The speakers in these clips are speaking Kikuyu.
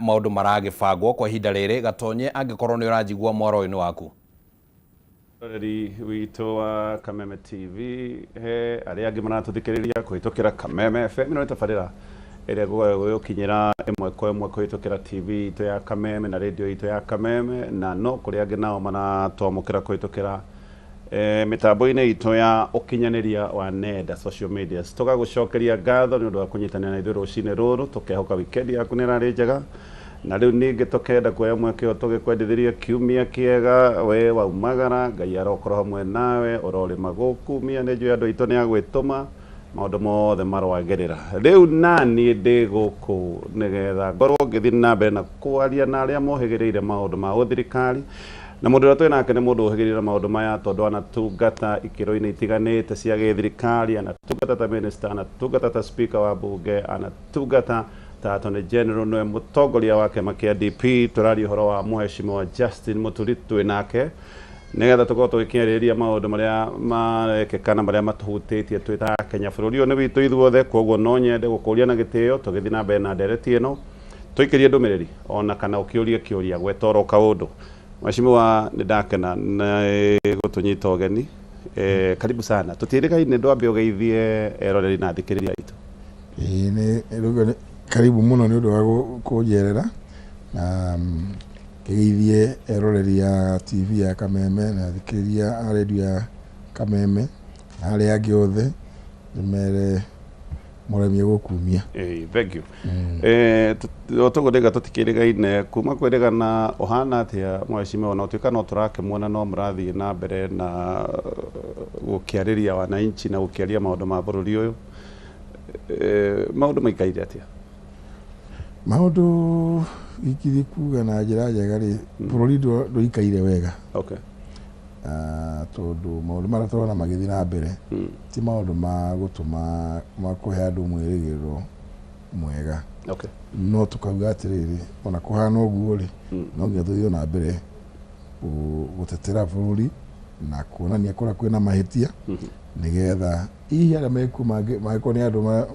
Maũndũ maragĩbangwo kwa ihinda rĩrĩ. Gatonye, angĩkorwo nĩ ũranjigua, mwaro ũyũ nĩ waku. Roreri witũ wa Kameme TV, he arĩa angĩ maratũthikĩrĩria kũhĩtũkĩra Kameme FM, ĩno nĩ tabarĩra ĩrĩa gũgũkinyĩra ĩmwe kwa ĩmwe kũhĩtũkĩra TV itũ ya Kameme na radio itũ ya Kameme, na no kũrĩ angĩ nao maratwamũkĩra kũhĩtũkĩra mĩtambo-inĩ itũ ya ũkinyanĩria wa nenda, social media. Tũgagũcokeria ngatho nĩ ũndũ wa kũnyitanĩra na ithuĩ rũcinĩ rũrũ. Tũkehoka wikendi yaku nĩ ĩrarĩ njega, na rĩu ningĩ tũkenda kuoya mweke ũyũ tũgĩkwendithĩria kiumia kĩega. We waumagara, Ngai arokorwo hamwe nawe, ũrorĩma gũkumia. Nĩ njũĩ andũ aitũ nĩ agwĩtũma maũndũ mothe marwagĩrĩra. Rĩu naniĩ ndĩ gũkũ nĩgetha ngorwo ngĩthiĩ na mbere na kwaria na arĩa mohĩgĩrĩire maũndũ ma ũthirikari, na mũndũ ũrĩa twĩ nake nĩ mũndũ ũhĩgĩrĩire maũndũ maya, tondũ anatungata ikĩro-inĩ itiganĩte cia gĩthirikari. Anatungata ta minister, anatungata ta speaker wa bunge, anatungata ta attorney general, nĩwe mũtongoria wa kĩama kĩa DP. Tũraria ũhoro wa Mheshimiwa Justin Muturi. Twĩ nake nĩgetha tũkorwo tũgĩkĩarĩrĩria maũndũ marĩa marekĩka na marĩa matũhutĩtie twĩ ta Kenya. Bũrũri ũyũ nĩ witũ ithuothe, koguo no nyende gũkũria na gĩtĩo, tũgĩthiĩ na mbere na ndereti ĩno, tũikĩrie ndũmĩrĩri ona kana ũkĩũrie kĩũria, gweta oro kaũndũ. Mheshimiwa, nĩ ndakena nĩ gũtũnyita ũgeni. Karibu sana. Tũtiĩrĩgaine, ndwambe ũgeithie eroreri na athikĩrĩria aitũ. Ĩĩ, nĩ rĩu karibu mũno nĩ ũndũ wa kũnjerera na ngĩgeithie eroreri a TV ya Kameme na athikĩrĩria a radio ya Kameme na arĩa angĩ othe, ndĩmere mũremie gũkumia. Ĩĩ, thank you. Toguo ndĩga tũtikĩrĩgaine kuma kwĩrĩgana. Ũhana atĩa, mheshimiwa? Na ũtuĩka no tũrakĩmuona, no mũrathiĩ na mbere na gũkĩarĩria wananchi na gũkĩaria maũndũ ma bũrũri ũyũ. Maũndũ maikaire atĩa? Maũndũ ingĩthiĩ kuga na njĩra njega rĩ, bũrũri ndũikaire wega. Tondũ maũndũ marĩa tũrona magĩthiĩ na mbere ti maũndũ ma gũtũma ma kũhe andũ mwĩrĩgĩrĩro mwega. No tũkauga atĩrĩrĩ, ona kũhana ũguo rĩ, no nginya tũthiĩ na mbere gũtetera bũrũri na kuonania kũrĩa kwĩna mahĩtia, nĩgetha hihi arĩa mekuo mangĩkorwo nĩ andũ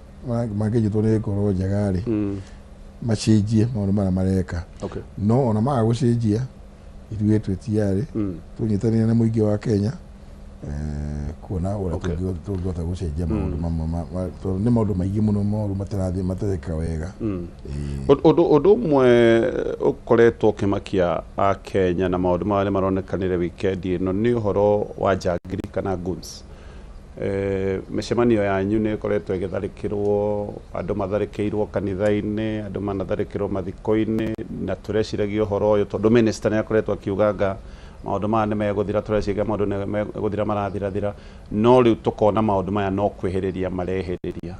mangĩnyitwo nĩ ngoro njega rĩ, macenjie maũndũ marĩa mareka. No ona maga gũcenjia, ithuĩ twĩ tayari tũnyitanĩre na mũingĩ wa Kenya kuona ũrĩa tũngĩhota gũcenjia maũndũ mamwe tondũ nĩ maũndũ maingĩ mũno moru matarathiĩ, matareka wega. Ĩĩ. Ũndũ ũmwe ũkoretwo ũkĩmakia a Kenya na maũndũ maya nĩ maronekanire wikendi ĩno nĩ ũhoro wa njangiri kana goons. Mĩcemanio yanyu nĩ ĩkoretwo ĩgĩtharĩkĩrwo, andũ matharĩkĩirwo kanitha-inĩ, andũ manatharĩkĩrwo mathiko-inĩ, na tũreciragia ũhoro ũyũ tondũ minister nĩ akoretwo akiuga maũndũ maya nĩ megũthira. Tũreciria maũndũ nĩ megũthira, marathirathira, no rĩu tũkona maũndũ maya no kwĩhĩrĩria marehĩrĩria.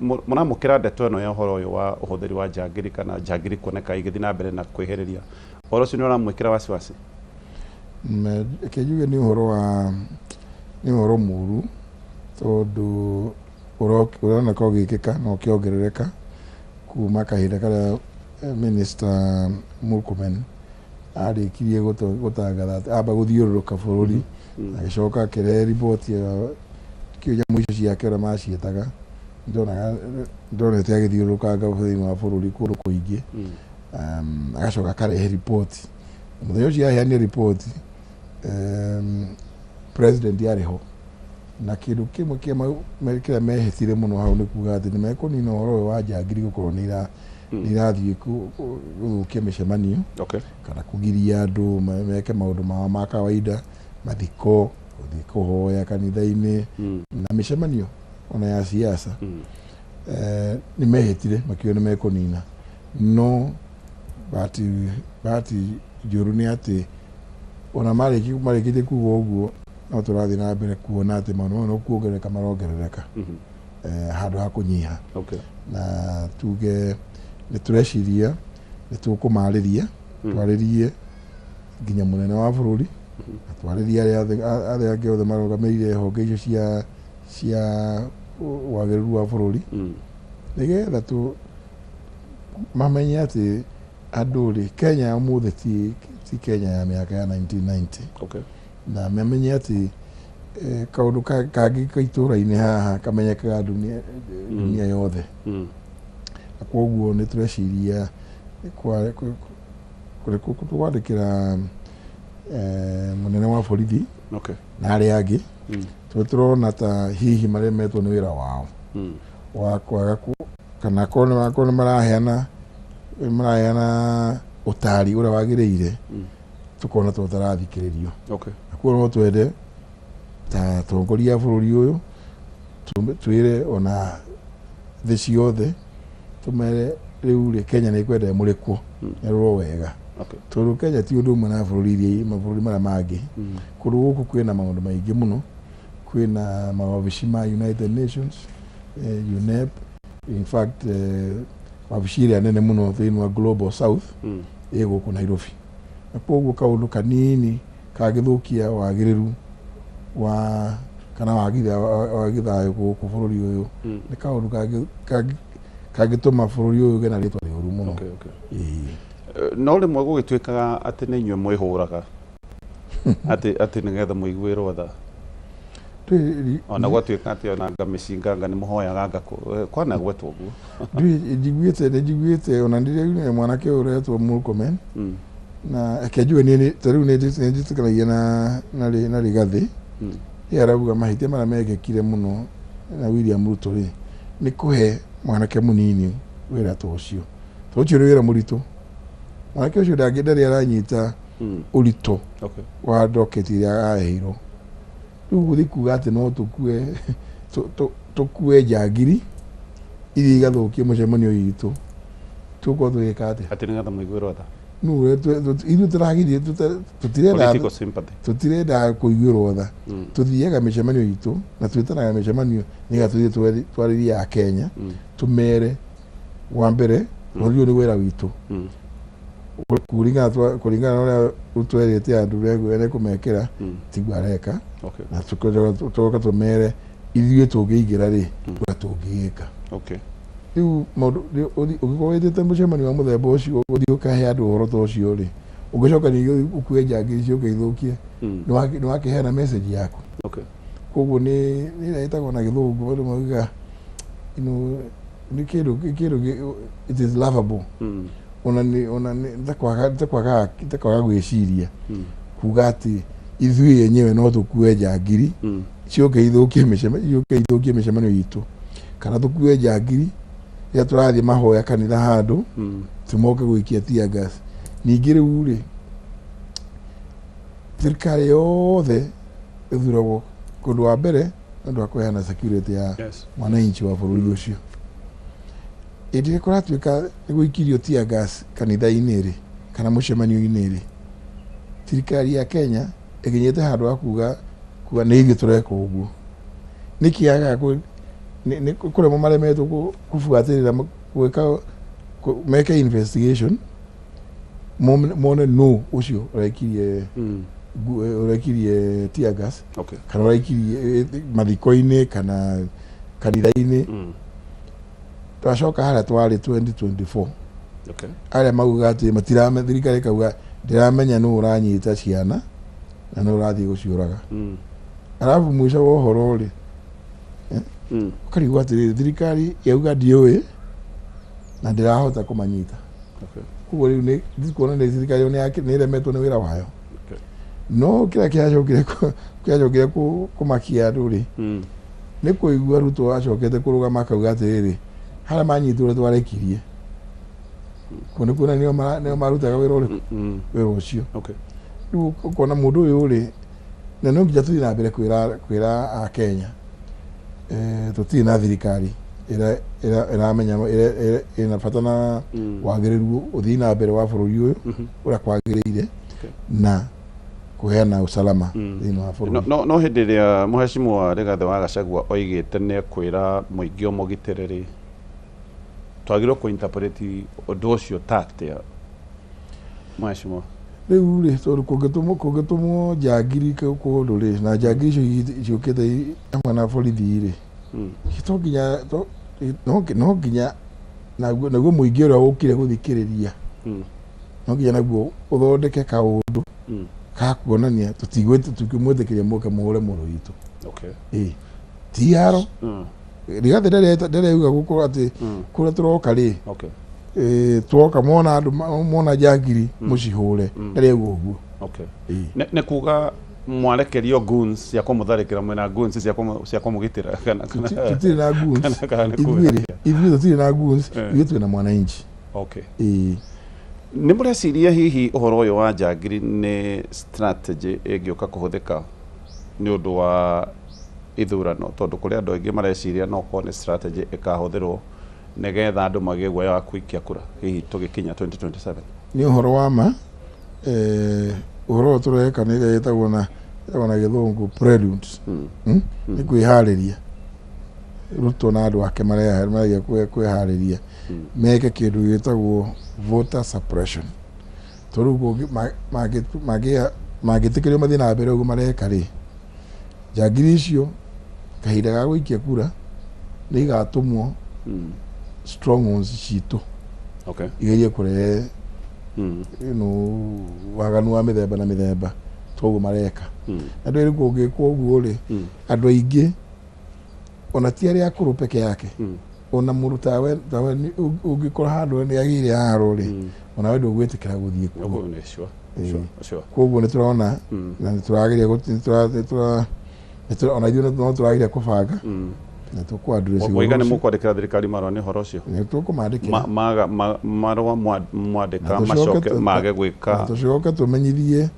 Mũramũkĩra ndeto ĩno ya ũhoro ũyũ wa ũhũthĩri wa njangiri kana njangiri kuoneka igĩthiĩ na mbere na kwĩhĩrĩria, ũhoro ũcio nĩ ũramwĩkĩra wasiwasi? Reke njuge nĩ ũhoro wa nĩ ũhoro mũru, tondũ ũroneka ũgĩkĩka na ũkĩongerereka kuma kahinda karĩa Minister Murkomen arĩkirie gũtangatha atĩ amba gũthiũrũrũka bũrũri, agĩcoka akĩrehe riboti ĩyo kĩu nyamũ icio ciake ũrĩa maciĩtaga. Ndonaga ndonete agĩthiũrũrũkanga thĩinĩ wa bũrũri kũndũ kũingĩ, agacoka akarehe riboti. Mũthenya ũcio aheanire riboti, president arĩ ho, na kĩndũ kĩmwe kĩrĩa mehĩtire mũno hau nĩ kuga atĩ nĩ mekũnina ũhoro ũyũ wa njangiri gũkorwo nĩ irathiĩ gũthũkia mĩcemanio kana kũgiria andũ meke maũndũ mao ma kawaida, mathiko, gũthiĩ kũhoya kanitha-inĩ na mĩcemanio ona ya siasa. Nĩ mehĩtire makiuga nĩ mekũnina, no bahati njũru nĩ atĩ ona marĩkĩtie kuga ũguo, no tũrathiĩ na mbere kuona atĩ maũndũ mau no kuongerereka marongerereka handũ ha kũnyiha. Na tuge nĩ tũreciria nĩ tũkũmarĩria, twarĩrie nginya mũnene wa bũrũri na twarĩrie arĩa angĩ othe marũgamĩrĩire honge icio cia wagĩrĩru wa bũrũri, nĩgetha tu mamenye atĩ andũ rĩ, Kenya ya ũmũthĩ ti Kenya ya mĩaka ya 1990. Na mamenye atĩ kaũndũ kangĩ ka itũũra-inĩ haha kamenyekaga dunia yothe. Na Koguo nĩ tũreciria kwandĩkĩra mũnene wa borithi na arĩa angĩ, tondũ tũrona ta hihi maremetwo nĩ wĩra wao wa kwaga kana korwo nĩ maraheana ũtari ũrĩa wagĩrĩire, tukona tũtarathikĩrĩrio. Na koguo no twende ta atongoria a bũrũri ũyũ twĩre ona thĩ ciothe tũmere rĩu rĩ Kenya nĩ ĩkwenda ĩmũrĩkwo ĩrorwo wega. Tondũ Kenya ti ũndũ ũmwe na bũrũri iria mabũrũri marĩa mangĩ. Kũndũ gũkũ kwĩna maũndũ maingĩ mũno, kwĩna mawabici ma United Nations, UNEP, in fact wabici ĩrĩa nene mũno thĩinĩ wa Global South ĩ gũkũ Nairobi. Na koguo kaũndũ kanini kangĩthũkia wagĩrĩru wa kana wagi thayũ gũkũ bũrũri ũyũ nĩ kaũndũ kangĩtũma bũrũri ũyũ ũgĩe na rĩtwa rĩũru mũno. No rĩmwe gũgĩtuĩkaga atĩ nĩ inyuĩ mwĩhũraga atĩ nĩgetha mũiguĩrwo tha, ona gwatuĩka atĩ ona anga mĩcinga anga nĩ mũhoyaga anga kwanagwetwo ũguo. Nĩ njiguĩte ona ndirĩ mwanake ũyũ ũretwo Murkomen, na reke njuge niĩ ta rĩu nĩ njĩtĩkanagia na Rigathĩ. Ye arauga mahĩtia marĩa mekĩkire mũno na William Ruto rĩ nĩ kũhe mwanake mũnini wĩra ta ũcio, tondũ ũcio nĩ wĩra mũritũ. Mwanake ũcio ndarĩ aranyita ũritũ wa docket ĩrĩa aheirwo. Rĩu gũthiĩ kuga atĩ no tũkue njangiri iria igathũkia mũcemanio witũ, tũgũkorwo tũgĩka atĩa? Atĩ nĩgetha mũiguĩrwo tha. Ithuĩ tũragirie, tũtirenda kũiguĩrwo tha. Tũthiaga mĩcemanio itũ na twĩtanaga mĩcemanio nĩgetha tũthiĩ twarĩrie Akenya, tũmere wa mbere bũrũri ũyũ nĩ wĩra witũ, kũringana na ũrĩa ũtwerĩte andũ ũrĩa ekũmekĩra, tiguo areka. Na tũcoka tũmere ithuĩ tũngĩingĩra rĩ ũrĩa tũngĩgĩka. Rĩu maũndũ ũngĩkorwo wĩtĩte mũcemanio wa mũthemba ũcio ũthiĩ ũkahe andũ ũhoro ta ũcio rĩ, ũngĩcoka ningĩ ũkue njangiri ciũke ithũkie, nĩ wakĩheana message yaku. Koguo nĩ ĩrĩa ĩtagwo na gĩthũngũ andũ maugaga nĩ kĩndũ it is laughable, ona nĩ ona nĩ ta kwaga gwĩciria kuga atĩ ithuĩ enyewe no tũkue njangiri ciũke ithũkie mĩcemanio itũ, kana tũkue njangiri rĩrĩa tũrathiĩ mahoya kanitha handũ tũmoke gũikia tear gas. Ningĩ rĩu rĩ thirikari yothe ĩthuragwo kũndũ wa mbere nĩ ũndũ wa kũheana security ya mwananchi wa bũrũri ũcio. Hĩndĩ ĩrĩa kũratuĩka nĩ gũikirio tear gas kanitha-inĩ rĩ kana mũcemanio-inĩ rĩ, thirikari ya Kenya ĩkinyĩte handũ ha kuga nĩ ithuĩ tũreka ũguo. Nĩkĩ yagaga nĩ kũremwo maremetwo kũbuatĩrĩra gwĩka meke investigation mone no ũcio ũrekirie tear gas kana ũraikirie mathiko-inĩ kana kanitha-inĩ. Twacoka harĩa twarĩ 2024, arĩa maugaga atĩ matirame, thirikari ĩkauga ndĩramenya nũ ũranyita ciana na nũ ũrathiĩ gũciũraga. Arabu mũico wa ũhoro rĩ ũkarigwo atĩrĩrĩ, thirikari yauga ndiũĩ na ndĩrahota kũmanyita. Koguo rĩu nĩ kuona nĩ thirikari ĩyo nĩ ĩremetwo nĩ wĩra wayo. No kĩrĩa kĩracokire kũmakia andũ rĩ nĩ kũigua Ruto acokete kũrũgama akauga atĩrĩrĩ, harĩa manyitwo ũrĩa twarekirie kũu nĩ kuona nĩo marutaga wĩra ũrĩkũ, wĩra ũcio. Rĩu ũkona mũndũ ũyũ rĩ, na no nginya tũthiĩ na mbere kwĩra Akenya tũtirĩ na thirikari ĩramenya ĩna bata na wagĩrĩru ũthii na mbere wa bũrũri ũyũ ũrĩa kwagĩrĩire na kũheana usalama thĩinĩ wa bũrũri. No hĩndĩ ĩrĩa Mheshimiwa Rigathĩ wa Gachagua oigĩte nĩ ekwĩra mũingĩ ũmũgitĩre rĩ, twagĩrĩirwo kũ-interpret ũndũ ũcio ta atĩa, Mheshimiwa? Rĩu rĩ tondũ kũngĩtũmwo njangiri kũndũ rĩ, na njangiri icio ciũkĩte hamwe na borithi rĩ, to nginya no nginya naguo mũingĩ ũrĩa ũkire gũthikĩrĩria no nginya naguo ũthondeke kaũndũ ka kuonania tũtigwĩtĩkĩria mũke mũhũre mũndũ witũ. Ĩĩ, ti haro. Rigathi ndareuga gũkorwo atĩ kũrĩa tũroka rĩ, Okay. twoka mona andũ mona njangiri mũcihũre, ndareuga ũguo. Okay. Ĩĩ. Nĩ kuga mwarekerio goons cia kũmũtharĩkĩra, mwĩna goons cia kũmũgitĩra kana Tũtirĩ na goons. Kana nĩ kuga Ithuĩ rĩ, ithuĩ tũtirĩ na goons. Ithuĩ twĩna mwananchi. Okay. Ĩĩ. Nĩ mũreciria hihi ũhoro ũyũ wa njangiri nĩ strategy ĩngĩũka kũhũthĩka nĩ ũndũ wa ithurano, tondũ kũrĩ andũ aingĩ mareciria no korwo nĩ strategy ĩkahũthĩrwo nĩgetha andũ magĩe guoya wa kũikia kura hihi tũgĩkinya 2027? Nĩ ũhoro wa ma. Ũhoro ũyũ tũreka nĩ ĩrĩa ĩtagwo na gĩthũngũ preludes. Nĩ kwĩharĩria Ruto na andũ ake maregia kwĩharĩria meke kĩndũ gĩtagwo voter suppression, tondũ rĩu mangĩtĩkĩrio mathiĩ na mbere ũguo mareka rĩ, njangiri icio kahinda ga gũikia kura nĩ igatũmwo strongholds citũ igerie kũrehe waganu wa mĩthemba na mĩthemba. Toguo mareka. Na ndũĩ rĩu kũngĩkwo ũguo rĩ, andũ aingĩ ona ti arĩa akũrũ peke yake, ona mũndũ tawe ũngĩkora handũ nĩ agĩire haro rĩ, ona we ndũgwĩtĩkĩra gũthiĩ kuo. Ũguo nĩ sure. Ĩĩ. Sure. Koguo nĩ tũrona na nĩ tũrageria ona ithuĩ no tũrageria kũbanga na tũkũ-address Mũiga nĩ ũhoro ũcio. Mũkwandĩkĩra thirikari marũa nĩ ũhoro ũcio? Nĩ tũkũmandĩkĩra. Marũa mwandĩka Na tũcoke macoke mage na gwĩka tũcoke tũmenyithie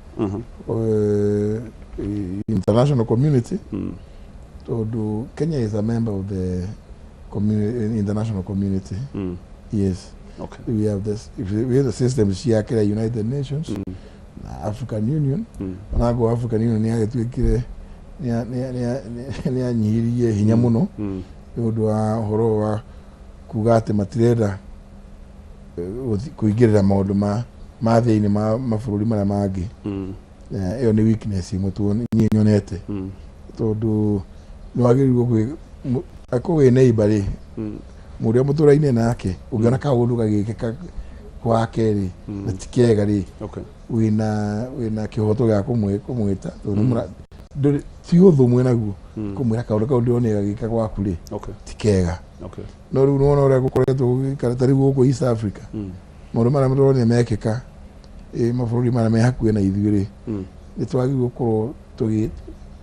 international community, tondũ Kenya is a member of the international community. Yes. We have this, if we have the system cia kĩrĩa United Nations na African Union. Onakorwo African Union nĩ yagĩtuĩkire nĩ yanyihirie hinya mũno nĩ ũndũ wa ũhoro wa kuga atĩ matirenda kũingĩrĩra maũndũ ma thĩinĩ ma mabũrũri marĩa mangĩ. Ĩyo nĩ weakness ĩmwe niĩ nyonete, tondũ nĩ wagĩrĩirwo akorwo wĩ neighbor rĩ, mũrĩa mũtũraine nake, ũngĩona kaũndũ gagĩkĩka gwake rĩ na ti kega rĩ, wĩna kĩhoto gĩa kũmwĩta, tondũ ti ũthũ mwĩnaguo, kũmwĩra kaũndũ kau ndĩronire gagĩka gwaku rĩ ti kega. No rĩu nĩwona ũrĩa gũkoretwo gũgĩikara ta rĩu gũkũ East Africa, maũndũ marĩa tũronire mekĩka mabũrũri marĩa me hakuhĩ na ithuĩ rĩ, nĩ twagĩrĩirwo gũkorwo tũgĩ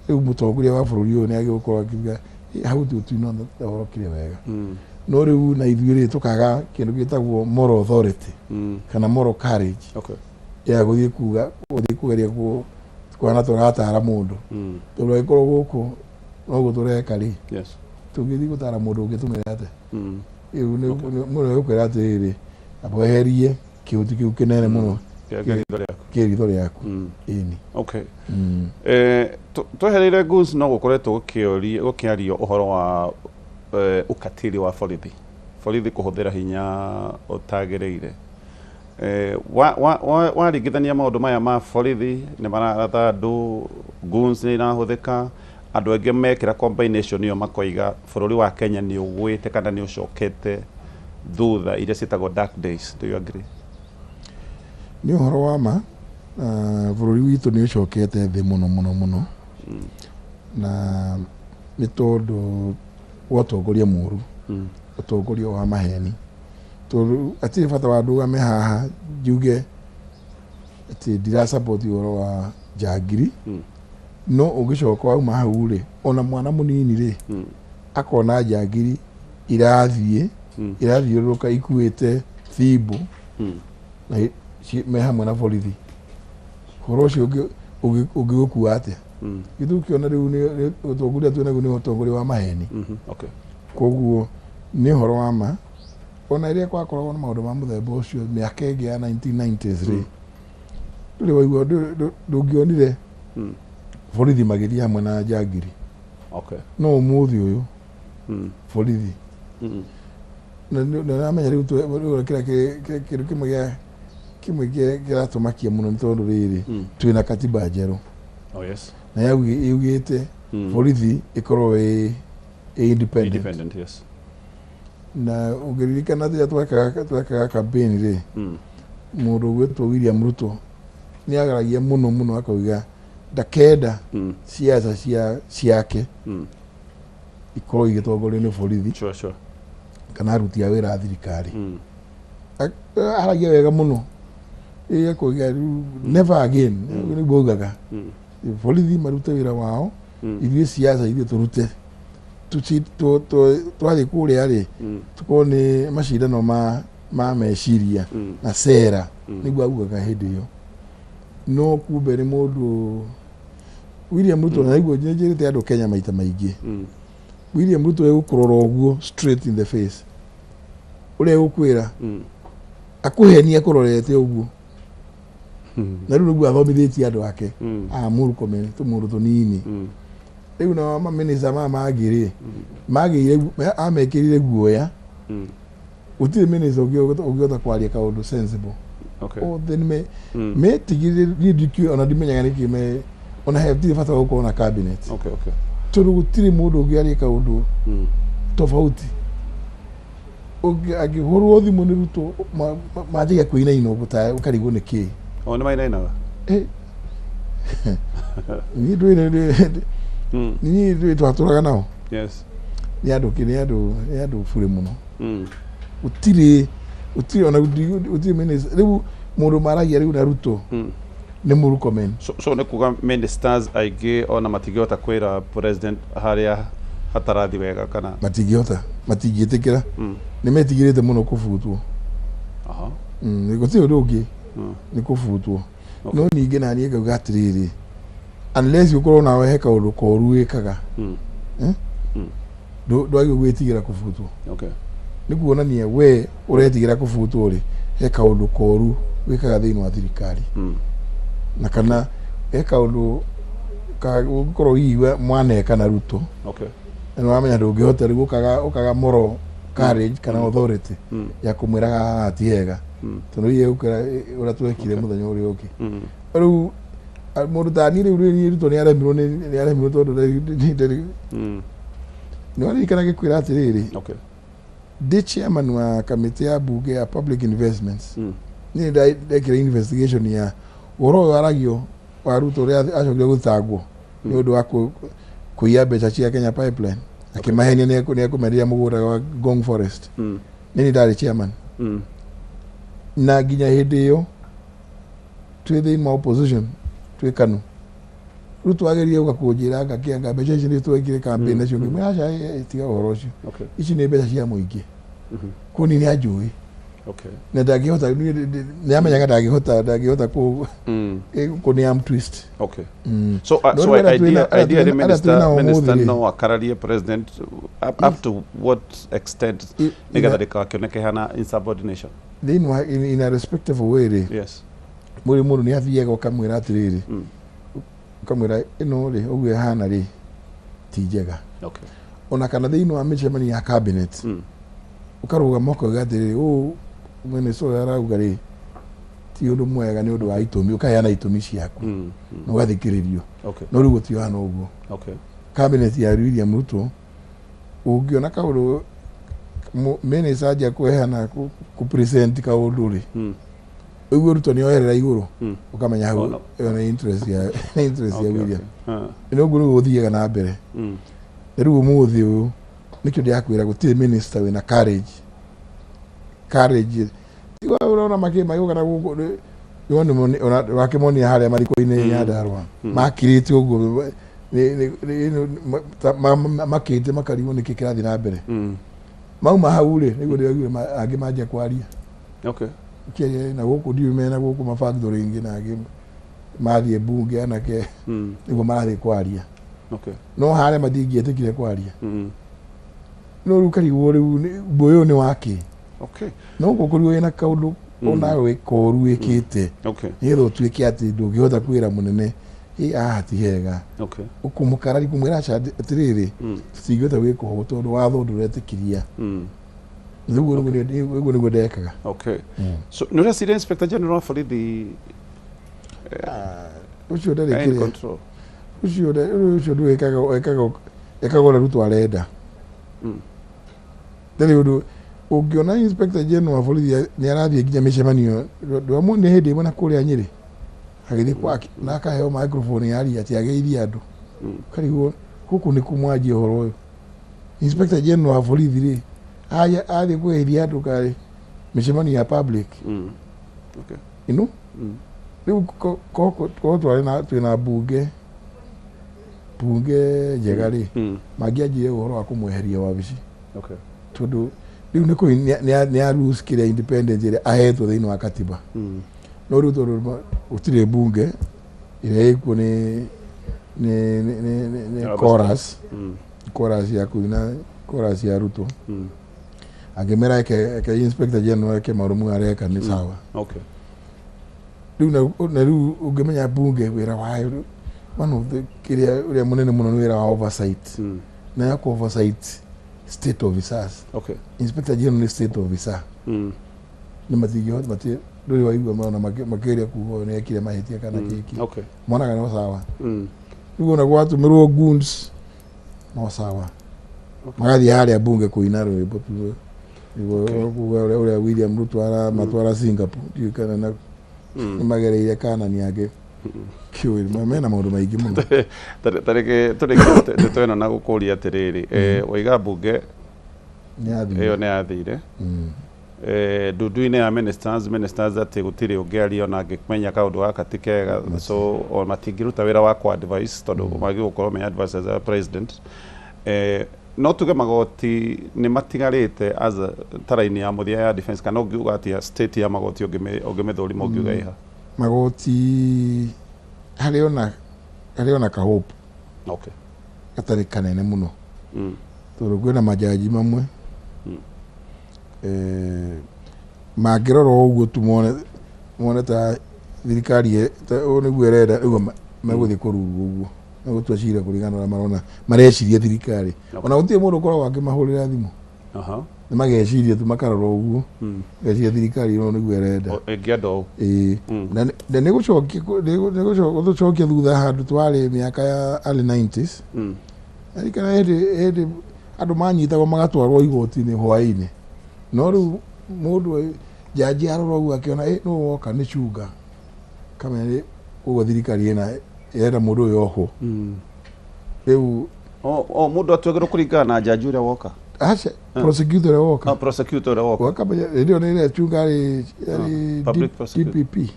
rĩu mũtongoria wa bũrũri ũyũ nĩ agĩrĩirwo gũkorwo akiuga, "Ĩ, hau tutinahorokire wega." No rĩu na ithuĩ rĩ, tũkaga kĩndũ gĩtagwo moral authority kana moral courage ya gũthiĩ kuga, gũthiĩ kũgeria kuhana tũratara mũndũ, tondũ angĩkorwo gũkũ noguo tũreka rĩ, tũngĩthiĩ gũtara mũndũ ũngĩ tũmwĩre atĩa? Rĩu mũndũ egũkwĩra atĩrĩrĩ, amba weherie kĩhuti kĩu kĩnene mũno Kĩa ritho rĩaku. Kĩ ritho rĩaku. Ĩni. Okay. Twehereire goons, no gũkoretwo gũkĩario ũhoro wa ukatili wa borithi, borithi kũhũthĩra hinya ũtagĩrĩire. Waringithania maũndũ maya ma borithi nĩ mararatha andũ, goons nĩ irahũthĩka, andũ aingĩ mekĩra combination ĩyo makoiga bũrũri wa Kenya nĩ ũgwĩte kana nĩ ũcokete thutha, iria ciĩtagwo dark days. Do you agree? Nĩ ũhoro wa ma, bũrũri witũ nĩ ũcokete thĩ mũno mũno mũno, na nĩ tondũ wa ũtongoria mũru, ũtongoria wa maheni, tondũ hatirĩ bata wa ndũgame haha njuge atĩ ndira support ũhoro wa njangiri, no ũngĩcoka wauma hau rĩ, ona mwana mũnini rĩ, akona njangiri irathiĩ irathiũrũrũka ikuĩte thimbo na me hamwe na borithi, ũhoro ũcio ũngĩgũkua atĩa? Githĩ ũkĩona rĩu nĩ ũtongoria twĩnaguo nĩ ũtongoria wa maheni? Koguo nĩ ũhoro wa ma, ona rĩrĩa gwakoragwo na maũndũ ma mũthemba ũcio mĩaka ĩngĩ ya 1990s rĩ, ndũrĩ waigua, ndũngĩonire borithi magĩthiĩ hamwe na njangiri. No ũmũthĩ ũyũ borithi na namenya rĩu rĩu kĩrĩa kĩndũ kĩmwe gĩa kĩmwe kĩratũmakia mũno nĩ tondũ rĩrĩ, twĩna katiba njerũ na yugĩte borithi ĩkorwo ĩ independent. Independent, yes. Na ũngĩririkana rĩrĩa twekaga campaign rĩ, mũndũ ũgwĩtwo William Ruto nĩ agaragia mũno mũno akauga ndakenda siasa ciake. ikorwo igĩtongorio nĩ borithi Sure, sure. kana aruti a wĩra a thirikari. Aragia wega mũno, ĩgakũiga never again, nĩguo augaga. Borithi marute wĩra wao, ithuĩ siasa ithuĩ tũrute twathiĩ kũrĩa rĩ, tũkorwo nĩ macindano ma meciria na sera, nĩguo augaga hĩndĩ ĩyo. No kumbe nĩ mũndũ William Ruto, na nĩguo njĩrĩte andũ Kenya maita maingĩ, William Ruto egũkũrora ũguo straight in the face, ũrĩa egũkwĩra akũhenia kũrorete ũguo, na rĩu nĩguo athomithĩtie andũ ake a Murkomen tũmũndũ tũnini. Rĩu nao mamĩnĩsta maya mangĩ rĩ, magĩire amekĩrire guoya, gũtirĩ mĩnĩsta ũngĩhota kwaria kaũndũ sensible. Othe nĩ metigĩrire. Niĩ ndikĩũĩ ona ndimenyaga nĩkĩ me ona hatirĩ bata wa gũkorwo na cabinet, tondũ gũtirĩ mũndũ ũngĩaria kaũndũ tofauti. Angĩhũrwo thimũ nĩ Ruto, manjagia kũinaina ũguo ta ũkarigwo nĩ kĩĩ. O nĩ mainainaga? Niĩ ndũĩ, niĩ ndũĩ twatũraga nao. Nĩ andũ nĩ andũ nĩ andũ burĩ mũno. Gũtirĩ ona gũtirĩ minister rĩu mũndũ maragia rĩu na Ruto nĩ Murkomen. So nĩ kuga ministers aingĩ ona matingĩhota kwĩra president harĩa hatarathi wega kana? Matingĩhota, matingĩtĩkĩra, nĩ metigĩrĩte mũno kũbutwo. Gũtirĩ ũndũ ũngĩ, nĩ kũbutwo. No ningĩ naniĩ ngauga atĩrĩrĩ, unless ũkorwo nawe he kaũndũ koru wĩkaga, ndwagĩrĩirwo gwĩtigĩra kũbutwo. Nĩ kuonania we ũretigĩra kũbutwo rĩ, he kaũndũ koru wĩkaga thĩinĩ wa thirikari, na kana he kaũndũ ũngĩkorwo hihi mwaneka na Ruto, na nĩwamenya ndũngĩhota rĩu ũkaga moral courage kana authority ya kũmwĩraga haha ti hega, tondũ hihi egũkwĩra ũrĩa twekire mũthenya ũrĩa ũngĩ. Rĩu mũndũ ta niĩ rĩu niĩ Ruto nĩ aremirwo nĩ aremirwo tondũ ndarĩ nĩ waririkana gĩkwĩra atĩrĩrĩ, ndĩ chairman wa kamĩtĩ ya bunge ya public investments, niĩ ndekire investigation ya ũhoro ũyũ waragio wa Ruto ũrĩa acokire gũthitangwo nĩ ũndũ wa kũiya mbeca cia Kenya Pipeline, akĩmahenia nĩ ekũmenderia mũgũnda wa Ngong Forest. Nĩ ndarĩ chairman, na nginya hĩndĩ ĩyo twĩ thĩinĩ wa opposition, twĩ KANU, Ruto agerie gũka kũnjĩra ngakĩanga mbeca ici nĩ twekire campaign nacio, ngĩmwĩra aca, tiga ũhoro ũcio, ici nĩ mbeca cia mũingĩ. Kũni nĩ anjũĩ na ndangĩhota, nĩ amenyaga ndangĩhota kũ arm twist. So so ideally minister no akararie president up to what extent nĩgetha ndĩgakĩoneke hana insubordination? Thĩinĩ wa in a respectful way rĩ, mũrĩ mũndũ nĩ athiaga ũkamwĩra atĩrĩrĩ, ũkamwĩra ĩno rĩ ũguo ĩhana rĩ ti njega. Ona kana thĩinĩ wa mĩcemanio ya cabinet, ũkarũgama ũkauga atĩrĩrĩ, ũũ minister ũyũ arauga rĩ ti ũndũ mwega nĩ ũndũ wa itũmi, ũkaheana itũmi ciaku na ũgathikĩrĩrio. No rĩu gũtihana ũguo. Cabinet ya William Ruto, ũngĩona kaũndũ minister anjia kũheana kũ present kaũndũ rĩ, ũguo Ruto nĩ oerera igũrũ, ũkamenya hau ĩyo nĩ interest ya William. Nĩ ũguo rĩu gũthiaga na mbere. Rĩu ũmũthĩ ũyũ nĩkĩo ndĩrakwĩra gũtirĩ minister wĩna courage tiga ũrona magĩũka na gũkũ wakĩmonia harĩa mariko-inĩ Nyandarũa makirĩte ũguo makĩte makarigwo nĩkĩ kĩrathiĩ na mbere. Mauma hau rĩ, nĩguo ndĩraiguire angĩ manjia kwaria. Kĩaria na gũkũ ndiũĩ mena gũkũ mafactory ingĩ na angĩ mathiĩ bunge anake nĩguo marathiĩ kwaria. No harĩa matingĩetĩkire kwaria. No rĩu karigwo rĩu ũyũ nĩ wakĩ. No gũkũrigwo wĩna kaũndũ onawe koru wĩkĩte nĩgetha ũtuĩke atĩ ndũngĩhota kwĩra mũnene ĩ haha ti hega. Ũkũmũkarari kũmwĩra aca atĩrĩrĩ, tũtingĩhota gwĩka ũguo tondũ watho ndũretĩkĩria. Ũguo nĩguo ndekaga. So nĩ ũreciria Inspector General wa borithi ũcio ndarĩ kĩrĩa ũcio ũcio ekaga ũrĩa Ruto arenda. Ndarĩ ũndũ ũngĩona Inspector General wa borithi nĩ arathiĩ nginya mĩcemanio ndwamuonire hĩndĩ ĩmwe na kũrĩa Nyĩrĩ agĩthiĩ kwake na akaheo microphone yaria atĩ ageithie andũ, ũkarigwo gũkũ nĩ kũ mwanjia ũhoro ũyũ. Inspector General wa borithi rĩ, athiĩ kweheria andũ karĩ mĩcemanio ya public. Okay. You know? Rĩu korwo twarĩ na twĩna bunge njega rĩ, mangĩanjire ũhoro wa kũmweheria wabici. Okay. Tondũ rĩu nĩ kũi nĩ a lose kĩrĩa independence ĩrĩa ahetwo thĩinĩ wa katiba. No rĩu tondũ gũtirĩ bunge ĩrĩa ĩkuo nĩ chorus. Chorus ya kuina, chorus ya Ruto. Angĩmera eke Inspector General eke maũndũ mau areka nĩ sawa. Okay. Rĩu na rĩu ũngĩmenya bunge wĩra wayo, one of the kĩrĩa ũrĩa mũnene mũno nĩ wĩra wa oversight. Na ya oversight state officers. Okay. Inspector General nĩ state officer. Nĩ matingĩhota mati ndũrĩ waigua mona makĩgeria kuga ũyũ nĩ ekire mahĩtia kana kĩkĩ. Okay. Monaga no sawa. Rĩu ona gwatũmĩrwo goons no sawa. Magathiĩ harĩa bunge kũina rwĩmbo tu. Nĩguo kuga ũrĩa William Ruto aramatwara Singapore, ndiũĩ kana na nĩ magereire kana nĩ angĩ. Kĩũĩ mena maũndũ maingĩ mũno. Tarĩngĩ tũrĩkie ndeto ĩno na gũkũria atĩrĩrĩ, waiga bunge Nĩ yathire. Ĩyo nĩ yathire. Ndundu-inĩ ya ministers atĩ gũtirĩ ũngĩaria ona angĩmenya kaũndũ gaka ti kega, so o matingĩruta wĩra wa kũ advice tondũ magĩrĩirwo gũkorwo me advisors a president. No tuge magoti nĩ matigarĩte as a taraini ya mũthia ya defense, kana ũngiuga atĩa state ya magoti ũngĩmĩthũrima ũngiuga ĩha? Magoti harĩ ona ka hope. Okay. Gatarĩ kanene mũno. Tondũ kwĩna majaji mamwe. Mangĩrora ũguo tu mone ta thirikari ũũ nĩguo ĩrenda, rĩu megũthiĩ kũrurwo ũguo. Megũtua cira kũringana na ũrĩa marona mareciria thirikari. Ona gũtirĩ mũndũ ũkoragwo akĩmahũrĩra thimũ. Nĩ mageciria tu makarora ũguo. Mageciria thirikari ĩno nĩguo ĩrenda. Ĩngĩenda ũũ. Ĩĩ. Na nĩ gũcokia thutha handũ twarĩ mĩaka ya early 90s. Ndirikana hĩndĩ andũ manyitagwo magatwarwo igoti-inĩ hwaĩ-inĩ. No rĩu mũndũ jaji arora ũguo akĩona nũ woka nĩ cunga. Kamenya nĩ ũguo thirikari ĩna ĩrenda mũndũ ũyũ ohwo. Rĩu O mũndũ atuagĩrwo kũringana na jaji ũrĩa woka. Aca, prosecutor ũrĩa woka. Prosecutor ũrĩa woka. Wakamenya hĩndĩ ĩyo nĩ ĩrĩa cunga arĩ Public prosecutor. DPP.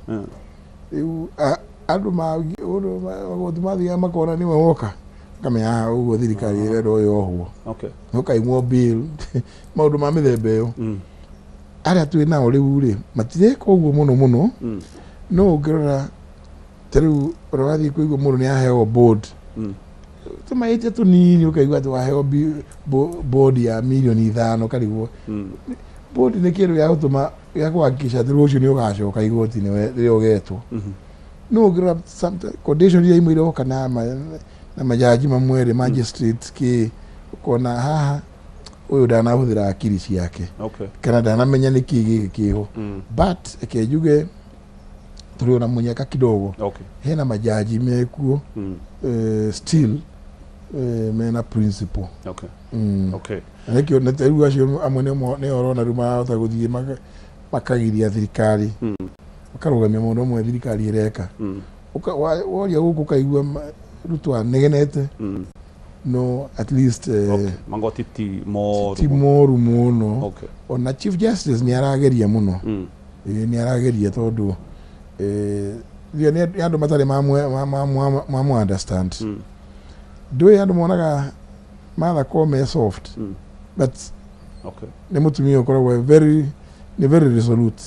Rĩu andũ magoti mathiaga makona nĩwe woka. Kamenya ũguo thirikari ĩrenda ũyũ ohwo. Okay. Ũkaimwo bill maũndũ ma mĩthemba ĩyo. Arĩa twĩ nao rĩu rĩ matireka ũguo mũno mũno. No ũngĩrora ta rĩu ũrĩa wathiĩ kũigua mũndũ nĩ aheo board. Tũmahĩtia tũnini ũkaigua atĩ waheo board ya mirioni 5 karigwo. Board nĩ kĩndũ gĩa gũtũma gĩa kũhakikisha atĩ rũciũ nĩ ũgacoka igoti-inĩ rĩrĩa ũgetwo. No ũngĩrora condition iria imwe iroka na majaji mamwe rĩ, magistrate kĩ, ũkona haha ũyũ ndanahũthĩra akiri ciake. Okay. Kana ndanamenya nĩkĩ gĩkĩ kĩho. But reke njuge tũrĩ ona mũnyaka kidogo. Okay. Hena majaji mekuo, still mena principle. Okay. Okay. Na nĩkĩo nĩ rĩu acio amwe nĩo ũrona rĩu marahota gũthiĩ makagiria thirikari. Makarũgamia mũndũ ũmwe thirikari ĩreka. Woria gũkũ ũkaigua Ruto anegenete. No at least, Okay. Magoti ti moru. Ti moru mũno. Okay. Ona Chief Justice nĩ arageria mũno. Nĩ arageria tondũ, nĩ andũ matarĩ mamu understand. Ndũĩ andũ monaga Martha Koome soft. But Okay. nĩ mũtumia ũkoragwo nĩ very resolute.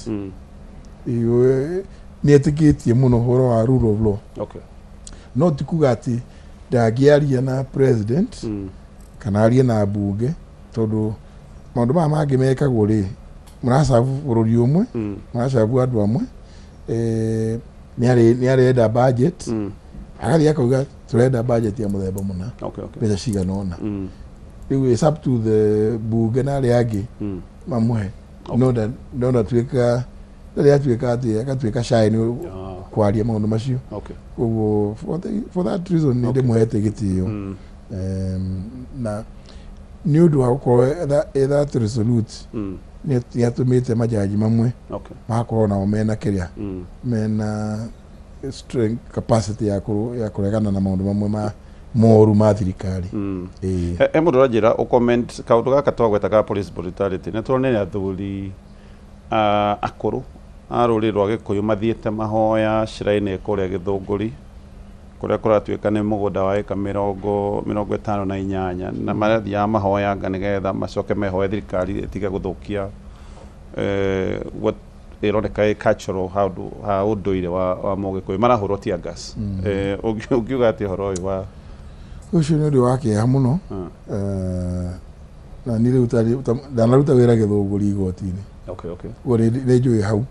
Nĩ etĩkĩtie mũno ũhoro wa rule of law. Okay. No ti kuga atĩ ndangĩaria na president kana arie na mbunge tondũ maũndũ maya mangĩ mekagwo rĩ, mũracabu bũrũri ũmwe, mũracabu andũ amwe, nĩ arenda budget, agathiĩ akauga tũrenda budget ya mũthemba mũna, Okay, okay. mbeca cigana ũna. Rĩu it's up to the bunge na arĩa angĩ mamũhe. Okay. No ndatuĩka, ndarĩ atuĩka atĩ agatuĩka shy nĩ kwaria maũndũ macio. Okay. Koguo for that reason nĩ Okay. ndĩmũhete gĩtĩo. Na nĩ ũndũ wa gũkorwo that resolute nĩ atũmĩte majaji mamwe Okay. magakorwo nao mena kĩrĩa, mena strength capacity ya kũregana na maũndũ mamwe ma moru ma thirikari. He mũndũ ũranjĩra ũcomment kaũndũ gaka twagweta ka police brutality. Nĩ tuonire athuri akũrũ a rũrĩrĩ rwa Gĩkũyũ mathiĩte mahoya shrine kũrĩa Gĩthũngũri, kũrĩa kũratuĩka nĩ mũgũnda wa ĩka 58, na marathiaga mahoyanga nĩgetha macoke mehoe thirikari ĩtige gũthũkia what ĩroneka ĩ cultural handũ ha ũndũire wa Mũgĩkũyũ, marahũrwo tear gas. Ũngiuga atĩ ũhoro ũyũ wa Ũcio nĩ ũndũ wa kĩeha mũno. Na niĩ rĩu ndanaruta wĩra Gĩthũngũri igoti-inĩ. Ũguo nĩ njũĩ hau.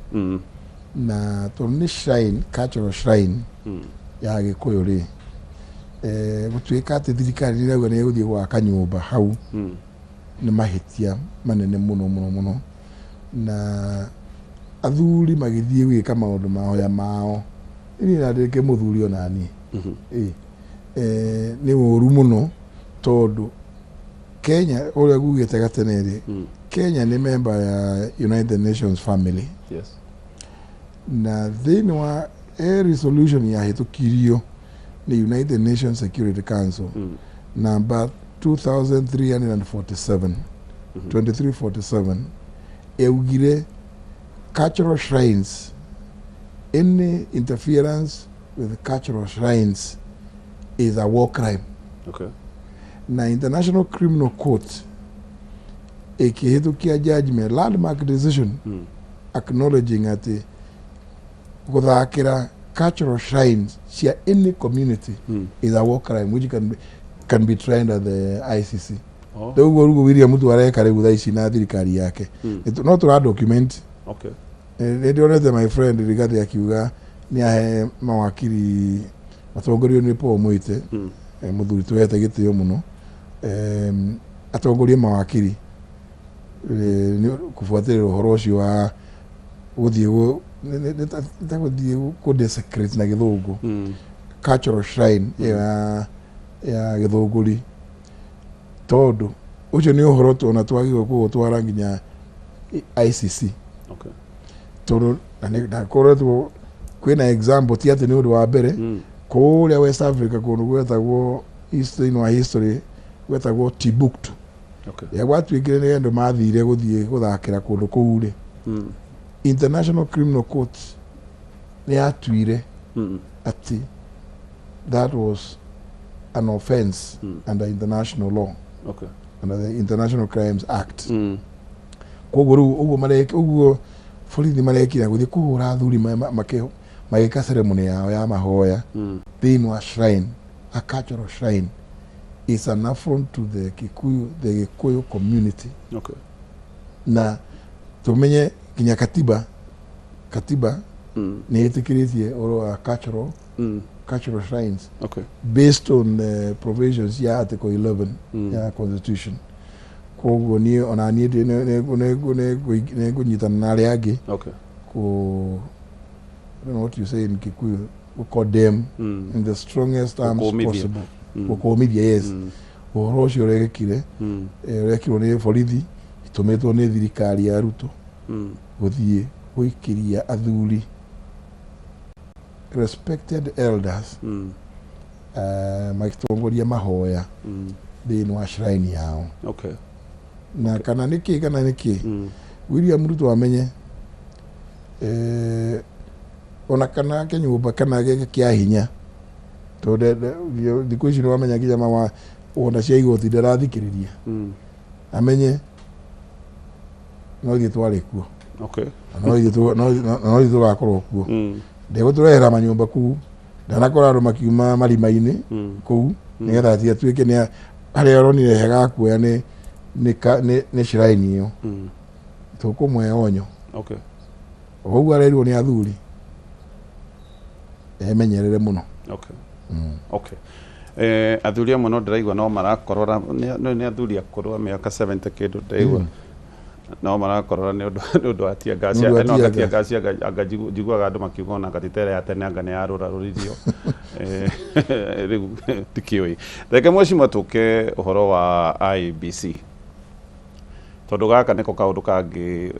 Na tondũ nĩ shrine, cultural shrine ya Gĩkũyũ rĩ, gũtuĩka atĩ thirikari nĩ ĩrauga nĩ ĩgũthiĩ gwaka nyũmba hau, nĩ mahĩtia manene mũno mũno mũno. Na athuri magĩthiĩ gwĩka maũndũ mahoya mao, niĩ na ndĩkĩ mũthuri ona niĩ. Nĩ ũru mũno tondũ Kenya, ũrĩa ngugĩte gatene rĩ, Kenya nĩ member ya United Nations family. Na thĩinĩ wa a resolution yahĩtũkirio nĩ United Nations Security Council number 2347, 2347, yaugire cultural shrines, any interference with cultural shrines is a war crime. Na International Criminal Court ĩkĩhĩtũkia judgment, landmark decision, acknowledging atĩ gũthakĩra cultural shrines cia any community is a war crime which can be tried at the ICC. Rĩu ũguo rĩu William Ruto areka rĩu thaa ici na thirikari yake. No tũra document. Nĩ ndĩronete my friend Rigathi akiuga nĩ ahe mawakiri matongorio nĩ Paul Muite, mũthuri twehete gĩtĩo mũno, atongorie mawakiri nĩ kũbuatĩrĩra ũhoro ũcio wa gũthiĩ nĩ ta gũthiĩ kũ desecrate na Gĩthũngũ cultural shrine ĩyo ya Gĩthũngũri, tondũ ũcio nĩ ũhoro tuona twagĩrĩirwo kũũtwara nginya ICC. Tondũ na koretwo kwĩna example, ti atĩ nĩ ũndũ wa mbere. Kũrĩa West Africa, kũndũ gwetagwo thĩinĩ wa history gwetagwo Timbuktu, rĩrĩa gwatuĩkire nĩ andũ mathire gũthiĩ gũthakĩra kũndũ kũu rĩ, International Criminal Court nĩ yatuire atĩ that was an offence under international law, under the International Crimes Act. Koguo rĩu ũguo mareka ũguo, borithi marekire gũthiĩ kũhũra athuri magĩka ceremony yao ya mahoya thĩinĩ wa shrine, a cultural shrine, is an affront to the Kikuyu, the Gikuyu community. Na tumenye nginya katiba nĩ ĩtĩkĩrĩtie ũhoro wa cultural shrines based on the provisions ya article 11 ya constitution. Koguo niĩ ona niĩ nĩ ngũnyitana na arĩa angĩ kũ, I don't know what you say in Kikuyu, condemn in the strongest terms Gũkũmithia. possible. Gũkũmithia, yes, ũhoro ũcio ũrekire, ũrekirwo nĩ borithi itũmĩtwo nĩ thirikari ya Ruto gũthiĩ gũikĩria athuri, respected elders, magĩtongoria mahoya thĩinĩ wa shrine yao. Na kana nĩkĩ, kana nĩkĩ, William Ruto amenye, ona kana ake nyũmba kana gĩake kĩa hinya, tondũ thikũ ici nĩ wamenya nginya mawa wona cia igoti ndarathikĩrĩria. Amenye no ithuĩ twarĩ kuo. Na no ithuĩ tũgakorwo kuo. Ndegũtũrehera manyũmba kũu, ndanakora andũ makiuma marima-inĩ kũu nĩgetha atiatuĩke nĩ harĩa aronire hega kuoya nĩ shrine ĩyo. Tũkũmwe onyo. Ũguo arerirwo nĩ athuri emenyerere mũno. Okay. Athuri amwe no ndĩraigua no marakorora, nĩ athuri akũrũ a mĩaka 70 kĩndũ, ndĩraigua no marakorora nĩ ũndũ wa tear gas. Nĩ ũndũ wa ĩno anga tear tear gas anga njiguaga andũ makiuga ona anga ti ta ĩrĩa ya tene, anga nĩ yarũrarũririo. Rĩu ndikĩũĩ. Reke mwecimwa tũke ũhoro wa IEBC, tondũ gaka nĩko kaũndũ kangĩ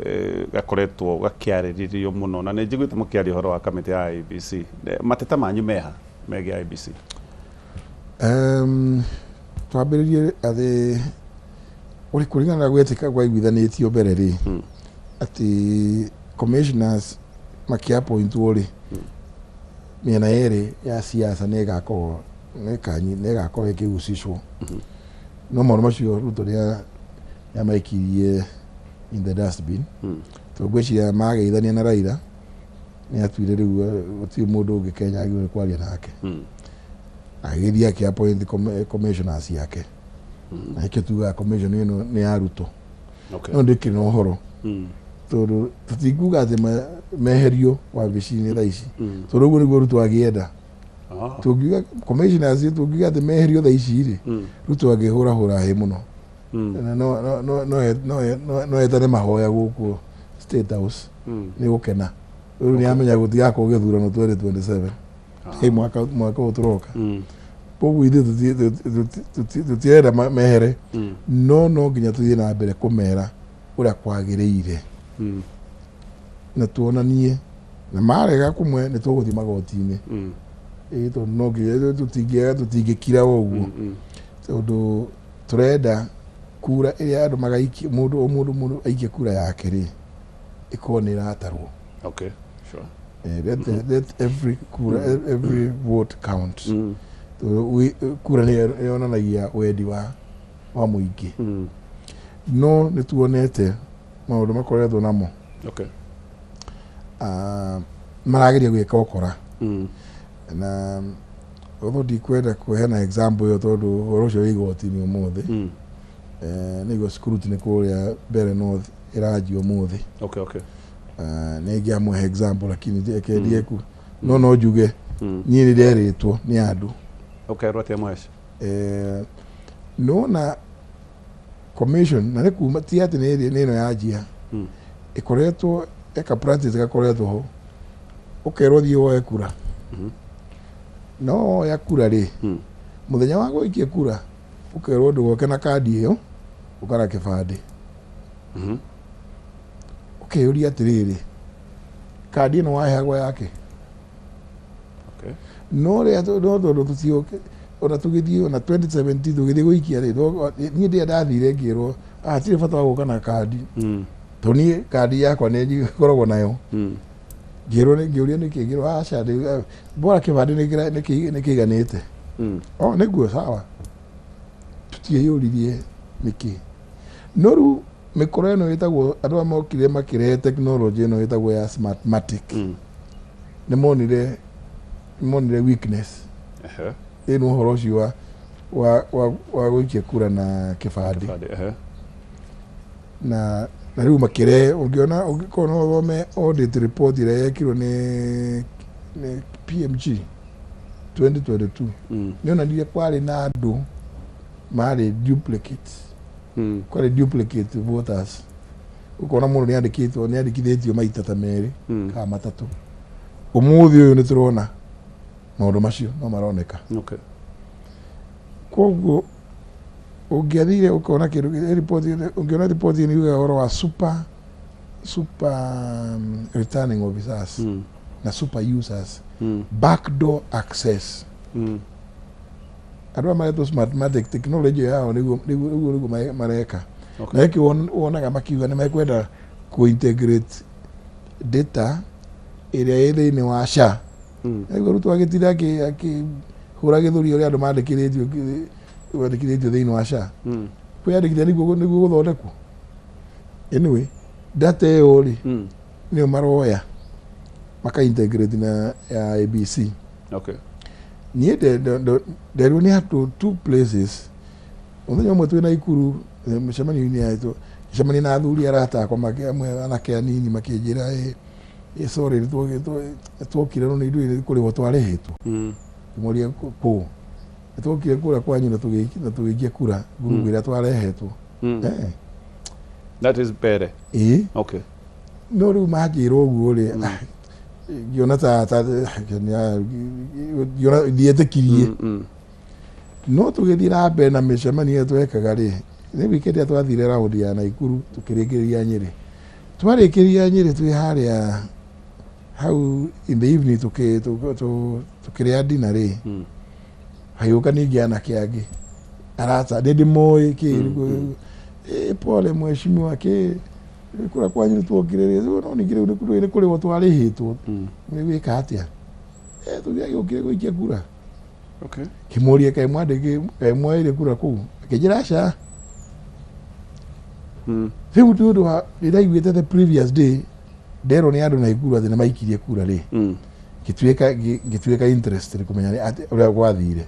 gakoretwo gakĩarĩrĩrio mũno, na nĩ njiguĩte mũkĩaria ũhoro wa kamĩtĩ ya IEBC. Mateta manyu meha megiĩ IEBC? Twambĩrĩrie atĩ ũrĩ kũringana na gwetĩka kwaiguithanĩtio mbere rĩ, atĩ commissioners makĩappointwo rĩ, mĩena yerĩ ya siasa nĩ ĩgakorwo nĩ ĩgakorwo ĩkĩhusishwo. No maũndũ macio Ruto nĩamaikirie in the dustbin. Tondũ ngwĩciria mageithania na Raila nĩ atuire rĩu gũtirĩ mũndũ ũngĩ Kenya agĩrĩirwo nĩ kwaria nake. Agĩthiĩ akĩ appoint commissioners yake. Na nĩkĩo tugaga commission ĩno nĩ ya Ruto. No ndĩkĩrĩ na ũhoro. Tondũ tũtinguga atĩ meherio wabici-inĩ thaa ici. Tondũ ũguo nĩguo Ruto angĩenda. Tũngiuga commissioners tũngiuga atĩ meherio thaa ici rĩ, Ruto angĩhũrahũra hĩ mũno. No etane mahoya gũkũ State House. Nĩ gũkena. Rĩu nĩ amenya gũtigakorwo gĩthurano 2027. Hĩ mwaka ũyũ tũroka. Koguo ithuĩ tũtirenda mehere. No no nginya tũthiĩ na mbere kũmera ũrĩa kwagĩrĩire. Na tuonanie na marega kũmwe nĩ tũgũthiĩ magoti-inĩ. Ĩĩ tondũ no nginya tũtingĩkira o ũguo. Tondũ tũrenda kura ĩrĩa andũ magaikia mũndũ o mũndũ aikie kura yake rĩ, ĩkorwo nĩ ĩratarwo. Okay, sure. Let every kura, every vote count. Kura nĩ yonanagia wendi wa mũingĩ. No nĩ tuonete maũndũ makoretwo namo. Okay. Marageria gwĩka ũkora. Na although ndikwenda kũheana example ĩyo tondũ ũhoro ũcio wĩ igoti-inĩ ũmũthĩ. Nĩguo scrutiny kũrĩa Mbere North ĩranjia ũmũthĩ. Okay, okay. Nĩ ingĩamũhe example lakini reke ndieku. No njuge niĩ nĩ nderĩtwo nĩ andũ. Okay, rwatia mwesh. Nona commission na nĩ kuma ti atĩ nĩ ĩno yanjia. Ĩkoretwo eka practice gakoretwo ho. Ũkerwo thiĩ woe kura. No woya kura rĩ, mũthenya wa gũikia kura ũkerwo ndũgoke na kandi ĩyo, ũkara kĩbandĩ. Ũkeyũria atĩrĩrĩ, kandi ĩno waheagwo yake? Okay. No rĩa no tondũ tũtioke ona tũgĩthiĩ ona 2017 tũgĩthiĩ gũikia rĩ, niĩ ndĩrĩa ndathire ngĩrwo hatirĩ bata wa gũka na kandi. Tondũ niĩ kandi yakwa nĩ ngoragwo nayo. Ngĩrwo ngĩũria nĩkĩ, ngĩrwo aca bora kĩbandĩ nĩ kĩiganĩte. O nĩguo sawa. Tũtieyũririe nĩkĩ. No rĩu mĩkora ĩno ĩtagwo andũ arĩa mokire makĩrehe technology ĩno ĩtagwo ya Smartmatic. Nĩ monire weakness. Ĩno ũhoro ũcio wa gũikia kura na kĩbandĩ. Na rĩu makĩrehe ũngĩona ũngĩkorwo no ũthome audit report ĩrĩa yekirwo nĩ PMG 2022. Nĩ onanirie kwarĩ na andũ marĩ duplicates. Kwarĩ duplicate voters. Ũkona mũndũ nĩ andĩkĩtwo nĩ andĩkithĩtio maita ta merĩ kana matatũ. Ũmũthĩ ũyũ nĩ tũrona maũndũ macio no maroneka. Okay. Koguo ũngĩathire ũkona kĩndũ report ũngĩona report ĩno yugaga ũhoro wa super returning officers na super users, backdoor access. Andũ aya maretwo Smartmatic technology yao nĩguo mareka. Na nĩkĩo wonaga makiuga nĩ mekwenda kũ-integrate data ĩrĩa ĩ thĩinĩ wa SHA. Nĩguo Ruto agĩtinda akĩhũra gĩthũri ũrĩa andũ mandĩkithĩtio thĩinĩ wa SHA. Kwĩyandĩkithia nĩguo gũthondekwo. Anyway, data ĩyo rĩ, nĩyo maroya maka integrate na ya ABC. Okay. Niĩ nderirwo nĩ andũ two places. Mũthenya ũmwe twĩ Naikuru mĩcemanio-inĩ yaitũ, ngĩcemania na athuri arata akwa amwe anake anini makĩnjĩra sorry nĩtwokire no nĩ ithuĩ kũrĩhwo twarĩhĩtwo. Ngĩmoria kũ? Nĩtwokire kũrĩa kwanyu na tũgĩikia kura ngurubu ĩrĩa twarehetwo. That is better. Ĩĩ. Okay. No rĩu manjĩra ũguo rĩ, ngĩona ta ngĩona ndietĩkirie. No tũgĩthiĩ na mbere na mĩcemanio ĩrĩa twekaga rĩ, nĩ weekend ĩrĩa twathire round ya Naikuru tũkĩrĩkĩrĩria Nyĩrĩ. Twarĩkĩria Nyĩrĩ twĩ harĩa hau in the evening tũkĩrĩa dinner rĩ, Hagĩũka ningĩ anake angĩ arata nĩ ndĩmoĩ kĩ pole mheshimiwa kĩ kura kwanyu nĩtuokire rĩ no ningĩ rĩu nĩ kũrĩhwo twarĩhĩtwo nĩ gwĩka atĩa tũgĩokire gũikia kura. Okay. Kĩmũria kaĩ mwandĩki kaĩ mwoire kura kũu akĩnjĩra aca. Rĩu nĩ ũndũ wa nĩndaiguĩte the previous day nderwo nĩ andũ Naikuru atĩ nĩmaikirie kura rĩ ngĩtuĩka interested kũmenya atĩ ũrĩa gwathire.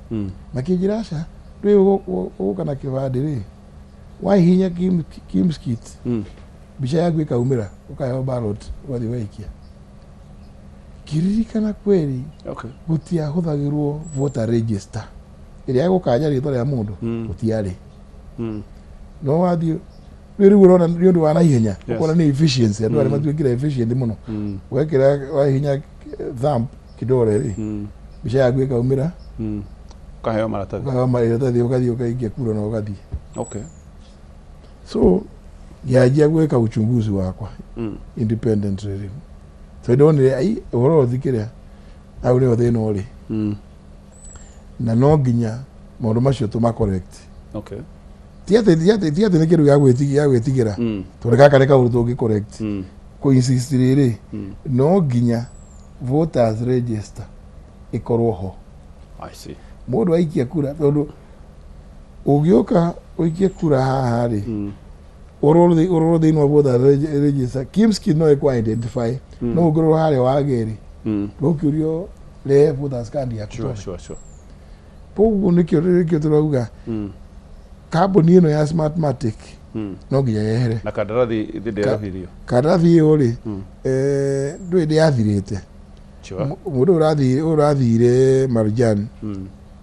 Makĩnjĩra aca rĩu ũgũka na kĩbandĩ rĩ wahihinya Kimskit mbica yaku ĩkaumĩra ũkaheo ballot ũgathiĩ ũgaikia. Ngĩririkana kweri gũtiahũthagĩrwo voter register ĩrĩa ĩgũkanja rĩtwa rĩa mũndũ gũtiarĩ. No wathiĩ rĩu ũrona nĩ ũndũ wa naihenya ũkona nĩ efficiency andũ arĩa matuĩkire efficient mũno wekĩra wahihinya thumb kidole rĩ mbica yaku ĩkaumĩra ũkaheo maratathi ũkaheo maratathi ũgathiĩ ũkaikia kura na ũgathiĩ. Okay. So ngĩanjia gwĩka uchunguzi wakwa independently rĩu so ndonire ai ũhoro ũyũ kĩrĩa hau nĩho thĩna ũrĩ na no nginya maũndũ macio tũma correct. Okay. Ti atĩ nĩ kĩndũ gĩa gwĩtigĩra tondũ gaka nĩ kaũndũ tũngĩ correct. Kũ insist rĩrĩ no nginya voters register ĩkorwo ho. I see. Mũndũ aikia kura tondũ ũngĩũka ũikie kura haha rĩ ũrorwo thĩinĩ wa voters register Kimskit no ĩkũ identify no ũngĩrorwo harĩa wa kerĩ ndũkĩũrio rehe voters card yaku. Sure, sure. Koguo nĩkĩo tũrauga kambuni ĩno ya Smartmatic no nginya yehere. Na kandarathi ndĩrerũhirio. Kandarathi ĩyo rĩ ndũĩ ndĩathirĩte. Mũndũ ũrathire Marjan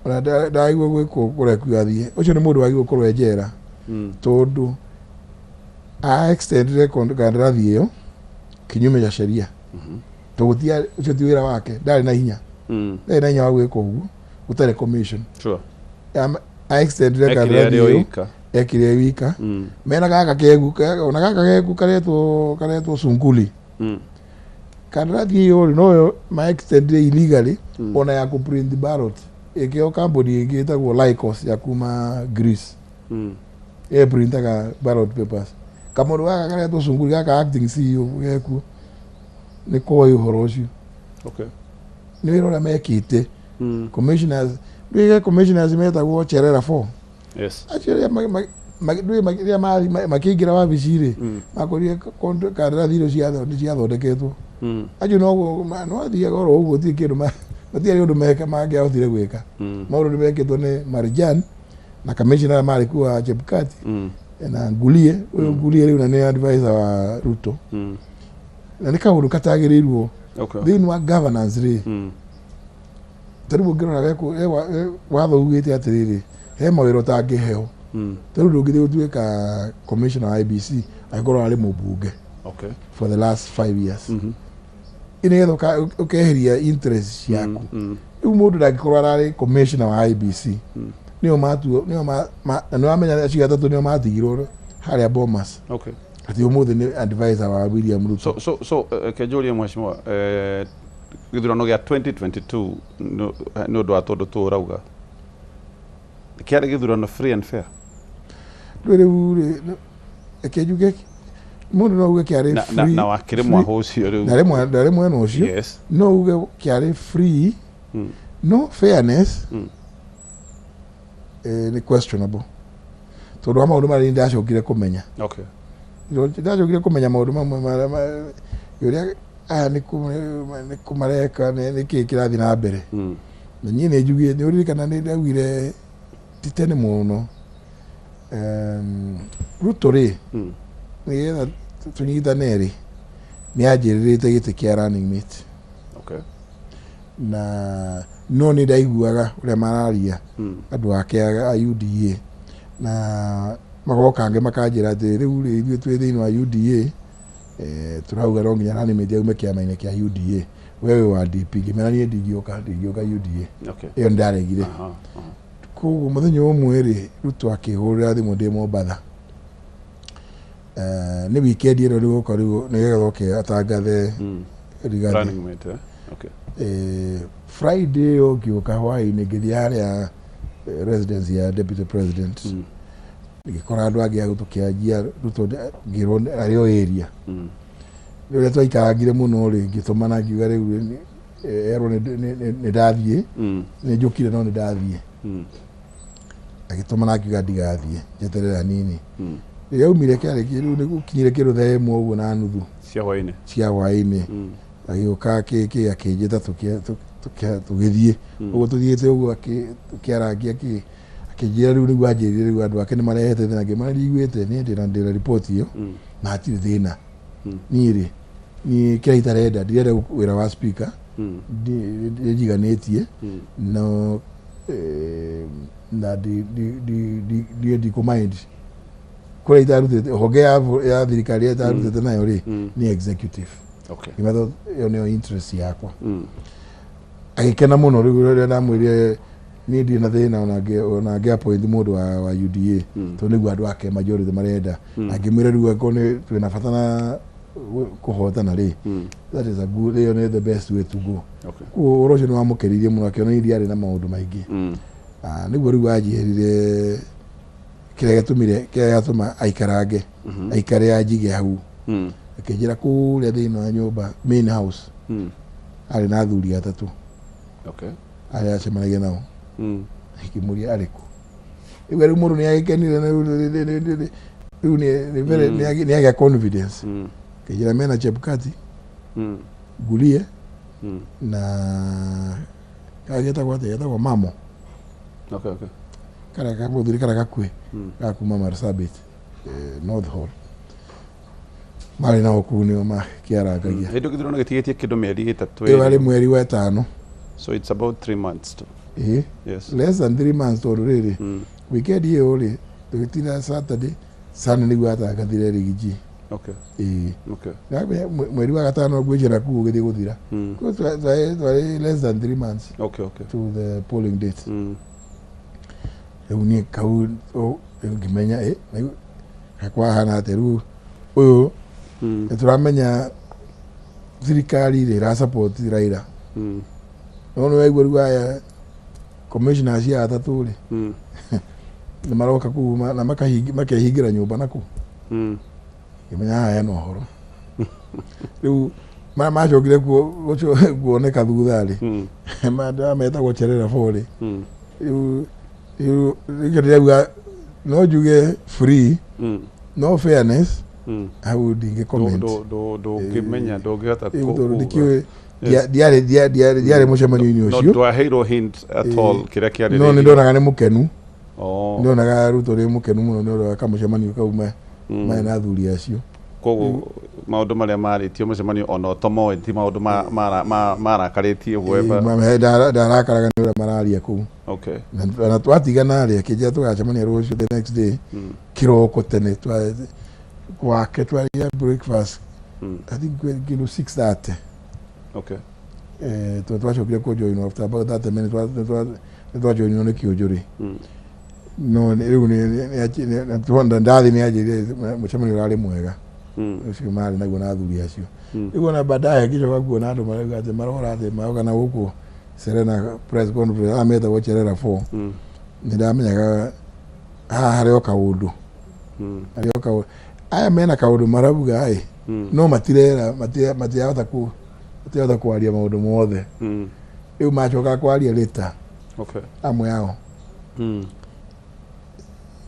ona ndagĩrĩirwo gwĩkwo kũrekio athiĩ ũcio nĩ mũndũ wagĩrĩirwo gũkorwo e njera tondũ a extendire kandarathi ĩyo kinyume cha sheria. Tondũ ũcio ti wĩra wake ndarĩ na hinya. Ndarĩ na hinya wa gwĩka ũguo gũtarĩ commission. Sure. A extendire kandarathi ĩyo ekire wika mena gaka kegu ona gaka kegu karetwo Sunguli. Kandarathi ĩyo rĩ noyo ma extendire illegally ona ya kũ print ballot ĩkĩo kambuni ĩngĩ ĩtagwo Lycos ya kuma Greece. Ĩ printaga ballot papers. Kamũndũ gaka karetwo Sunguli gaka acting CEO gekuo nĩ koĩ ũhoro ũcio. Okay. Nĩ wĩra ũrĩa mekĩte. Commissioners ndũĩ commissioners metagwo Cherera 4. Yes. Acio arĩa makĩingĩra wabici rĩ makorire kandarathi icio ciathondeketwo. Acio no athiaga oro ũguo gũtirĩ kĩndũ matiarĩ ũndũ mangĩahotire gwĩka. Maũndũ nĩ mekĩtwo nĩ Marjan na commissioner marĩ kuo wa Chebukati na Ngulie ũyũ Ngulie rĩu na nĩ advisor wa Ruto. Na nĩ kaũndũ katagĩrĩirwo thĩinĩ wa governance rĩ ta rĩu ũngĩrora watho ugĩte atĩrĩrĩ he mawĩra ũtangĩheo. Ta rĩu ndũngĩthiĩ gũtuĩka commissioner wa IEBC angĩkorwo arĩ mũmbunge. Okay. For the last 5 years. Nĩgetha ũkeheria interest ciaku. Rĩu mũndũ ndangĩkorwo ararĩ commissioner wa IEBC. Nĩo matuo nĩo nĩ wamenya acio atatũ nĩo matigirwo harĩa Bomas. Okay. Atĩ ũmũthĩ nĩ advisor wa William Ruto. So kĩnjũrie mheshimiwa gĩthurano gĩa 2022 nĩ ũndũ wa tondũ tũrauga kĩarĩ gĩthurano free and fair. Rĩu rĩ reke njuge mũndũ no uge kĩarĩ free na wakĩrĩ mwaho ũcio rĩu ndarĩ mwena ũcio. Yes. No uge kĩarĩ free no fairness nĩ questionable tondũ wa maũndũ marĩa ndacokire kũmenya. Okay. Ndacokire kũmenya maũndũ mamwe ũrĩa aya nĩ kũmareka nĩ kĩĩ kĩrathiĩ na mbere. Na niĩ nĩ njugire nĩ ũririkana nĩ ndaugire ti tene mũno Ruto rĩ nĩgetha tũnyitane rĩ nĩ anjĩrĩrĩte gĩtĩ kĩa running mate. Okay. Na no nĩ ndaiguaga ũrĩa mararia andũ ake a UDA na magoka angĩ makanjĩra atĩ rĩu rĩ ithuĩ twĩ thĩinĩ wa UDA tũrauga no nginya running mate aume kĩama-inĩ kĩa UDA wewe wa DP ngĩmera niĩ ndingĩũka UDA. Okay. Ĩyo nĩndaregire. Koguo mũthenya ũmwe rĩ Ruto akĩhũrĩra thimũ ndĩ Mombatha. Nĩ weekend ĩno rĩu oka rĩu nĩgetha oke atangathe Rigathi. Running mate, eh? Okay. Friday ĩyo ngĩũka hwaĩ-inĩ ngĩthiĩ harĩa residence ya deputy president. Ngĩkora andũ angĩ hau tũkĩanjia Ruto, ngĩrwo arĩ o area. Nĩ ũrĩa twaikarangire mũno rĩ, ngĩtũmana ngiuga rĩu erwo nĩ ndathiĩ. Nĩ njũkire no nĩ ndathiĩ. Agĩtũmana akiuga ndigathiĩ, njeterere hanini. Rĩrĩa aumire kĩarĩ rĩu nĩ gũkinyire kĩndũ thaa 1 ũguo na nuthu cia hwainĩ. Cia hwainĩ. Agĩũka akĩ akĩnjĩta tũgĩthiĩ ũguo, tũthiĩte ũguo tũkĩarangia akĩnjĩra rĩu nĩguo anjĩrire rĩu andũ ake nĩ marehete thĩna. Ngĩmara nĩiguĩte niĩ ndĩna riboti ĩyo na hatirĩ thĩna. Niĩ rĩ, niĩ kĩrĩa itarenda, ndirenda wĩra wa speaker. Ndĩnjiganĩtie no na ndiĩ ndikũ mind kũrĩa itarutĩte honge ya thirikari ĩrĩa itarutĩte nayo rĩ nĩ executive. Ngĩmetha ĩyo nĩyo interest yakwa. Agĩkena mũno rĩu rĩrĩa ndamwĩrire niĩ ndirĩ na thĩna ona ngĩ appoint mũndũ wa UDA tondũ nĩguo andũ ake majority marenda. Na ngĩmwĩra rĩu angĩkorwo nĩ twĩna bata na kũhotana rĩ, that is a good, ĩyo nĩ the best way to go. Koguo ũhoro ũcio nĩ wamũkenirie mũno, akĩona niĩ ndiarĩ na maũndũ maingĩ. Nĩguo rĩu anjĩrire kĩrĩa gĩtũmire, kĩrĩa gĩatũma aikarange, aikare anjige hau. Akĩnjĩra kũrĩa thĩinĩ wa nyũmba, main house, arĩ na athuri atatũ arĩa acemanagia nao. Ngĩmũria arĩ kũ. Rĩu mũndũ nĩ agĩkenire na rĩu nĩ very nĩ agĩa confidence. Akĩnjĩra mena Chebukati, Ngurie na kagetagwo atĩa, getagwo Mamo. Karĩa kamũthuri karĩa gakuhĩ ga kuma Marsabit, North Hall, marĩ nao kũu nĩo makĩarangagia. Hĩndĩ gĩthurano gĩtigĩtie kĩndũ mĩeri 3. Ĩyo arĩ mweri wa 5. So it's about 3 months to. Ĩĩ. Less than 3 months, tondũ rĩrĩ, weekend ĩyo rĩ, tũgĩtinda Saturday, Sunday nĩguo atangathire Riggy G. Ĩĩ. Mweri wa 5 ngwĩjĩra kuu ũgĩthiĩ gũthira. Koguo twarĩ less than 3 months to the polling date. Rĩu niĩ kau rĩu ngĩmenya ĩ rĩu kwahana atĩa rĩu ũyũ. Nĩ tũramenya thirikari rĩ ĩra support Raila. No nĩ waigua rĩu aya commissioners aya atatũ rĩ nĩ maroka kuu na makehingĩra nyũmba nakũu. Ngĩmenya haha hena ũhoro. Rĩu marĩa macokire kuoneka thutha rĩ, metagwo Cherera Four rĩ. Rĩu nĩkĩo ndĩrauga no njuge free, no fairness hau ndingĩ comment. Ndũngĩmenya, ndũngĩhota Rĩu tondũ kuga. ndikĩũĩ, ndiarĩ mũcemanio-inĩ No ũcio. ndwaheirwo hint at all kĩrĩa kĩarĩrĩirio? No nĩ ndonaga nĩ mũkenu. Oh. Ndonaga Ruto nĩ mũkenu mũno nĩ ũndũ wa kamũcemanio kau marĩ na athuri acio. Koguo maũndũ marĩa marĩtio mũcemanio ona ũtomoĩ ti maũndũ marakarĩtie whoever. Ndarakaraga nĩ ũrĩa mararia kũu. Na twatigana rĩ, akĩnjĩra tũgacemania rũciũ, the next day, kĩroko tene gwake twarĩa breakfast. I think kĩndũ 6:30. Tondũ twacokire kũjoinwo after about 30 minutes, nĩ twajoinwo nĩ kĩũnjũrĩ. No rĩu ndathi nĩ anjĩrire mũcemanio ũrarĩ mwega ũcio marĩ naguo na athuri acio. Rĩu ona baadaye ngĩcoka kuona andũ marauga atĩ marora atĩ maroka na gũkũ Serena press conference aya metagwo Cherera Four. Nĩ ndamenyaga haha harĩ o kaũndũ, harĩ o kaũndũ aya mena kaũndũ marauga ĩ, no matirera matirahota kwaria maũndũ mothe. Rĩu macoka kwaria later amwe ao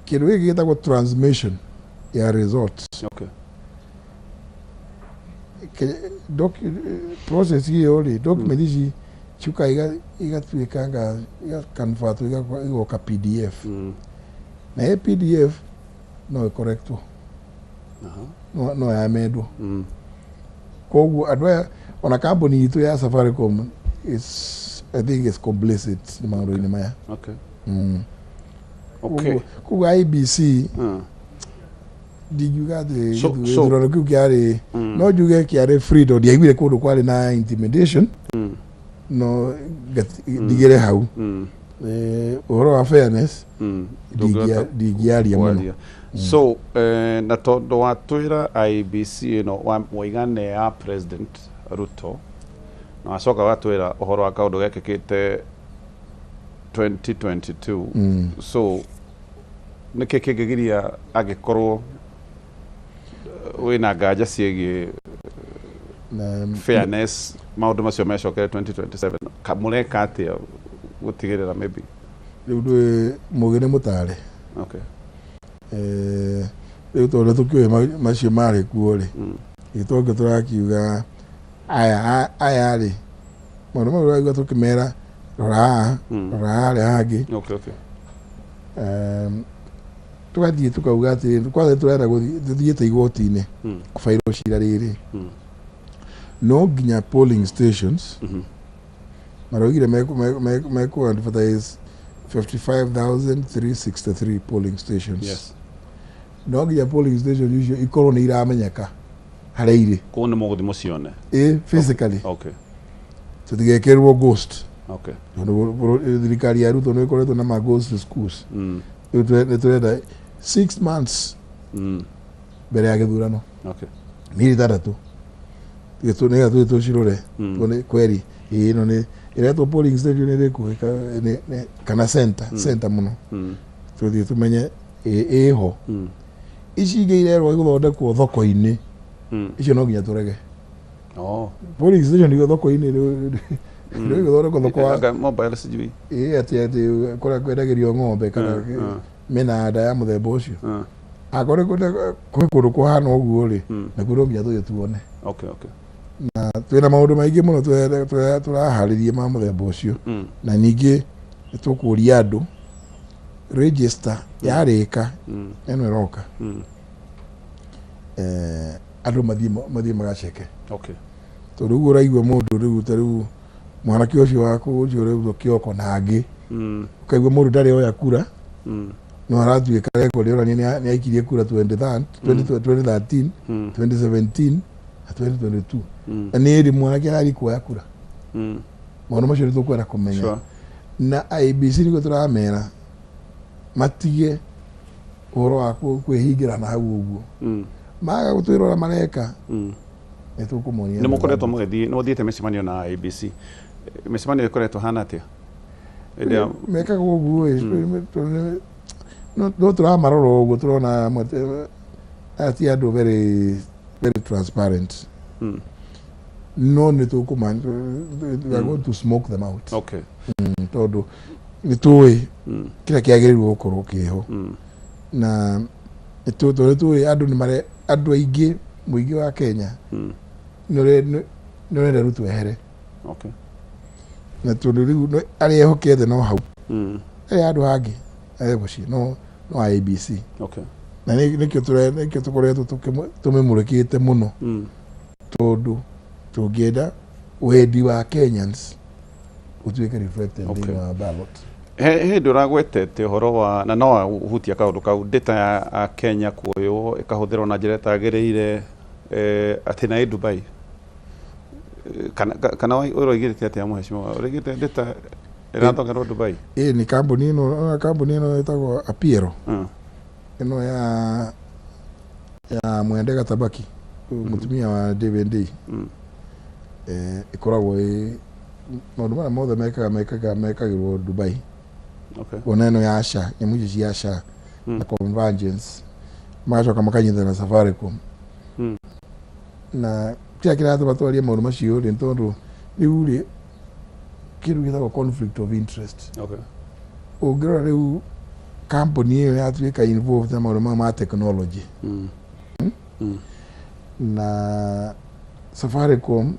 kĩndũ gĩkĩ gĩtagwo transmission ya results. Process ĩyo rĩ, document ici ciũkaga igatuĩkanga igaconvertwo igoka PDF. Na ĩ PDF no ĩkorektwo, no yamendwo. Koguo andũ aya ona kambuni itũ ya Safaricom is, I think, is complicit maũndũ-inĩ maya. Koguo IEBC ndingiuga atĩ gĩthurano kĩu kĩarĩ, no njuge kĩarĩ free tondũ ndiaiguire kũndũ kwarĩ na intimidation. No ndigĩre hau. Ũhoro wa fairness ndingĩaria mũno. Kwaria. So na tondũ watwĩra IEBC ĩno waiga nĩ ya President Ruto, na wacoka watwĩra ũhoro wa kaũndũ gekĩkĩte. 2022. So nĩkĩ kĩngĩgiria angĩkorwo wĩna nganja ciĩgiĩ fairness, maũndũ macio mecokere 2027? Mũreka atĩa gũtigĩrĩra maybe? Rĩu ndũĩ mũgĩ nĩ mũtare. Okay. Rĩu tondũ tũkĩũĩ macio marĩ kuo rĩ, gĩtongĩ tũrakiuga aya aya rĩ, maũndũ mau tũraigua tũkĩmera rora haha, rora harĩa hangĩ. Okay. Tũgathiĩ tũkauga atĩ kwanza tũrenda gũthiĩ, tũthiĩte igoti-inĩ kũbairwo cira rĩrĩ, no nginya polling stations maraugire meku advertise 55,363 polling stations. Yes. No nginya polling station icio ikorwo nĩ iramenyeka harĩa irĩ. Kũu nĩ mũgũthiĩ mũcione? Ĩ, physically. Okay. Tũtigekĩrwo ghost. Okay. Tondũ thirikari ya Ruto nĩ ĩkoretwo na ma ghost schools. Rĩu nĩ tũrenda 6 months mbere ya gĩthurano. Okay. Mĩeri 6. Nĩgetha tũthiĩ tũcirore tuone kweri ĩno nĩ ĩretwo polling station ĩrĩkũ, kana center, center mũno. Tũthiĩ tũmenye ĩho. Ici ingĩ irerwo igũthondekwo thoko-inĩ. Icio no nginya tũrege. Oh. Polling station igũ thoko-inĩ rĩu ĩgũthondekwo thoko wa Anga mobile sijui. Ĩ, atĩ kũrĩa kwendagĩrio ng'ombe kana mĩnanda ya mũthemba ũcio. Akorwo kwĩ kũndũ kũhana ũguo rĩ, nakuo no nginya tũthiĩ tuone. Okay. Na twĩna maũndũ maingĩ mũno tũraharĩria ma mũthemba ũcio. Na ningĩ nĩ tũkũria andũ register yarĩka ĩno ĩroka. Andũ mathiĩ magaceke. Okay. Tondũ ũguo ũraigua mũndũ rĩu ta rĩu mwanake ũcio waku ũcio ũrĩa kĩoko na angĩ. Ũkaigua mũndũ ndarĩ oya kura. No aratuĩka record yonania nĩ aikirie kura 2013, 2017 na 2022. Na nĩ ĩrĩ mwanake arathiĩ kuoya kura. Maũndũ macio nĩ tũkwenda kũmenya. Sure. Na IEBC nĩguo tũramera matige ũhoro wa kwĩhingĩra na hau ũguo. Maga gũtwĩra ũrĩa mareka, nĩ tũkũmonia. Nĩ mũkoretwo mũgĩthiĩ, nĩ mũthiĩte mĩcemanio na IEBC. Mĩcemanio ĩkoretwo hana atĩa? Mekaga ũguo ĩ, no tũramarora ũguo tũrona aya ti andũ very, very transparent. No nĩ tũkũma, we are going to smoke them out. Okay. Tondũ nĩ tũĩ kĩrĩa kĩagĩrĩirwo gũkorwo kĩho. Na tondũ nĩ tũĩ andũ nĩ mare, andũ aingĩ mũingĩ wa Kenya nĩ ũrenda Ruto ehere. Okay. Na tondũ rĩu arĩa ehokete no hau. Arĩa andũ angĩ arĩa mũciĩ no IEBC. Okay. Na nĩkĩo tũkoretwo tũmĩmũrĩkĩte mũno. Tondũ tũngĩenda wendi wa Kenyans ũtuĩke reflected thĩinĩ wa ballot. He hĩndĩ ũragwetete ũhoro wa, na no ũhutia kaũndũ kau, data ya Kenya kuoywo ĩkahũthĩrwo na njĩra ĩtagĩrĩire, atĩ na ĩ Dubai. Kana ũroigĩte atĩa mheshimiwa? Ũroigĩte data ĩrathongerwo Dubai? Ĩ, nĩ kambuni ĩno, kambuni ĩno ĩtagwo Apiero. Ĩno ya Mwende Gatabaki, mũtumia wa David Ndii. Ĩkoragwo ĩ maũndũ marĩa mothe mekagĩrwo Dubai. Okay. Ona ĩno ya SHA, nyamũ icio cia SHA na Convergence, magacoka makanyitana na Safaricom. Na kĩrĩa kĩratũma twarie maũndũ macio rĩ, nĩ tondũ rĩu rĩ kĩndũ gĩtagwo conflict of interest. Okay. Ũngĩrora rĩu kambuni ĩyo yatuĩka involved na maũndũ maya ma technology. Na Safaricom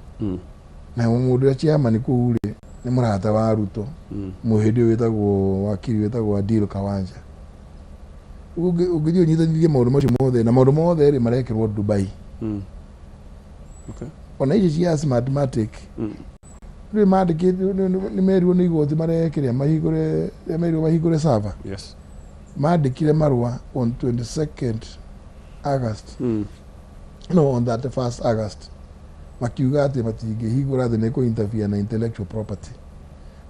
na mũndũ ũrĩa chairman kũu rĩ nĩ mũrata wa Ruto. Mũhĩndĩ ũyũ wĩtagwo wakiri wĩtagwo Adil Kawanja. Ũngĩthiĩ ũnyitanithie maũndũ macio mothe, na maũndũ mothe rĩ marekĩrwo Dubai. Okay. Ona ici cia Smartmatic, rĩu mandĩkĩtwo, nĩ merirwo nĩ igoti marekĩrĩa mahingũre, merirwo mahingũre server. Yes. Mandĩkire marũa on 22nd August. No, on 31st August. Makiuga atĩ matingĩhingũra atĩ nĩ kũ interfere na intellectual property.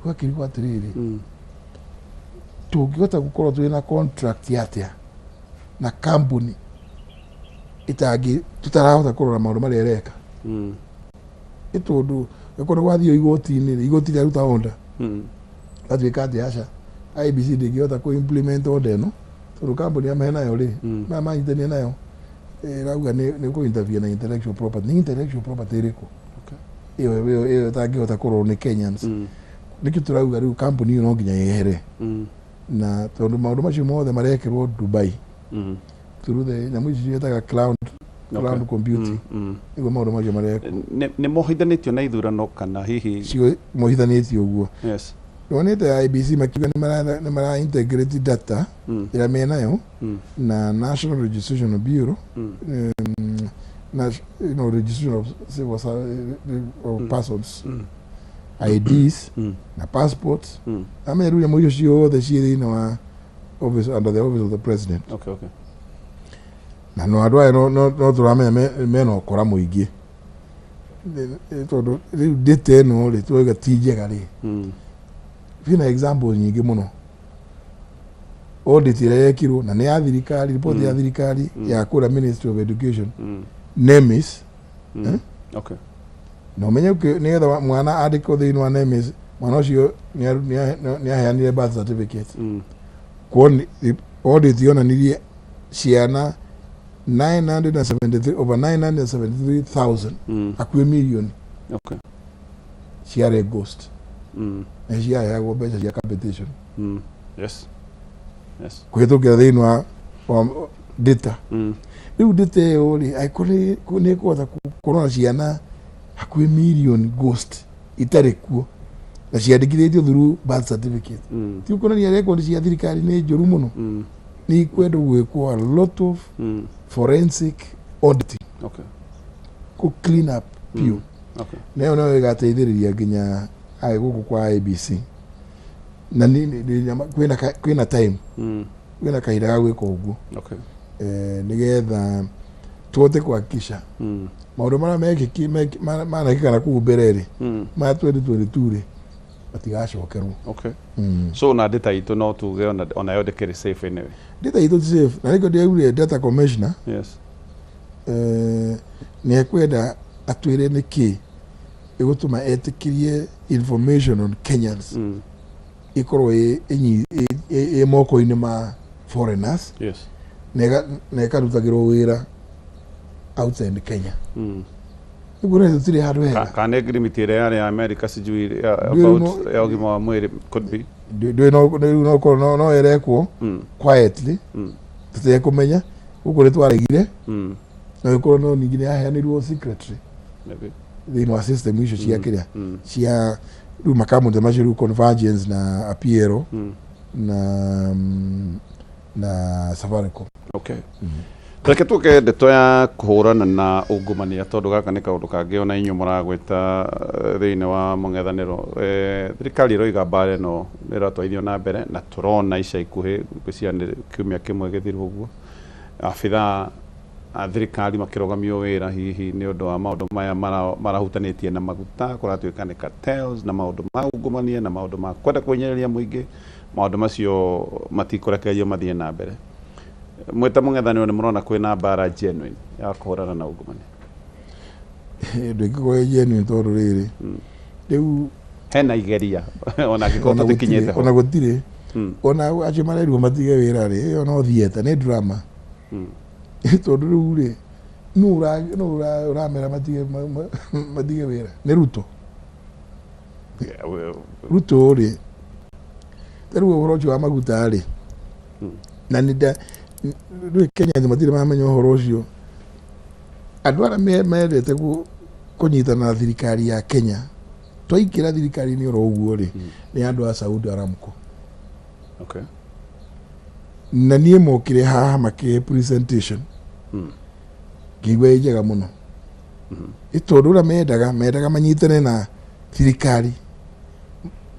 Ũgakĩrigwo atĩrĩrĩ, tũngĩhota gũkorwo twĩna contract atĩa na kambuni ĩtangĩ tũtarahota kũrora maũndũ marĩa ĩreka. Nĩ tondũ gũkorwo gwathiĩ igoti-inĩ, igoti rĩaruta order. Gatuĩka atĩ aca, IEBC ndĩngĩhota kũ implement order ĩno tondũ kambuni ya menayo rĩ, maya manyitania nayo ĩrauga nĩ kũ interfere na intellectual property. Nĩ intellectual property ĩrĩkũ ĩyo ĩtangĩhota kũrorwo nĩ Kenyans? Nĩkĩo tũrauga rĩu kambuni ĩyo no nginya yehere, na tondũ maũndũ macio mothe marekĩrwo Dubai through the nyamũ ici ciĩtaga cloud computing, nĩguo maũndũ macio marekwo. Nĩ mohithanĩtio na ithurano kana hihi? Cio mohithanĩtio ũguo. Yes. Wonete IEBC makiuga nĩ mara integrate data ĩrĩa menayo na National Registration Bureau, registration of civil of persons, IDs na passports. Amenya rĩu nyamũ icio ciothe ciĩ thĩinĩ wa office, under the office of the president. Okay. Na no andũ aya no tũramenya mena ũkora mũingĩ, tondũ rĩu data ĩno rĩ, tũrauga ti njega rĩ. Kwĩna example nyingĩ mũno, audit ĩrĩa yekirwo na nĩ ya thirikari, report ya thirikari ya kũrĩa Ministry of Education, NEMIS. Eh? Okay. Na ũmenye nĩgetha mwana andĩkwo thĩinĩ wa NEMIS, mwana ũcio nĩ aheanire birth certificate. Audit yonanirie ciana 973, over 973,000, hakuhĩ mirioni, ciarĩ ghost na ciaheagwo mbeca cia capitation kũhĩtũkĩra thĩinĩ wa data. Rĩu data ĩyo rĩ, angĩkorwo nĩ ĩkũhota kũrora ciana hakuhĩ mirioni ghost itarĩ kuo na ciandĩkithĩtio through birth certificate, ti kuonania record cia thirikari nĩ njũru mũno? Nĩ ikwenda gwĩkwo a lot of forensic auditing, kũ clean up biũ. Na ĩyo nayo ĩgateithĩrĩria nginya gũkũ kwa IEBC na kwĩna time, kwĩna kahinda ga gwĩka ũguo, nĩgetha tũhote kuhakikisha maũndũ marĩa manekĩka na kũu mbere rĩ, ma 2022 rĩ, matigacokerwo. So na data itũ no tuge onayo ndĩkĩrĩ safe anyway? Data itũ ti safe, na nĩkĩo ndĩraugire data commissioner nĩ ekwenda atwĩre nĩkĩ ĩgũtũma etĩkĩrie information on Kenyans ĩkorwo ĩ moko-inĩ ma foreigners na ĩkarutagĩrwo wĩra outside Kenya. Nĩguo nĩ tũtirĩ handũ hega. Kana agreement ĩrĩa yarĩ ya America, sijui about ya ũgima wa mwĩrĩ, could be. Ndũĩ, no rĩu no korwo no ĩrekwo quietly tũtekũmenya. Gũkũ nĩ twaregire, no ĩkorwo no ningĩ nĩ yaheanirwo secretly Maybe. thĩinĩ wa system icio cia kĩrĩa cia rĩu makambuni ta macio rĩu, Convergence na Apiero na Safaricom. Okay. Reke tuke ndeto ya kũhũrana na ungumania, tondũ gaka nĩ kaũndũ kangĩ ona inyuĩ mũragwĩta thĩinĩ wa mũng'ethanĩro. Thirikari ĩroiga mbara ĩno nĩ ĩratwarithio na mbere, na tũrona ica ikuhĩ, ngwĩciria nĩ kiumia kĩmwe gĩthiru ũguo, abithaa a thirikari makĩrũgamio wĩra hihi nĩ ũndũ wa maũndũ maya marahutanĩtie na maguta. Kũratuĩka nĩ cartels na maũndũ ma ungumania na maũndũ ma kwenda kũhinyĩrĩria mũingĩ. Maũndũ macio matikũrekererio mathiĩ na mbere. Mwĩta mũng'ethanĩro, nĩ mũrona kwĩna mbara genuine ya kũhũrana na ungumania? Ndĩngĩkorwo ĩ genuine, tondũ rĩrĩ, rĩu Hena igeria ona angĩkorwo ona tũtikinyĩte gũtirĩ ho? Ona gũtirĩ. Ona acio marerirwo matige wĩra rĩ, ĩyo no theatre, nĩ drama, tondũ rĩu rĩ, nũ ũramera matige wĩra? Nĩ Ruto? Yeah, well, Ruto rĩ, ta rĩu ũhoro ũcio wa maguta rĩ, na nĩ nda rĩu Kenya matirĩ mamenya ũhoro ũcio. Andũ arĩa mendete kũnyitana na thirikari ya Kenya, twaingĩra thirikari-inĩ oro ũguo rĩ, nĩ andũ a Saudi Aramco. Na niĩ mokire haha makĩhe presentation, ngĩigua ĩ njega mũno, ĩ tondũ ũrĩa mendaga manyitane na thirikari,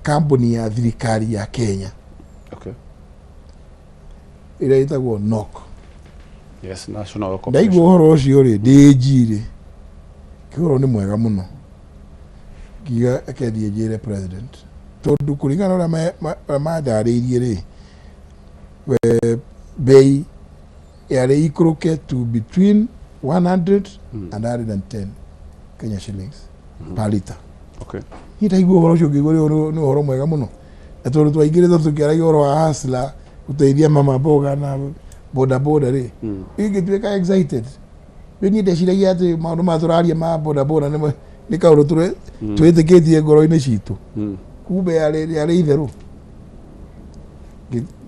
kambuni ya thirikari ya Kenya ĩrĩa ĩtagwo NOC. Yes, National Oil Ndaigua Corporation. ũhoro ũcio rĩ, ndĩ njirĩ kĩhoro nĩ mwega mũno, ngiuga reke thiĩ njĩre president, tondũ kũringana na ũrĩa ũrĩa mandarĩirie rĩ, bei yarĩ ikũrũke to between 100 and 110 Kenya shillings per liter. Niĩ ndaigua ũhoro ũcio ngĩigua rĩu nĩ ũhoro mwega mũno. Na tondũ twaingĩrĩte tũkĩaragia ũhoro wa hustler gũteithia mama mboga na boda boda rĩ, ingĩtuĩka excited. Rĩu niĩ ndeciragia atĩ maũndũ maya tũraria ma boda boda nĩ kaũndũ twĩtĩkĩtie ngoro-inĩ citũ. Kumbe yarĩ itherũ.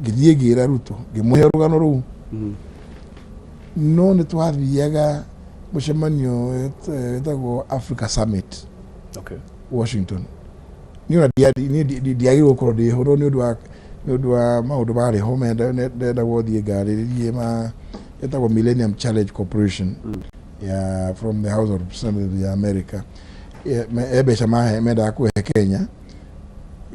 Ngĩthiĩ ngĩra Ruto, ngĩmũhe rũgano rũu. No nĩ twathiaga mũcemanio wĩtagwo Africa Summit, Washington. Niĩ ona ndiagĩrĩirwo gũkorwo ndĩ ho, no nĩ ũndũ wa maũndũ marĩ ho ndendagwo thiĩ ngarĩrĩrie ma ĩtagwo Millennium Challenge Corporation ya from the House of Representatives ya America. He mbeca mendaga kũhe Kenya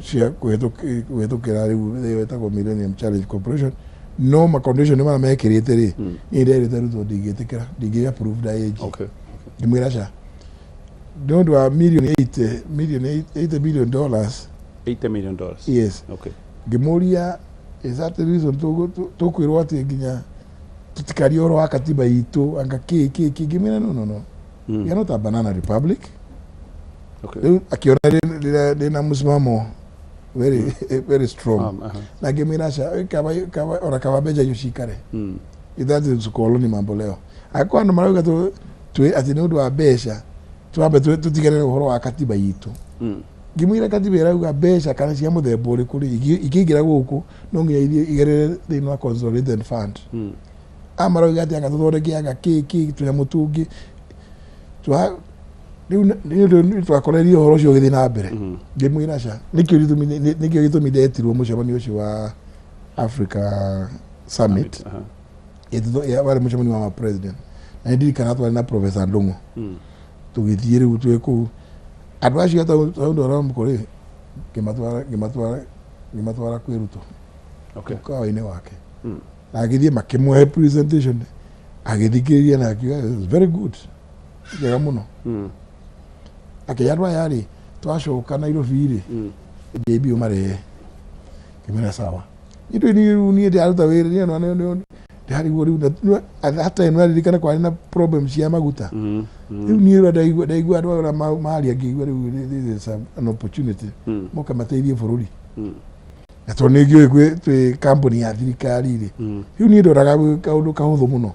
cia kũhĩtũkĩra rĩu ĩtagwo Millennium Challenge Corporation, no ma condition marĩa mekĩrĩte rĩ, niĩ nderĩte Ruto ndingĩtĩkĩra, ndingĩ approve na AG. Ngĩmwĩra ca nĩ ũndũ wa million 80 million, $80 million. $80 million. Yes. Ngĩmũria, is that the reason tũkwĩrwo atĩ nginya tũtikarie ũhoro wa katiba itũ, anga kĩ kĩ kĩ? Ngĩmwĩra, no, no, no, we are not a banana republic. Rĩu akĩona ndĩna mũsimamo very very strong. Na ngĩmwĩra ca kaba ona kaba mbeca icio cikare. That is ukoloni mambo leo. Angĩkorwo andũ marauga twĩ atĩ nĩ ũndũ wa mbeca twambe tũtigane na ũhoro wa katiba itũ. Ngĩmwĩra katiba ĩrauga mbeca kana cia mũthemba ũrĩkũ rĩ, ikĩingĩra gũkũ no nginya ithiĩ igerere thĩinĩ wa consolidated fund. A marauga atĩ anga tũthondeke anga kĩ kĩ tũnyamũ tũngĩ twa rĩu nĩ ũndũ nĩ twakorerie ũhoro ũcio ũgĩthiĩ na mbere. Ngĩmwĩra ca nĩkĩo gĩtũmi ndetirwo mũcemanio ũcio wa Africa Summit. Warĩ mũcemanio wa ma president na nĩ ndirikana twarĩ na Professor Ndung'u. Tũgĩthiĩ rĩu twĩ kũu andũ acio Saudi Aramco rĩ, ngĩmatwara kwĩ Ruto mũkawa-inĩ wake. Na agĩthiĩ makĩmũhe presentation, agĩthikĩrĩria na akiuga, "It's very good, njega mũno." Akĩra andũ aya rĩ, twacoka Nairobi rĩ, JB ũmarehe. Ngĩmwĩra sawa. Niĩ rĩu niĩ ndĩraruta wĩra niĩ ndĩrarigwo rĩu at that time naririkana kwarĩ na problem cia maguta. Rĩu niĩ ũrĩa ndaigua andũ aya maria, ngĩigua rĩu this is an opportunity moke mateithie bũrũri. Na tondũ nĩ ngĩũĩ twĩ kambuni ya thirikari rĩ, rĩu niĩ ndoraga kaũndũ kahũthũ mũno.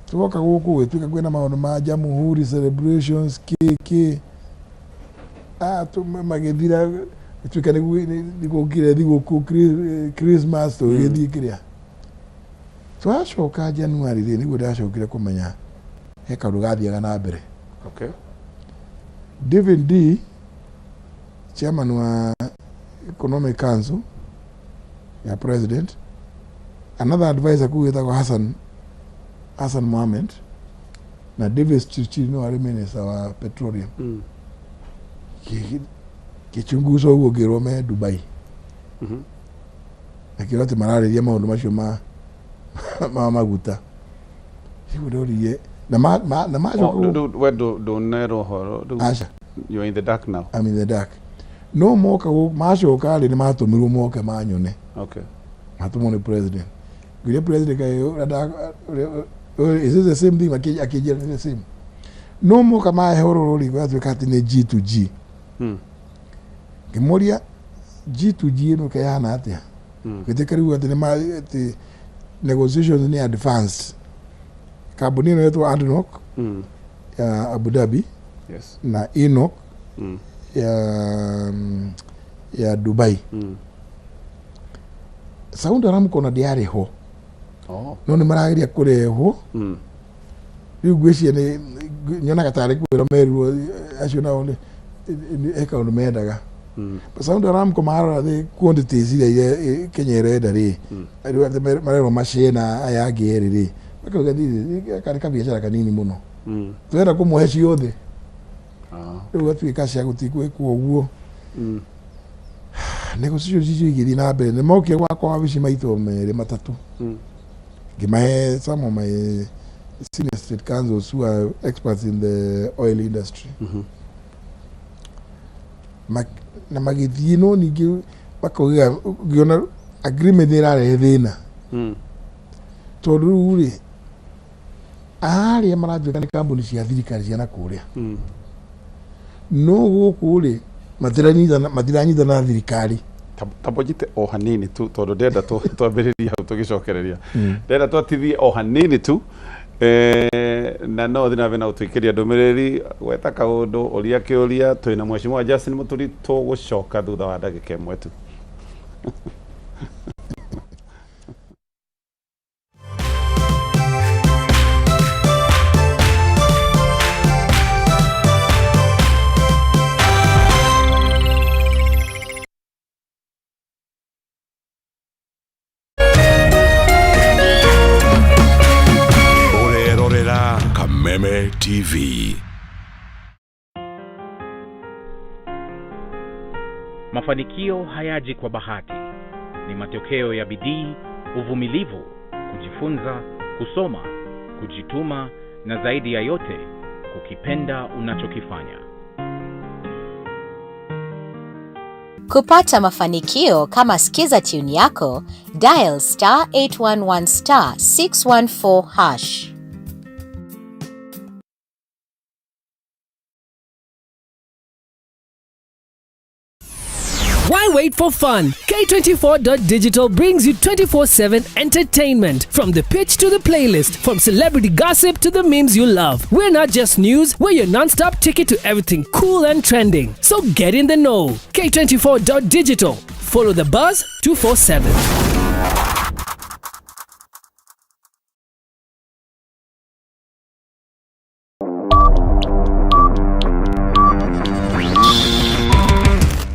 Twoka gũkũ gũgĩtuĩka kwĩna maũndũ ma Jamhuri celebrations kĩ kĩ. Magĩthira gĩtuĩka nĩgũkire thigũkũ Christmas, tũgĩthiĩ kĩrĩa. Twacoka January rĩ, nĩguo ndacokire kũmenya he kaũndũ gathiaga na mbere. David Ndii, chairman wa Economic Council ya president, another advisor kuu wĩtagwo Hassan Mohamed na Davis Chirchir nĩ warĩ minister wa petroleum. Kĩchunguza ũguo ngĩrwo me Dubai. Na kĩrwo atĩ mararĩria maũndũ macio ma maguta. Rĩu ndoririe na macoka Oh, we ndũnerwo ũhoro rĩu? Aca. You're in the dark now. I'm in the dark. No moka macoka rĩ, nĩ matũmirwo moke manyone. Matũmwo nĩ president. Ngĩũria president kaĩ is it the same thing? Akĩnjĩra nĩ the same. No moka mahe ũrũrũ rĩ, gwatuĩka atĩ nĩ G to G. Ngĩmũria G to G ĩno kĩhana atĩa? Gĩtĩka rĩu atĩ nĩ atĩ negotiations nĩ advanced. Kambuni ĩno ĩtwo ADNOC ya Abu Dhabi na ENOC ya Dubai. Saudi Aramco na ndĩarĩ ho. No nĩ marageria kũrehwo. Rĩu ngwĩciria nĩ nyonaga tarĩ kwĩrwo merirwo acio nao nĩ he kaũndũ mendaga. Saudi Aramco marora the quantities iria Kenya ĩrenda rĩ, rĩu atĩ marerwo macee na aya angĩ erĩ rĩ, makauga karĩ kabiacara kanini mũno. Twenda kũmũhe ciothe. Rĩu gatuĩka cia gũtigwĩkwo ũguo. Negotiations icio igĩthiĩ na mbere, nĩ mokire gwakwa wabici maitũ merĩ matatũ. Ngĩmahe some of my senior state councils who are experts in the oil industry. Na magĩthiĩ no ningĩ makauga ngĩona agreement nĩ ĩrarehe thĩna. Tondũ rĩu rĩ, arĩa maratuĩka nĩ kambuni cia thirikari cia na kũrĩa. No gũkũ rĩ, matiranyitana na thirikari. Tambonyite o hanini tu tondu ndenda twambĩrĩrie hau tũgĩcokereria, ndenda twatithie o hanini tu, na no thiĩ na mbere na gũtũikĩria ndũmĩrĩri, gweta kaũndũ, ũria kĩũria. Twĩna Mheshimiwa Justin Muturi, tũgũcoka thutha wa ndagĩka ĩmwe tu. Ũrerorera Kameme TV. Mafanikio hayaji kwa bahati. Ni matokeo ya bidii, uvumilivu, kujifunza, kusoma, kujituma na zaidi ya yote kukipenda unachokifanya. Kupata mafanikio kama Skiza tune yako, dial star 811 star 614 hash. Why wait for fun? K24.digital brings you 24/7 entertainment. From the pitch to the playlist, from celebrity gossip to the memes you love. We're not just news, we're your non-stop ticket to everything cool and trending. So get in the know. K24.digital. Follow the buzz 247.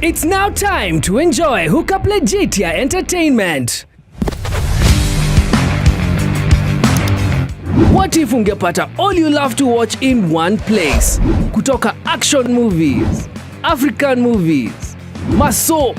It's now time to enjoy Hookup Legitia Entertainment. What if ungepata all you love to watch in one place? Kutoka action movies, African movies, masoap,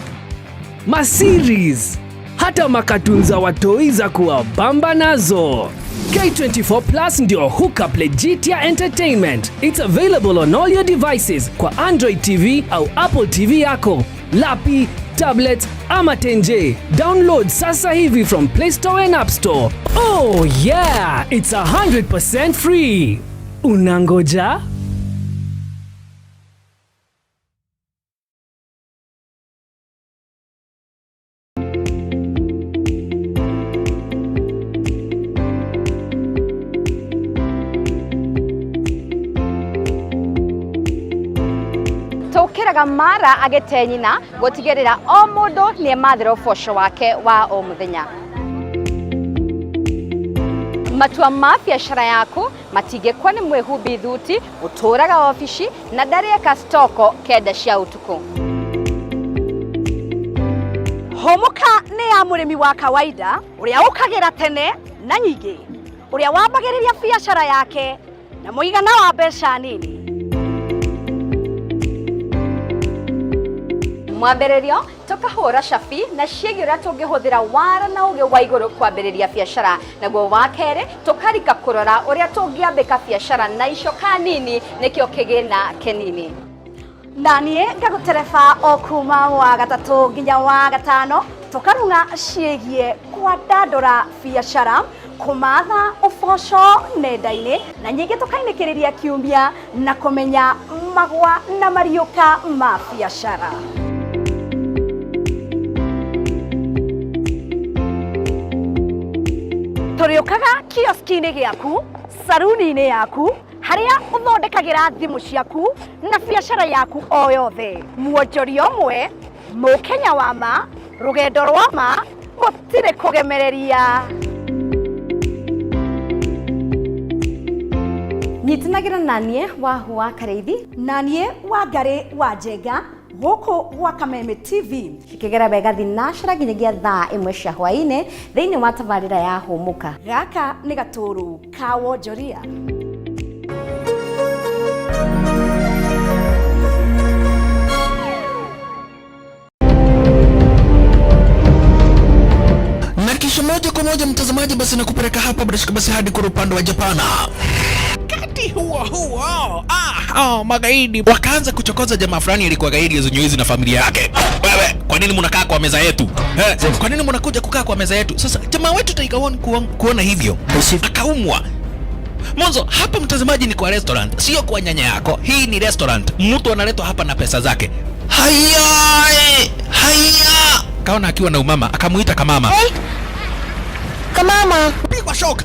maseries, hata makatun za watoi za kuwabamba nazo. K24 Plus ndio Hookup Legitia Entertainment. It's available on all your devices kwa Android TV au Apple TV yako, lapi, tablet ama tenje. Download sasa hivi from Play Store and App Store. Oh yeah, it's 100% free. Unangoja? Tũkĩraga mara agĩte nyina gũtigĩrĩra o mũndũ nĩemathĩra ũboco wake wa o mũthenya. Matua ma biacara yaku matingĩkwo nĩ mwĩhumbi thuti ũtũraga obici na ndarĩeka stoko 9 cia ũtukũ. Hũmũka nĩ ya mũrĩmi wa kawaida ũrĩa ũkagĩra tene na nyingĩ, ũrĩa wambagĩrĩria biacara yake na mũigana wa mbeca nini. Mwambĩrĩrio tũkahũra cabi na ciĩgiĩ ũrĩa tũngĩhũthĩra wara na ũgĩ wa igũrũ kwambĩrĩria biacara, naguo wa kerĩ tũkarika kũrora ũrĩa tũngĩambĩka biacara na icoka nini nĩkĩo kĩgĩna kĩnini. Na niĩ ngagũtereba o kuma wa gatatũ nginya wa gatano tũkarung'a ciĩgiĩ kwandandũra biacara, kũmatha ũboco nenda-inĩ na nyingĩ tũkainĩkĩrĩria kiumia na kũmenya magwa na mariũka ma biacara. Tũrĩũkaga kioski-inĩ gĩaku, saruni-inĩ yaku, harĩa ũthondekagĩra thimũ ciaku na biacara yaku o yothe. Mwonjoria ũmwe, mũkenya wa ma, rũgendo rwa ma, gũtirĩ kũgemereria. Nyitanagĩra na niĩ Wahu wa Karĩithi na niĩ Wangarĩ wa Njenga gũkũ gwa Kameme TV. Cikĩgera wega thinacera nginyagia thaa 1 cia hwaĩ-inĩ thĩinĩ wa tabarĩra ya Hũmũka. Gaka nĩ gatũrũ ka wonjoria. Na kisha moja kwa moja mtazamaji, basi nakupeleka hapa bila shaka basi hadi kwa upande wa Japana. Wakati huo huo, magaidi wakaanza kuchokoza jamaa fulani alikuwa gaidi zenye na familia yake. Wewe, kwa nini mnakaa kwa meza yetu? Kwa nini mnakuja kukaa kwa meza yetu? Sasa jamaa wetu Tiger One kuona hivyo akaumwa. Mwanzo hapa mtazamaji ni kwa restaurant, sio kwa nyanya yako. Hii ni restaurant. Mtu analetwa hapa na pesa zake. Haya, haya. Kaona akiwa na umama akamuita kamama. Hey. Kamama. Pigwa shock.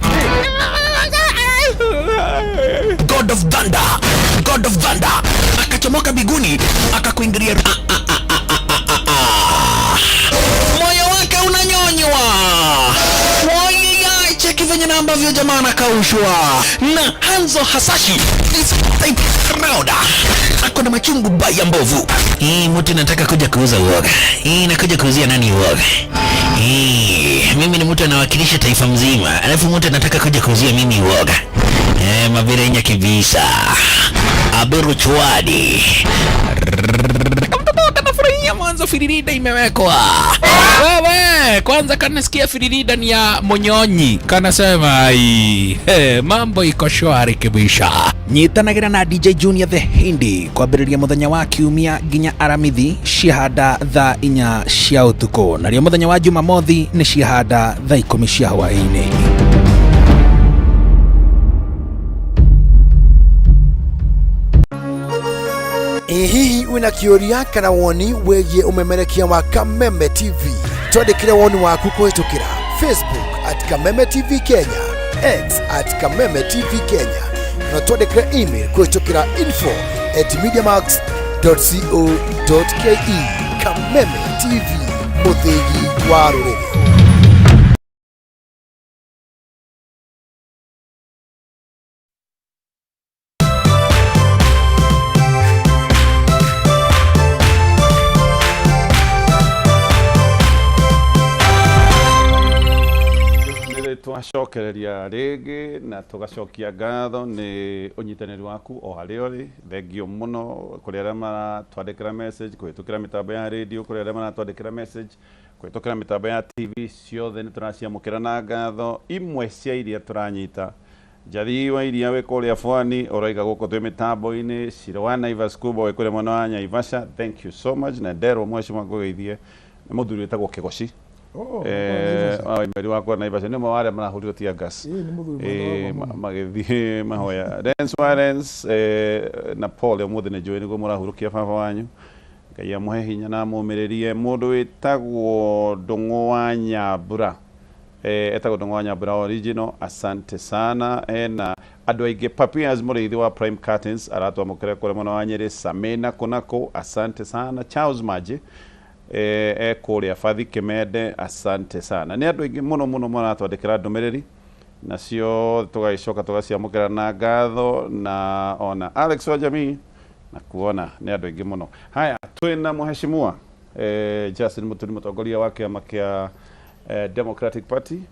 God of Thunder, God of Thunder akachomoka biguni akakuingilia. Moyo wake unanyonywa. Wai, cheki venye na ambavyo jamaa anakaushwa na Hanzo Hasashi this type round ako na machungu baya mbovu. Hii mtu nataka kuja kuuza uoga. Hii nakuja kuuzia nani uoga? Hii mimi ni mtu anawakilisha taifa mzima, alafu mtu anataka kuja kuuzia mimi uoga. Mabirenya kibisa. Aberu chwadi. Mtoto kanafurahia mwanzo firirida imewekwa. Wewe kwanza kanasikia firirida ni ya monyonyi, kanasema ai, hey, mambo iko shwari kibisha. Nyitanagira na DJ Junior the Hindi kwambĩrĩria mũthenya wa kiumia nginya aramithi ciahanda thaa 4 cia ũtukũ, narĩo mũthenya wa Jumamothi nĩ ciahanda thaa 10 cia hwaĩ-inĩ. Ĩ hihi wĩna kĩũria kana woni wĩgiĩ ũmemerekia wa Kameme TV? Twandĩkĩre woni waku kũhĩtũkĩra Facebook at Kameme TV Kenya, X at Kameme TV Kenya, na twandĩkĩre email kũhĩtũkĩra info@mediamax.co.ke. Kameme TV, mũthĩgi wa rũrĩrĩ. Twacokereria rĩngĩ na tũgacokia ngatho nĩ ũnyitanĩri waku o harĩa ũrĩ. Thengio mũno kũrĩ arĩa maratwandĩkĩra message kũhĩtũkĩra mĩtambo ya radio, kũrĩ arĩa maratwandĩkĩra message kũhĩtũkĩra mĩtambo ya TV, ciothe nĩ tũraciamũkĩra na ngatho. Imwe cia iria tũranyita, Njathi wa iria wĩ kũrĩa Bwani ũraiga gũkũ twĩ mĩtambo-inĩ, Ciro wa Naivas Kuba wĩ kũrĩa mwena wa Naivasha, thank you so much. Na nderwo mheshimiwa ngũgeithie nĩ mũthuri wĩtagwo Kĩgoci. Mweri wakwa Naivasha nĩ ũmwe wa arĩa marahũrirwo tear gas magĩthiĩ mahoya. Lens Warens na Paul ũmũthĩ nĩ njũĩ nĩguo mũrahurũkia baba wanyu, Ngai amũhe hinya na amũmĩrĩrie. Mũndũ wĩtagwo Ndũng'ũ wa Nyambura, etagwo Ndũng'ũ wa Nyambura original, asante sana. Ena andũ aingĩ, Papias mũrĩithi wa Prime Curtains aratwamũkĩra kũrĩa mwena wa Nyĩrĩ, Samena Kunako, asante sana. Charles Maji kũrĩa Bathi Kĩmende, asante sana. Nĩ andũ aingĩ mũno mũno maratwandĩkĩra ndũmĩrĩri, nacio tũgagĩcoka tũgaciamũkĩra na ngatho, na ona Alex wa Jamii na kuona nĩ andũ aingĩ mũno. Haya, twĩna mheshimiwa Justin Muturi, mũtongoria wa kĩama kĩa Democratic Party,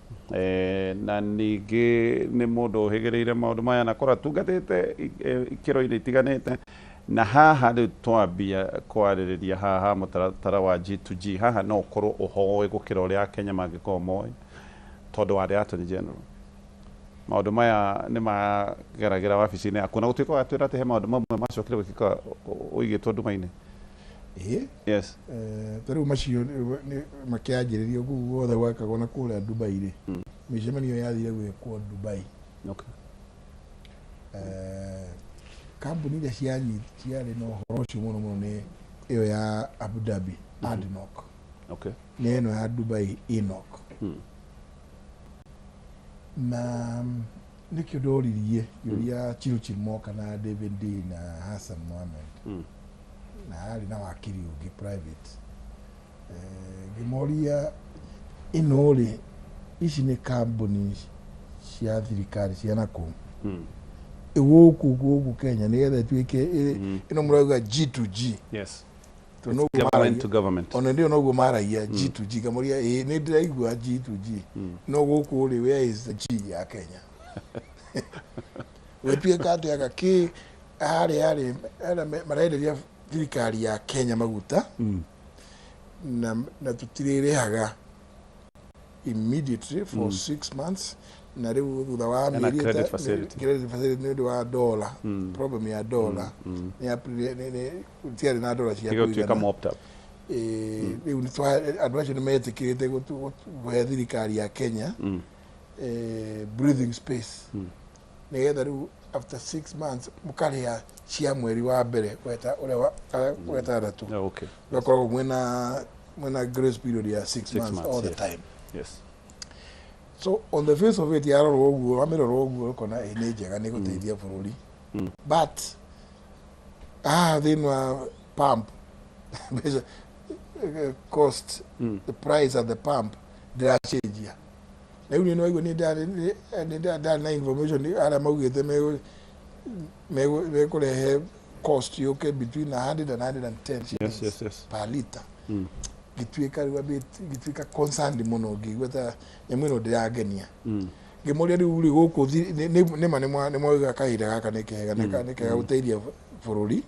na ningĩ nĩ mũndũ ũhĩgĩrĩire maũndũ maya na korwo atungatĩte ikĩro-inĩ itiganĩte. Na haha rĩu twambia kwarĩrĩria haha mũtaratara wa G2G, haha no ũkorwo ũhoĩ gũkĩra ũrĩa Akenya mangĩkorwo moĩ, tondũ warĩ Attorney General. Maũndũ maya nĩ mageragĩra wabici-inĩ yaku, na gũtuĩka watwĩra atĩ he maũndũ mamwe macokire gwĩkĩka ũigĩtwo nduma-inĩ. Ĩĩ. Yes. Ta rĩu macio makĩanjĩrĩrio kũu guothe gwekagwo na kũrĩa Dubai rĩ, mĩcemanio yathire gwĩkwo Dubai. Okay. Kambuni iria ciarĩ na ũhoro ũcio mũno mũno nĩ ĩyo ya Abu Dhabi, ADNOC. Okay. Nĩ ĩno ya Dubai, ENOC. Na nĩkĩo ndoririe kĩũria Chirchir Moka na David D na Hassan Mohamed, na harĩ na wakiri ũngĩ private. Ngĩmoria ĩno rĩ, ici nĩ kambuni cia thirikari cia nakũu gũkũ gũkũ Kenya nĩgetha ĩtuĩke ĩno mũrauga G2G. Yes. Government to government. Ona ndio noguo maragia G2G, ngamoria ĩ nĩ ndĩraigua G2G, no gũkũ rĩ where is the G ya Kenya? Gwĩtuĩka atĩ anga kĩ harĩa harĩ arĩa marenderia thirikari ya Kenya maguta, na tũtirĩrĩhaga immediately for 6 months, na rĩu thutha wa mĩeri credit facility nĩ ũndũ wa dollar, problem ya dollar gũtiarĩ na dollar cia kũigana. Rĩu andũ acio nĩ metĩkĩrĩte kũhe thirikari ya Kenya breathing space, nĩgetha rĩu after 6 months mũkarĩha cia mweri wa mbere ũrĩa wetandatũ, ũgakoragwo mwĩna Mwena grace period ya 6 Six months, months, all the yes. time. Yes. So on the face of it, yarorwo ũguo, wamĩrora ũguo ũkona ĩ nĩ njega, nĩ gũteithia bũrũri, but haha thĩinĩ wa pump mbeca, cost, the price at the pump ndĩracenjia. Na rĩu niĩ nĩwaigua niĩ ndarĩ na information arĩa maugĩte mekũrehe cost yũke between 100 and 110 shillings per liter. Ngĩtuĩka rĩu a bit, ngĩtuĩka concerned mũno, ngĩigua ta nyamũ ĩno ndĩrangenia. Ngĩmũria, rĩu rĩ gũkũ nĩma nĩmwauga kahinda gaka nĩ kega, nĩ kega gũteithia bũrũri,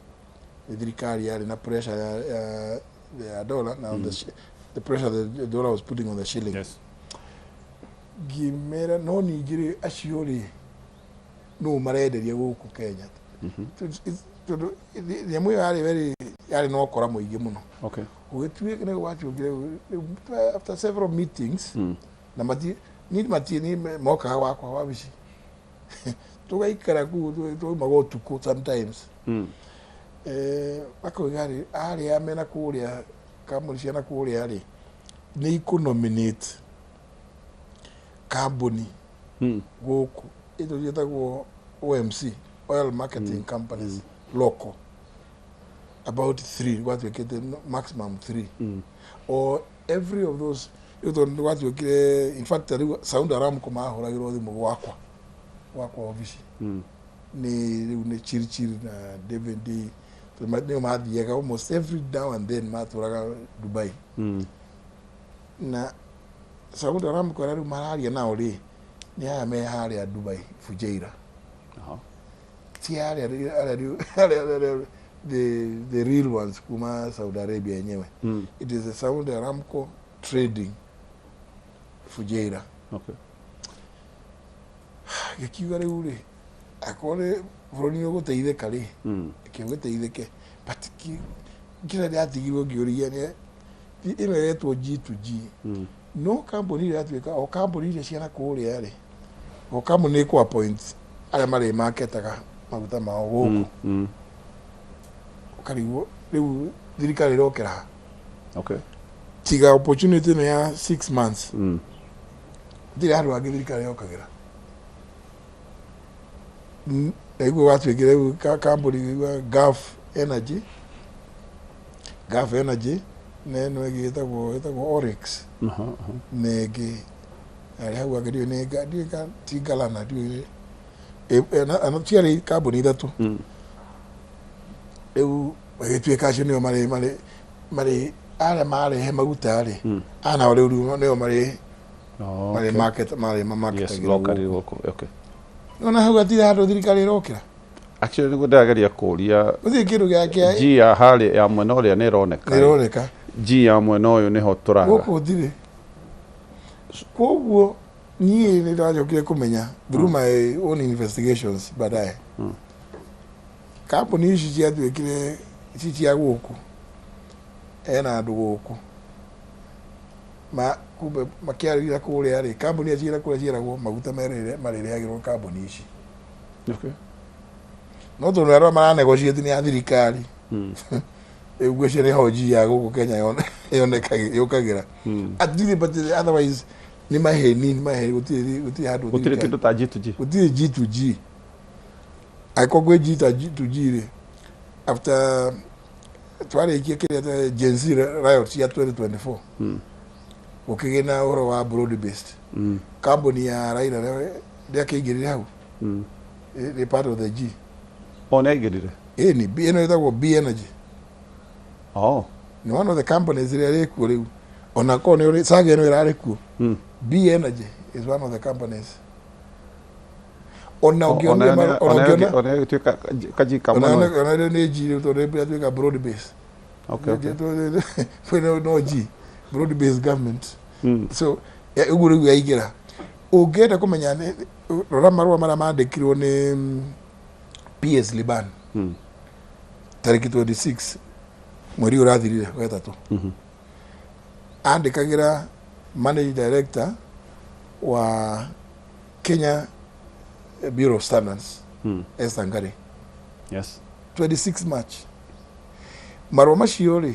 nĩ thirikari yarĩ na pressure ya dollar na on the pressure the dollar was putting on the shilling. Ngĩmera, no ningĩ rĩ, acio rĩ, nũ marenderia gũkũ Kenya? Tondũ nyamũ ĩyo yarĩ very, yarĩ na ũkora mũingĩ mũno. Gũgĩtuĩka nĩ gwatuĩkire rĩu after several meetings na mati ni mati ni mokaga gwakwa wabici, tũgaikara kũu, twaumaga ũtukũ sometimes. Makoiga rĩ, arĩa mena kũrĩa kambuni ciana kũrĩa rĩ, nĩ ikũ-nominate kambuni gũkũ ĩto ciĩtagwo OMC, oil marketing companies, local, about three gwatuĩkĩte maximum three or every of those. Rĩu tondũ nĩ gwatuĩkire, in fact rĩu Saudi Aramco mahũragĩrwo thimũ gwakwa obici nĩ rĩu nĩ Chirchir na David D, tondũ nĩo mathiaga almost every now and then, matũraga Dubai. Na Saudi Aramco arĩa rĩu mararia nao rĩ, nĩ aya me harĩa Dubai, Fujairah. Ti arĩa rĩu the real ones kuma Saudi Arabia yenyewe. It is the Saudi Aramco Trading Fujairah. Gĩkiuga rĩu rĩ, akorwo nĩ bũrũri nĩ ũgũteithĩka rĩ, reke ũgĩteithĩke, but kĩrĩa ndĩratigirwo ngĩũria nĩ ĩno ĩretwo G2G, no kambuni ĩrĩa yatuĩka o kambuni iria ciana kũrĩa rĩ, o kambuni nĩ ĩkũ appoint arĩa marĩ maketaga maguta mao gũkũ. Ũkarigwo rĩu thirikari ĩrokera ha? Tiga opportunity ĩno ya 6 months, gũtirĩ handũ hangĩ thirikari yokagĩra. Naiguo gwatuĩkire rĩu kambuni ĩgwa Gulf Energy, Gulf Energy, na ĩno ĩngĩ ĩtagwo Oryx, na ĩngĩ arĩ hau angĩ ndiũĩ nĩ ndiũĩ ti Galana, ndiũĩ ciarĩ kambuni ithatũ. Rĩu gĩtuĩka acio nĩo marĩ arĩa marehe maguta rĩ, aya nao rĩu nĩo marĩ market marĩ Yes, locally gũkũ. Okay. Ona hau hatirĩ handũ thirikari ĩrokĩra. Actually nĩguo ndĩrageria kũria. Gũtirĩ kĩndũ gĩa kĩa G ya harĩa ya mwena ũrĩa nĩ ĩroneka. Nĩ ĩroneka. G ya mwena ũyũ nĩho tũraga. Gũkũ gũtirĩ. Koguo niĩ nĩ ndacokire kũmenya through my own investigations baadaye, kambuni ici ciatuĩkire ici cia gũkũ, ena andũ gũkũ ma kumbe makĩarĩria kũrĩa rĩ, kambuni iria ciĩra kũrĩa ciĩragwo maguta marĩrehagĩrwo kambuni ici. No tondũ arĩa maranegotiate nĩ a thirikari, rĩu ngwĩciria nĩho G ya gũkũ Kenya yonekagĩra yũkagĩra. Atirĩ, but otherwise nĩ maheni, nĩ maheni, gũtirĩ handũ. Gũtirĩ kĩndũ ta G2G. Gũtirĩ G2G. Angĩkorwo kwĩ G ta G2G rĩ, after twarĩkia kĩrĩa Gen Z riot cia 2024, gũkĩgĩa na ũhoro wa broad based, kambuni ya Raila ndĩakĩingĩrire hau. Nĩ part of the G. O nĩ aingĩrire? Ĩni, ĩno ĩtagwo B Energy. Nĩ one of the companies ĩrĩa ĩrĩ kuo rĩu, ona korwo nĩ ũrĩ Saga ĩno ĩrarĩ kuo. B Energy is one of the companies ona ũngĩonire ona ũngĩona. Ona ĩgĩtuĩka kaji ka mwena ũyũ. Ona nĩ G rĩu tondũ ĩratuĩka broad base. Kwĩna no G, broad based government. So ũguo rĩu yaingĩra, ũngĩenda kũmenya rora marũa marĩa mandĩkirwo nĩ PS Liban tarĩki 26 mweri ũyũ ũrathirire wetatũ. Andĩkagĩra managing director wa Kenya Bureau of Standards, Esther Ngari. 26 March. Marũa macio rĩ,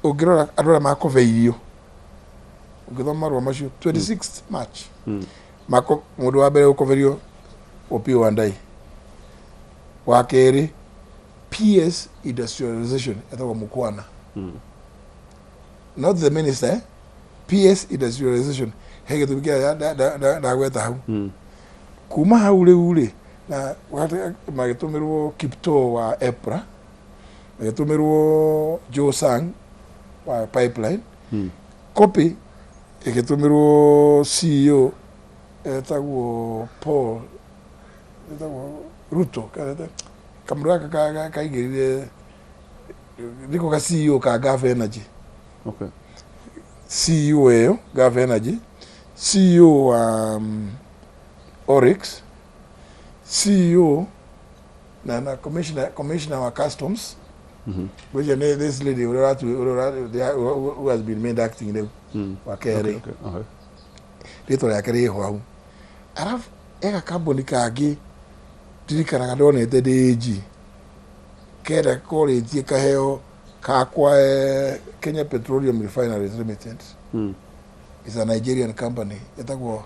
Ũngĩrora andũ arĩa makobeirio, ũngĩthoma marũa macio 26 March, mako mũndũ wa mbere gũkoberio Opiyo Wandayi, wa kerĩ PS Industrialization etagwo Mukwana, not the minister, eh? PS Industrialization he gĩtũmi kĩrĩa ndagweta hau. Kuma hau rĩu rĩ na magĩtũmĩrwo Kiptoo wa EPRA, magĩtũmĩrwo Joe Sang wa pipeline, copy ĩgĩtũmĩrwo CEO etagwo Paul, etagwo Ruto, kamũndũ gaka kaingĩrire nĩko ka CEO ka Gulf Energy. CEO ĩyo Gulf Energy, CEO wa Oryx, CEO na commissioner wa customs, which nĩ this lady ũrĩa ũrĩa who has been made acting rĩu wa KRA. Rĩtwa rĩake rĩho hau. Arabu ega kambuni kangĩ ndirikanaga ndonete ndĩ AG kenda korĩtie kaheo kakwa, Kenya Petroleum Refineries Limited is a Nigerian company ĩtagwo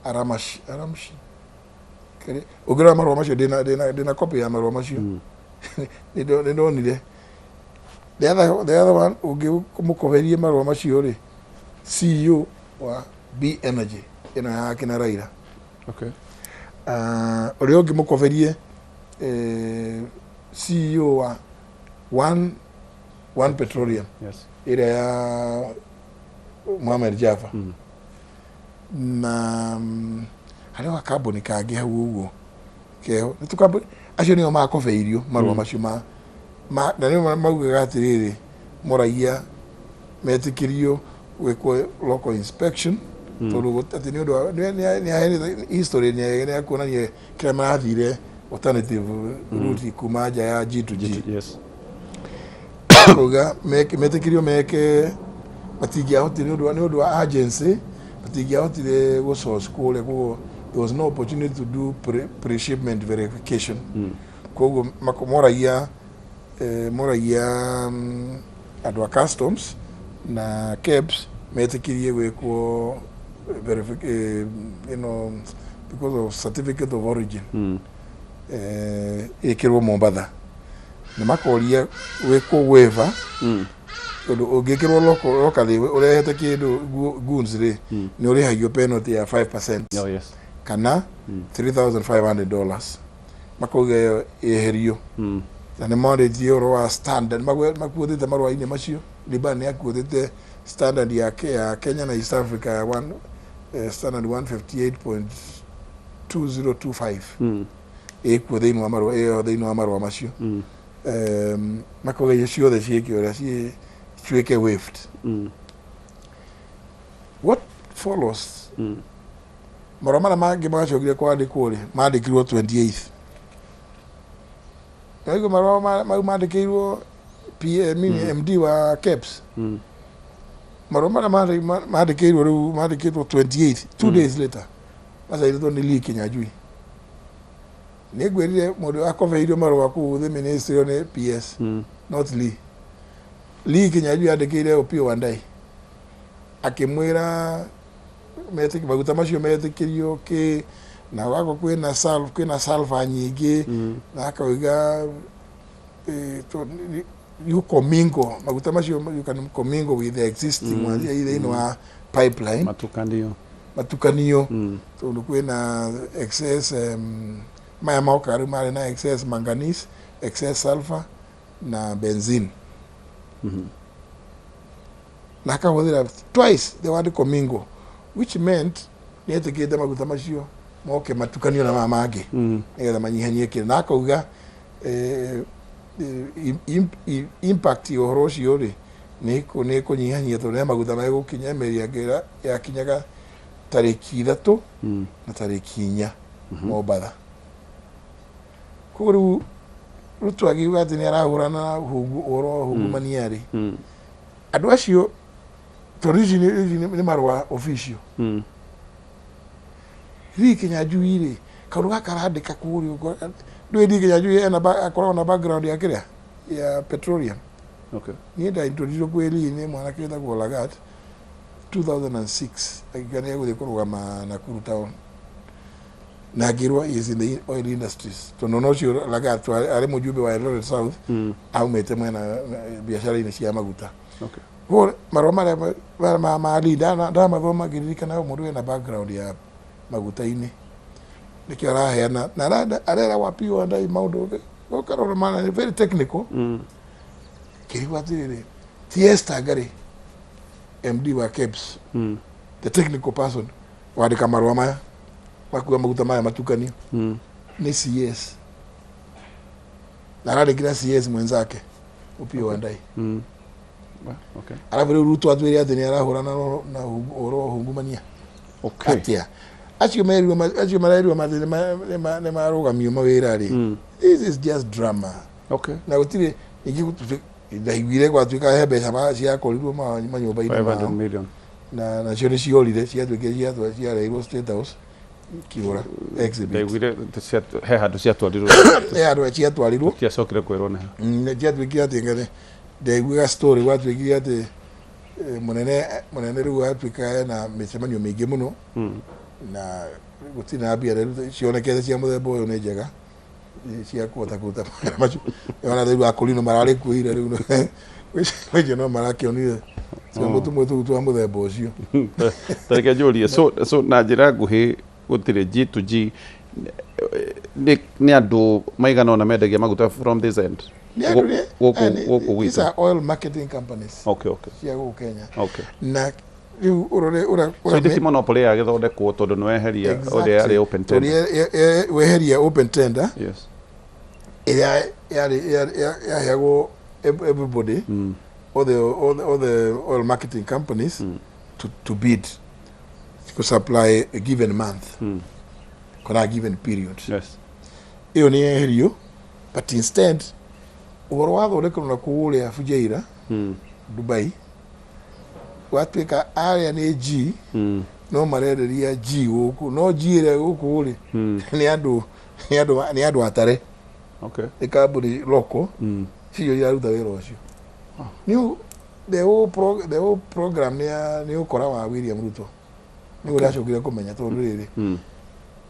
Aramash Aramshi. Ũngĩrora marũa macio, ndĩna copy ya marũa macio, nĩ ndonire the other one ũngĩ mũkoberie marũa macio rĩ, CEO wa B Energy ĩno ya kina Raila. Ũrĩa ũngĩ mũkoberie, CEO wa One Petroleum ĩrĩa ya Mohamed Jaffa, na harĩ wa kambuni kangĩ hau ũguo keho nĩ tũkambuni acio nĩo makobeirio marũa macio ma na nĩo maugaga atĩrĩrĩ, moragia metĩkĩrio gwĩkwo local inspection, tondũ atĩ nĩ ũndũ wa nĩ aheanĩte history nĩ ya kuonania kĩrĩa marathire alternative route kuma nja ya G to G. Kuga metĩkĩrio meke matingĩahotire nĩ ũndũ wa agency, matingĩahotire gũ source kũrĩa, koguo there was no opportunity to do pre-shipment verification. Koguo moragia andũ a customs na KEBS metĩkĩrie gwĩkwo because of certificate of origin ĩkĩrwo Mombatha, na makoria gwĩkwo waiver, tondũ ũngĩkĩrwo locally ũrehete kĩndũ goods rĩ, nĩ ũrĩhagio penalty ya 5% kana $3500. Makauga ĩyo ĩeherio, na nĩ morĩtie ũhoro wa standard makuothĩte marũa-inĩ macio. Liban nĩ akuothĩte standard ya Kenya na East Africa ya one, standard 158.2025 ĩkuo thĩinĩ wa marũa ĩyo, thĩinĩ wa marũa macio. Makauga icio ciothe ciĩke ũrĩa cituĩke waived. What follows, marũa marĩa mangĩ macokire kwandĩkwo rĩ, mandĩkirwo 28th. Naigua marũa mau mandĩkĩirwo PA, mini MD wa KEBS. Marũa marĩa mandĩkĩirwo rĩu mandĩkĩtwo 28th, 2 days later, macairĩtwo nĩ Lee Kinyanjui. Nĩ ngwĩrire mũndũ akobeirio marũa kũu the ministry nĩ PS, not Lee. Lee Kinyanjui andĩkĩire Opiyo Wandayi akĩmwĩra maguta macio metĩkĩrio kĩ na wako kwĩna sulfur nyingĩ, na akauga you commingle maguta macio, you can commingle with the existing ones thĩinĩ wa pipeline. Matukanio. Matukanio, tondũ kwĩna excess, maya moka rĩu marĩ na excess manganese, excess sulfur na benzene, na akahũthĩra twice the word commingle, which meant nĩ etĩkĩte maguta macio moke matukanio na maya mangĩ nĩgetha manyihanyihie kĩrĩa, na akauga impact ya ũhoro ũcio rĩ nĩ kũnyihanyihia, tondũ he maguta megũkinya meri yakinyaga tarĩki 3 na tarĩki 4 Mombatha. Koguo rĩu Ruto akiuga atĩ nĩ arahũrana na ũhoro wa ungumania rĩ, andũ acio, tondũ ici nĩ marũa official. Lee Kinyanjui rĩ, kaũndũ gaka arandĩka kũrĩa ũguo, ndũĩ Lee Kinyanjui ena akoragwo na background ya kĩrĩa ya petroleum. Niĩ ndaintroducirwo kwĩ Lee nĩ mwanake wĩtagwo Lagat 2006, agĩũka nĩ egũthiĩ kũrũgama Nakuru town na ngĩrwo is in the oil industries, tondũ ona ũcio Lagat arĩ mũjumbe wa Eldoret South, aumĩte mwena biacara-inĩ cia maguta. Koguo marũa marĩa ma Lee ndamathoma ngĩririkana mũndũ wĩna background ya maguta-inĩ, nĩkĩo araheana na arera Opiyo Wandayi maũndũ ũkarora mana nĩ very technical. Kĩrigwo atĩrĩrĩ, ti Esther Ngari, MD wa KEBS, the technical person wandĩka marũa maya makuga maguta maya matukanio, nĩ CS na arandĩkĩra CS mwenzake Opiyo Wandayi. Arabu rĩu Ruto atwĩre atĩ nĩ arahũrana na ũhoro wa ũhungumania. Atĩa acio merirwo acio marerirwo atĩ nĩ marũgamio mawĩra rĩ? This is just drama. Na gũtirĩ ningĩ ndaiguire gwatuĩka he mbeca ciakorirwo manyũmba-inĩ 500 mao million. Na nacio nĩ ciorire, ciatuĩkire ciareirwo State House kiũra exhibit. Ndaiguire he handũ ciatwarirwo. He handũ ciatwarirwo. Ciacokire kwĩrwo nĩ ha. Ciatuĩkire atĩ ngene ndaiguaga story gwatuĩkire atĩ mũnene rĩu atuĩka ena mĩcemanio mĩingĩ mũno na gũtirĩ na mbia rĩu cionekete cia mũthemba ũyũ nĩ njega cia kũhota kũruta mawĩra macio. Ona rĩu akũrinũ mararĩ kuo ira, rĩu gwĩcio no marakĩonire ciongo tũmwe tũu twa mũthemba ũcio. Tareke njũrie, so na njĩra nguhĩ, gũtirĩ G to G, nĩ andũ maigana ũna mendagia maguta from this end? Nĩ andũ Gũkũ gũkũ these gwitũ. are oil marketing companies cia gũkũ Kenya. Na rĩu ũrore ũrĩa So ũrĩa ithe ti monopoly yagĩthondekwo tondũ nĩ weheria ũrĩa yarĩ open tender. Tondũ weheria open tender ĩrĩa yarĩ yaheagwo everybody, all the oil marketing companies to bid to supply a given month kana a given period. Ĩyo nĩ yeherio, but instead ũhoro wathondekerwo na kũrĩa Fujairah, Dubai, gwatuĩka arĩa nĩ G no marenderia G gũkũ, no G ĩrĩa gũkũ rĩ, nĩ andũ atare. Nĩ kambuni local cio iraruta wĩra ũcio. Nĩ the whole program nĩ ũkora wa William Ruto nĩ ũracokire kũmenya, tondũ rĩrĩ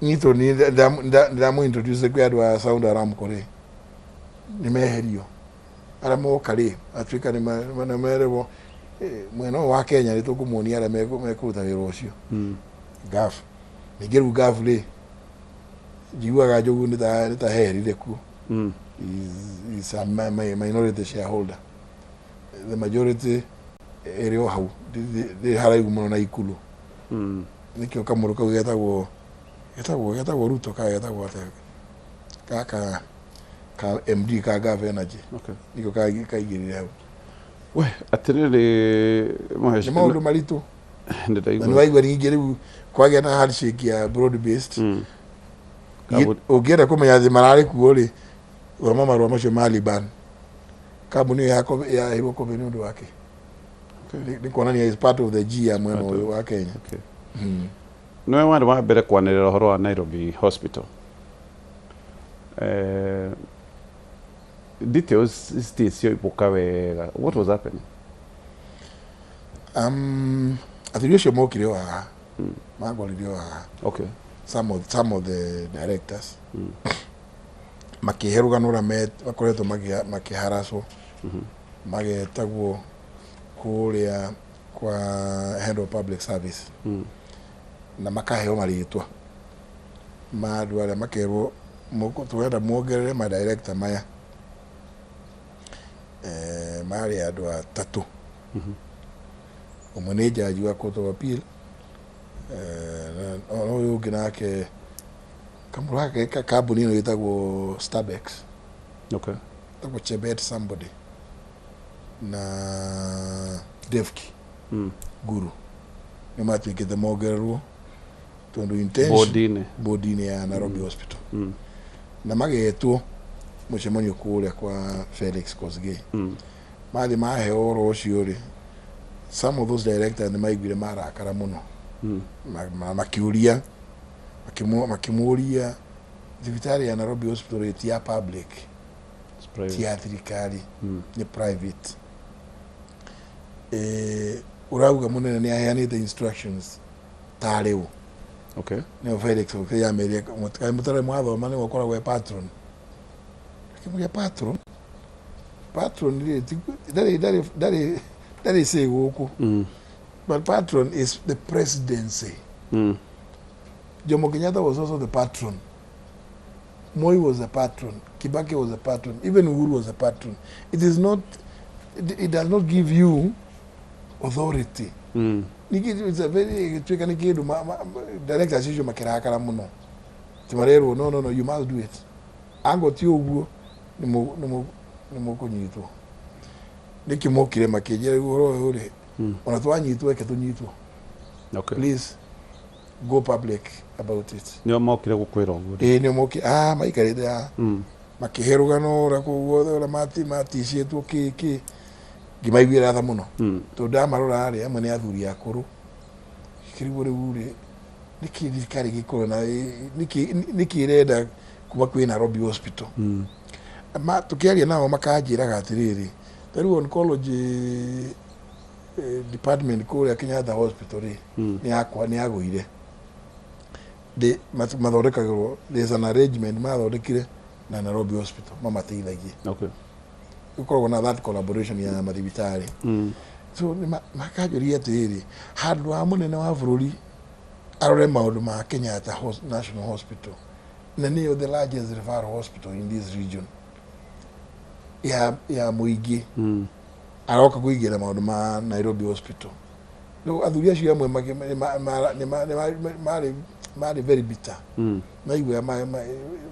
nyitwo nĩ ndamũ introduce kwĩ andũ a Saudi Aramco rĩ, nĩ meherio arĩa moka rĩ, atuĩka nĩ merĩrwo mwena ũyũ wa Kenya nĩ tũkũmuonia arĩa mekũruta wĩra ũcio. Gulf ningĩ, rĩu Gulf rĩ, njiguaga Njogu nĩ ta heherire kuo. Is a minority shareholder, the majority ĩrĩ o hau ndĩ haraihu mũno na ikulu. Nĩkĩo kamũrũ kau getagwo Ruto ka getagwo atĩa gaka ka MD ka Gulf Energy. Nĩkĩo kaigĩrĩre hau. We atĩrĩrĩ. Nĩ maũndũ maritũ. Na Nĩndaigua. Nĩ waigua ningĩ rĩu kwagĩa na handshake ya broad based. Ũngĩenda kũmenya atĩ mararĩ kuo rĩ, thoma marũa macio ma Liban. Kambuni ĩyo yaheirwo kobi nĩ ũndũ wake. Nĩ kuonania is part of the G ya mwena ũyũ wa Kenya. Nĩwe warĩ wa mbere kwanĩrĩra ũhoro wa Nairobi Hospital. Details citirĩ cioimbũka wega. What was happening? Athuri acio mokire o haha, mangorire o haha. Some of the directors makĩhe rũgano ũrĩa makoretwo makĩharacwo, magetagwo kũrĩa kwa head of public service na makaheo marĩtwa ma andũ arĩa makerwo tũrenda muongerere madirector maya. Marĩ andũ atatũ. Ũmwe nĩ jaji wa court of appeal, na ũyũ ũngĩ nake kamũra gake ka kambuni ĩno ĩtagwo Starbex. Ĩtagwo Chebet somebody na Devki Guru nĩ matuĩkĩte mongererwo tondũ intention Bodi-inĩ. Bodi-inĩ ya Nairobi Hospital. Na magetwo mũcemanio kũrĩa kwa Felix Kosgei. Mathiĩ maheo ũhoro ũcio rĩ, some of those directors nĩ maiguire marakara mũno. Makĩũria makĩmũria thibitarĩ ya Nairobi Hospital ti ya public, It's private. ti ya thirikari, nĩ private. Ũrauga mũnene nĩ aheanĩte instructions tarĩ ũ? Okay. Nĩo Felix Okiya amerie kaĩ mũtarĩ mwathoma nĩwe ũkoragwo e patron. Akĩmũria patron, patron rĩ ndarĩ say gũkũ. But patron is the presidency. Jomo Kenyatta was also the patron. Moi was a patron. Kibaki was a patron. Even Uhuru was a patron. It is not, it does not give you authority. Ningĩ it's a very gĩtuĩka nĩ kĩndũ directors icio makĩrakara mũno. Ti marerwo, "No, no, no, you must do it." Ango ti ũguo nĩ mũkũnyitwo. Nĩkĩ mokire makĩnjĩra rĩu ũhoro ũyũ rĩ, ona twanyitwo eke tũnyitwo. Please go public about it. Nĩo mokire gũkwĩra ũguo? Ĩĩ, nĩo mokire, ah, maikarĩte haha. Makĩhe rũgano ũrĩa kũu guothe ũrĩa maticĩtwo kĩ kĩ ngĩmaiguĩra tha mũno. Tondũ ndamarora rĩ, amwe nĩ athuri akũrũ. Kĩrigwo rĩu rĩ, nĩkĩ thirikari ĩgĩkorwo na nĩkĩ ĩrenda kuma kwĩ Nairobi Hospital? Ma tũkĩaria nao makanjĩraga atĩrĩrĩ, ta rĩu oncology department kũrĩa Kenyatta Hospital rĩ, nĩ yakwa nĩ yagũire. Mathondekagĩrwo, there's an arrangement mathondekire na Nairobi Hospital mamateithagie. Gũkoragwo na that collaboration ya mathibitarĩ. So makanjũria atĩrĩrĩ, handũ ha mũnene wa bũrũri arore maũndũ ma Kenyatta National Hospital, na nĩyo the largest referral hospital in this region ya mũingĩ, aroka kũingĩra maũndũ ma Nairobi Hospital. Rĩu athuri acio amwe nĩ marĩ very bitter. Maigua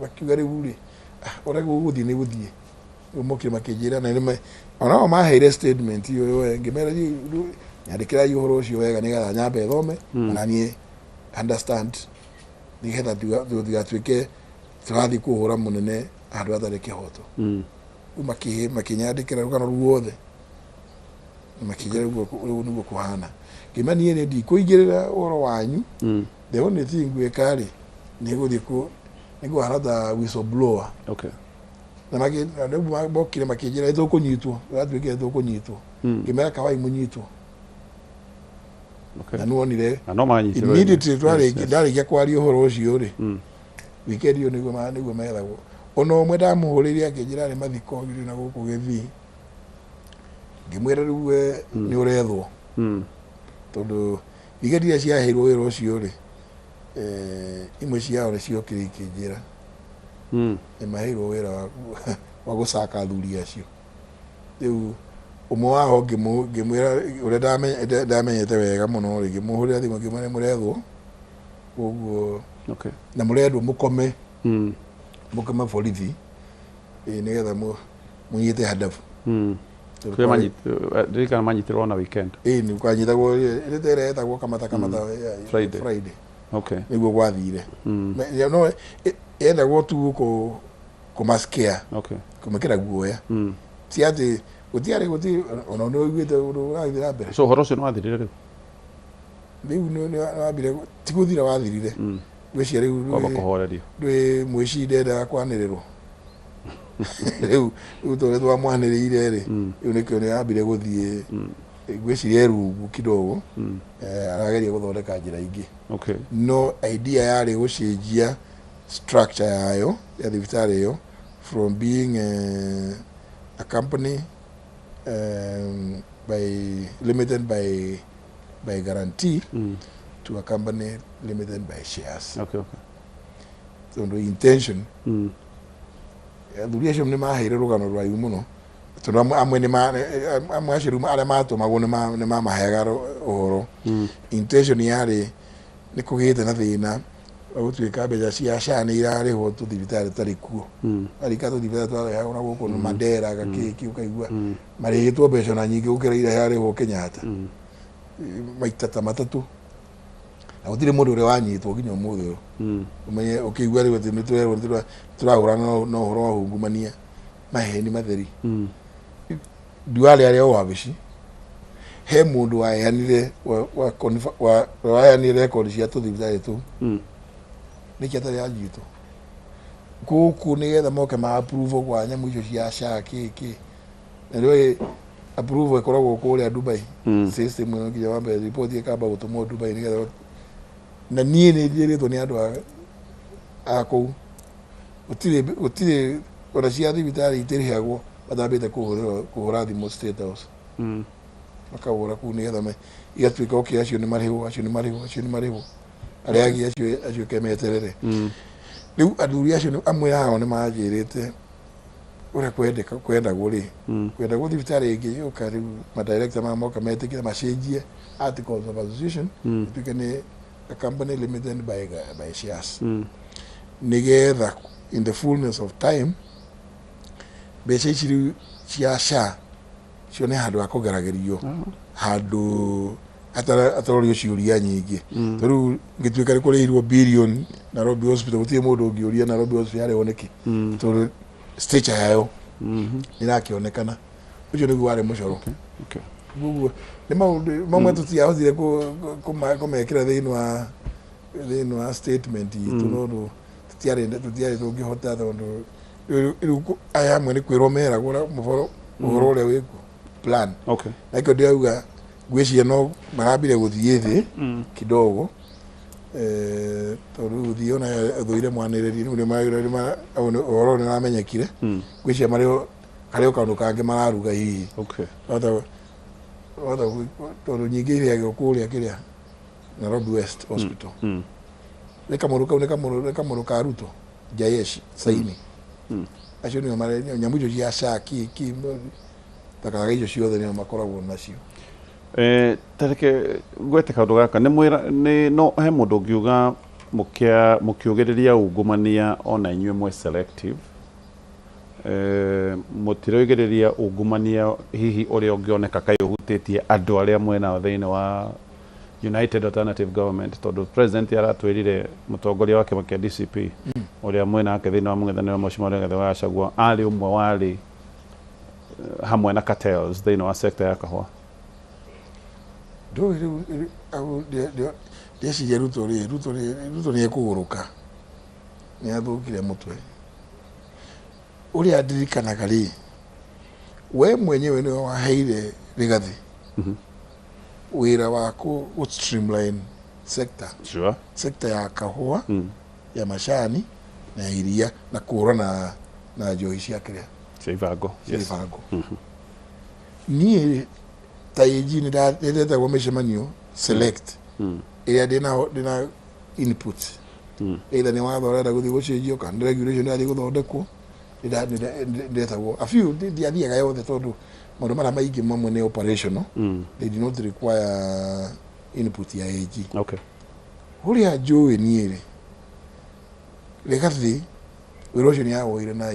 makiuga rĩu rĩ, ah, ũrĩa gũgũthiĩ nĩ gũthiĩ. Rĩu mokire makĩnjĩra na onao maheire statement ĩyo we ngĩmera, "Rĩu nyandĩkĩrai ũhoro ũcio wega nĩgetha nyambe thome ona niĩ understand, nĩgetha tũtigatuĩke tũrathiĩ kũhũra mũnene handũ hatarĩ kĩhoto." Rĩu makĩnyandĩkĩra rũgano ruothe na makĩnjĩra rĩu nĩguo kũhana. Ngĩma niĩ nĩ ndikũingĩrĩra ũhoro wanyu. The only thing ngwĩka rĩ, nĩ gũthiĩ nĩ kũhana ta whistleblower. Na na rĩu mokire makĩnjĩra nĩtũkũnyitwo, tũratuĩkire tũkũnyitwo. Ngĩmera kawai mũnyitwo. Na nĩwonire Na no manyitirwo. immediately twarĩkia, ndarĩkia kwaria ũhoro ũcio rĩ, weekend ĩyo nĩguo methagwo. Ona ũmwe ndamũhũrĩire akĩnjĩra arĩ mathiko ngiri na gũkũ Gĩthii. Ngĩmwĩra rĩu we nĩ ũrethwo. Tondũ weekend iria ciaheirwo wĩra ũcio rĩ, imwe ciao nĩ ciokire ikĩnjĩra nĩ maheirwo wĩra wa gũcaka athuri acio. Rĩu ũmwe wao ngĩmwĩra ũrĩa ndamenyete wega mũno rĩ, ngĩmũhũrĩra thimũ ngĩmwĩra nĩ mũrethwo koguo na mũrendwo mũkome mũkome borithi nĩgetha mũnyite handabu. Tondũ Kũrĩa ndirikana manyitirwo na weekend. Ĩĩ, nĩ kwanyitagwo rĩrĩa ĩrĩa ĩtagwo kamata kamata Friday. Friday. Nĩguo gwathire. No yendagwo tu kũmascare, kũmekĩra guoya. Ti atĩ gũtiarĩ gũtirĩ ona nĩ ũiguĩte ũndũ ũrathiĩ na mbere. So ũhoro ũcio nĩ wathirire rĩu? Rĩu nĩ wambire ti gũthira wathirire. Ngwĩciria rĩu Kwamba kũhorerio. Ndwĩ mũici ndendaga kwanĩrĩrwo. Rĩu tondũ twamwanĩrĩire rĩ, rĩu nĩkĩo nĩ ambire gũthiĩ ngwĩciria rungu kidogo. Arageria gũthondeka njĩra ingĩ. No idea yarĩ gũcenjia structure yayo ya thibitarĩ ĩyo from being a company by limited by guarantee to a company limited by shares. Tondũ intention athuri acio nĩ maheire rũgano rũraihu mũno, tondũ amwe acio rĩu arĩa matũmagwo nĩ mamaheaga ũhoro. Intention yarĩ nĩ kũgĩte na thĩna wa gũtuĩka mbeca cia SHA nĩ irarĩhwo tũthibitarĩ tũtarĩ kuo. Arika tũthibitarĩ twarehagwo na gũkũ Mandera gakĩkĩ, ũkaigua marĩhĩtwo mbeca na nyingĩ gũkĩra iria irarĩhwo Kenyatta maita ta matatũ, na gũtirĩ mũndũ ũrĩa wanyitwo nginya ũmũthĩ ũyũ. Ũmenye ũkĩigua rĩu atĩ nĩ tũrerwo nĩ tũrahũrana na ũhoro wa ungumania, maheni matheri. Duale arĩa o wabici he mũndũ waheanire waheanire record cia tũthibitarĩ tũu. Nĩkĩ atarĩ anjitwo gũkũ nĩgetha moke ma approve kwa nyamũ icio cia SHA kĩ kĩ? Na rĩu Approval ĩkoragwo kũrĩa Dubai. System ĩno nginya wambe report ĩkamba gũtũmwo Dubai nĩgetha, na niĩ nĩ njĩrĩtwo nĩ andũ a kũu gũtirĩ ona cia thibitarĩ itirĩhagwo matambĩte kũhũra thimũ State House. Makahũra kũu nĩgetha igatuĩka, okay, acio nĩ marĩhwo, acio nĩ marĩhwo, acio nĩ marĩhwo, arĩa angĩ acio ke meterere. Rĩu athuri acio amwe ao nĩ manjĩrĩte ũrĩa kwendeka kwendagwo rĩ, kwendagwo thibitarĩ ĩngĩ yũka. Rĩu madirector maya moka metĩkĩre macenjie articles of association, ĩtuĩke nĩ a company limited by shares, nĩgetha in the fullness of time mbeca ici rĩu cia SHA cione handũ ha kũgeragĩrio, handũ atarorio ciũria nyingĩ. Tondũ rĩu ngĩtuĩka nĩ kũrĩhirwo billion Nairobi Hospital, gũtirĩ mũndũ ũngĩũria Nairobi Hospital yarĩhwo nĩkĩ, tondũ stature yayo nĩrakĩonekana. Ũcio nĩguo warĩ mũcoro. Koguo nĩ maũndũ mamwe tũtiahotire kũmekĩra thĩinĩ wa statement itũ, nondũ tũtiarĩ tũngĩhota, tondũ rĩu aya amwe nĩ kwĩrwo meragwo ũrĩa mũboro ũhoro ũrĩa wĩkuo plan. Na ikĩo ndĩrauga, ngwĩciria no marambire gũthiĩ thĩ kidogo, tondũ rĩu thiĩ ona thũire mwanĩrĩri rĩu ũhoro nĩ ũramenyekire. Ngwĩciria marĩ harĩ o kaũndũ kangĩ mararuga hihi. Wahota tondũ nyingĩ irĩagwo kũrĩa kĩrĩa Nairobi West Hospital. Nĩ kamũrũ kau, nĩ kamũrũ ka Ruto Jayesh Saini. Acio nĩo mare nyamũ icio cia SHA ki takataka icio ciothe nĩo makoragwo nacio. Tareke ngwete kaũndũ gaka nĩ mwĩra nĩ no he mũndũ ũngiuga mũkiugĩrĩria ungumania ona inyuĩ mwĩ selective, mũtiroigĩrĩria ungumania hihi ũrĩa ũngĩoneka kaĩ ũhutĩtie andũ arĩa mwenao thĩinĩ wa United Alternative Government, tondũ president aratwĩrire mũtongoria wa kĩama kĩa DCP ũrĩa mwenake thĩinĩ wa mũng'ethanĩro Mheshimiwa Rigathĩ wa Gachagua arĩ ũmwe warĩ hamwe na cartels thĩinĩ wa sector ya kahũa. Ndũĩ rĩu au ndĩreciria Ruto rĩ, Ruto nĩ ekũgũrũka, nĩ athũkire mũtwe. Ũrĩa ndirikanaga rĩ, we mwenyewe nĩwe waheire Rigathĩ wĩra wa kũ streamline sector, sector ya kahũa, ya macani na ya iria, na kũhũrana na njohi cia kĩrĩa, cia ibango. Cia ibango. Niĩ ta AG nĩ ndetagwo mĩcemanio select ĩrĩa ndĩna input, either nĩ watho ũrenda gũthiĩ gũcenjio kana nĩ regulation ĩrathiĩ gũthondekwo. Ndetagwo a few, ndiathiaga yothe tondũ maũndũ marĩa maingĩ mamwe nĩ operational, they do not require input ya AG. Ũrĩa njũĩ niĩ rĩ, Rigathĩ wĩra ũcio nĩ awoire na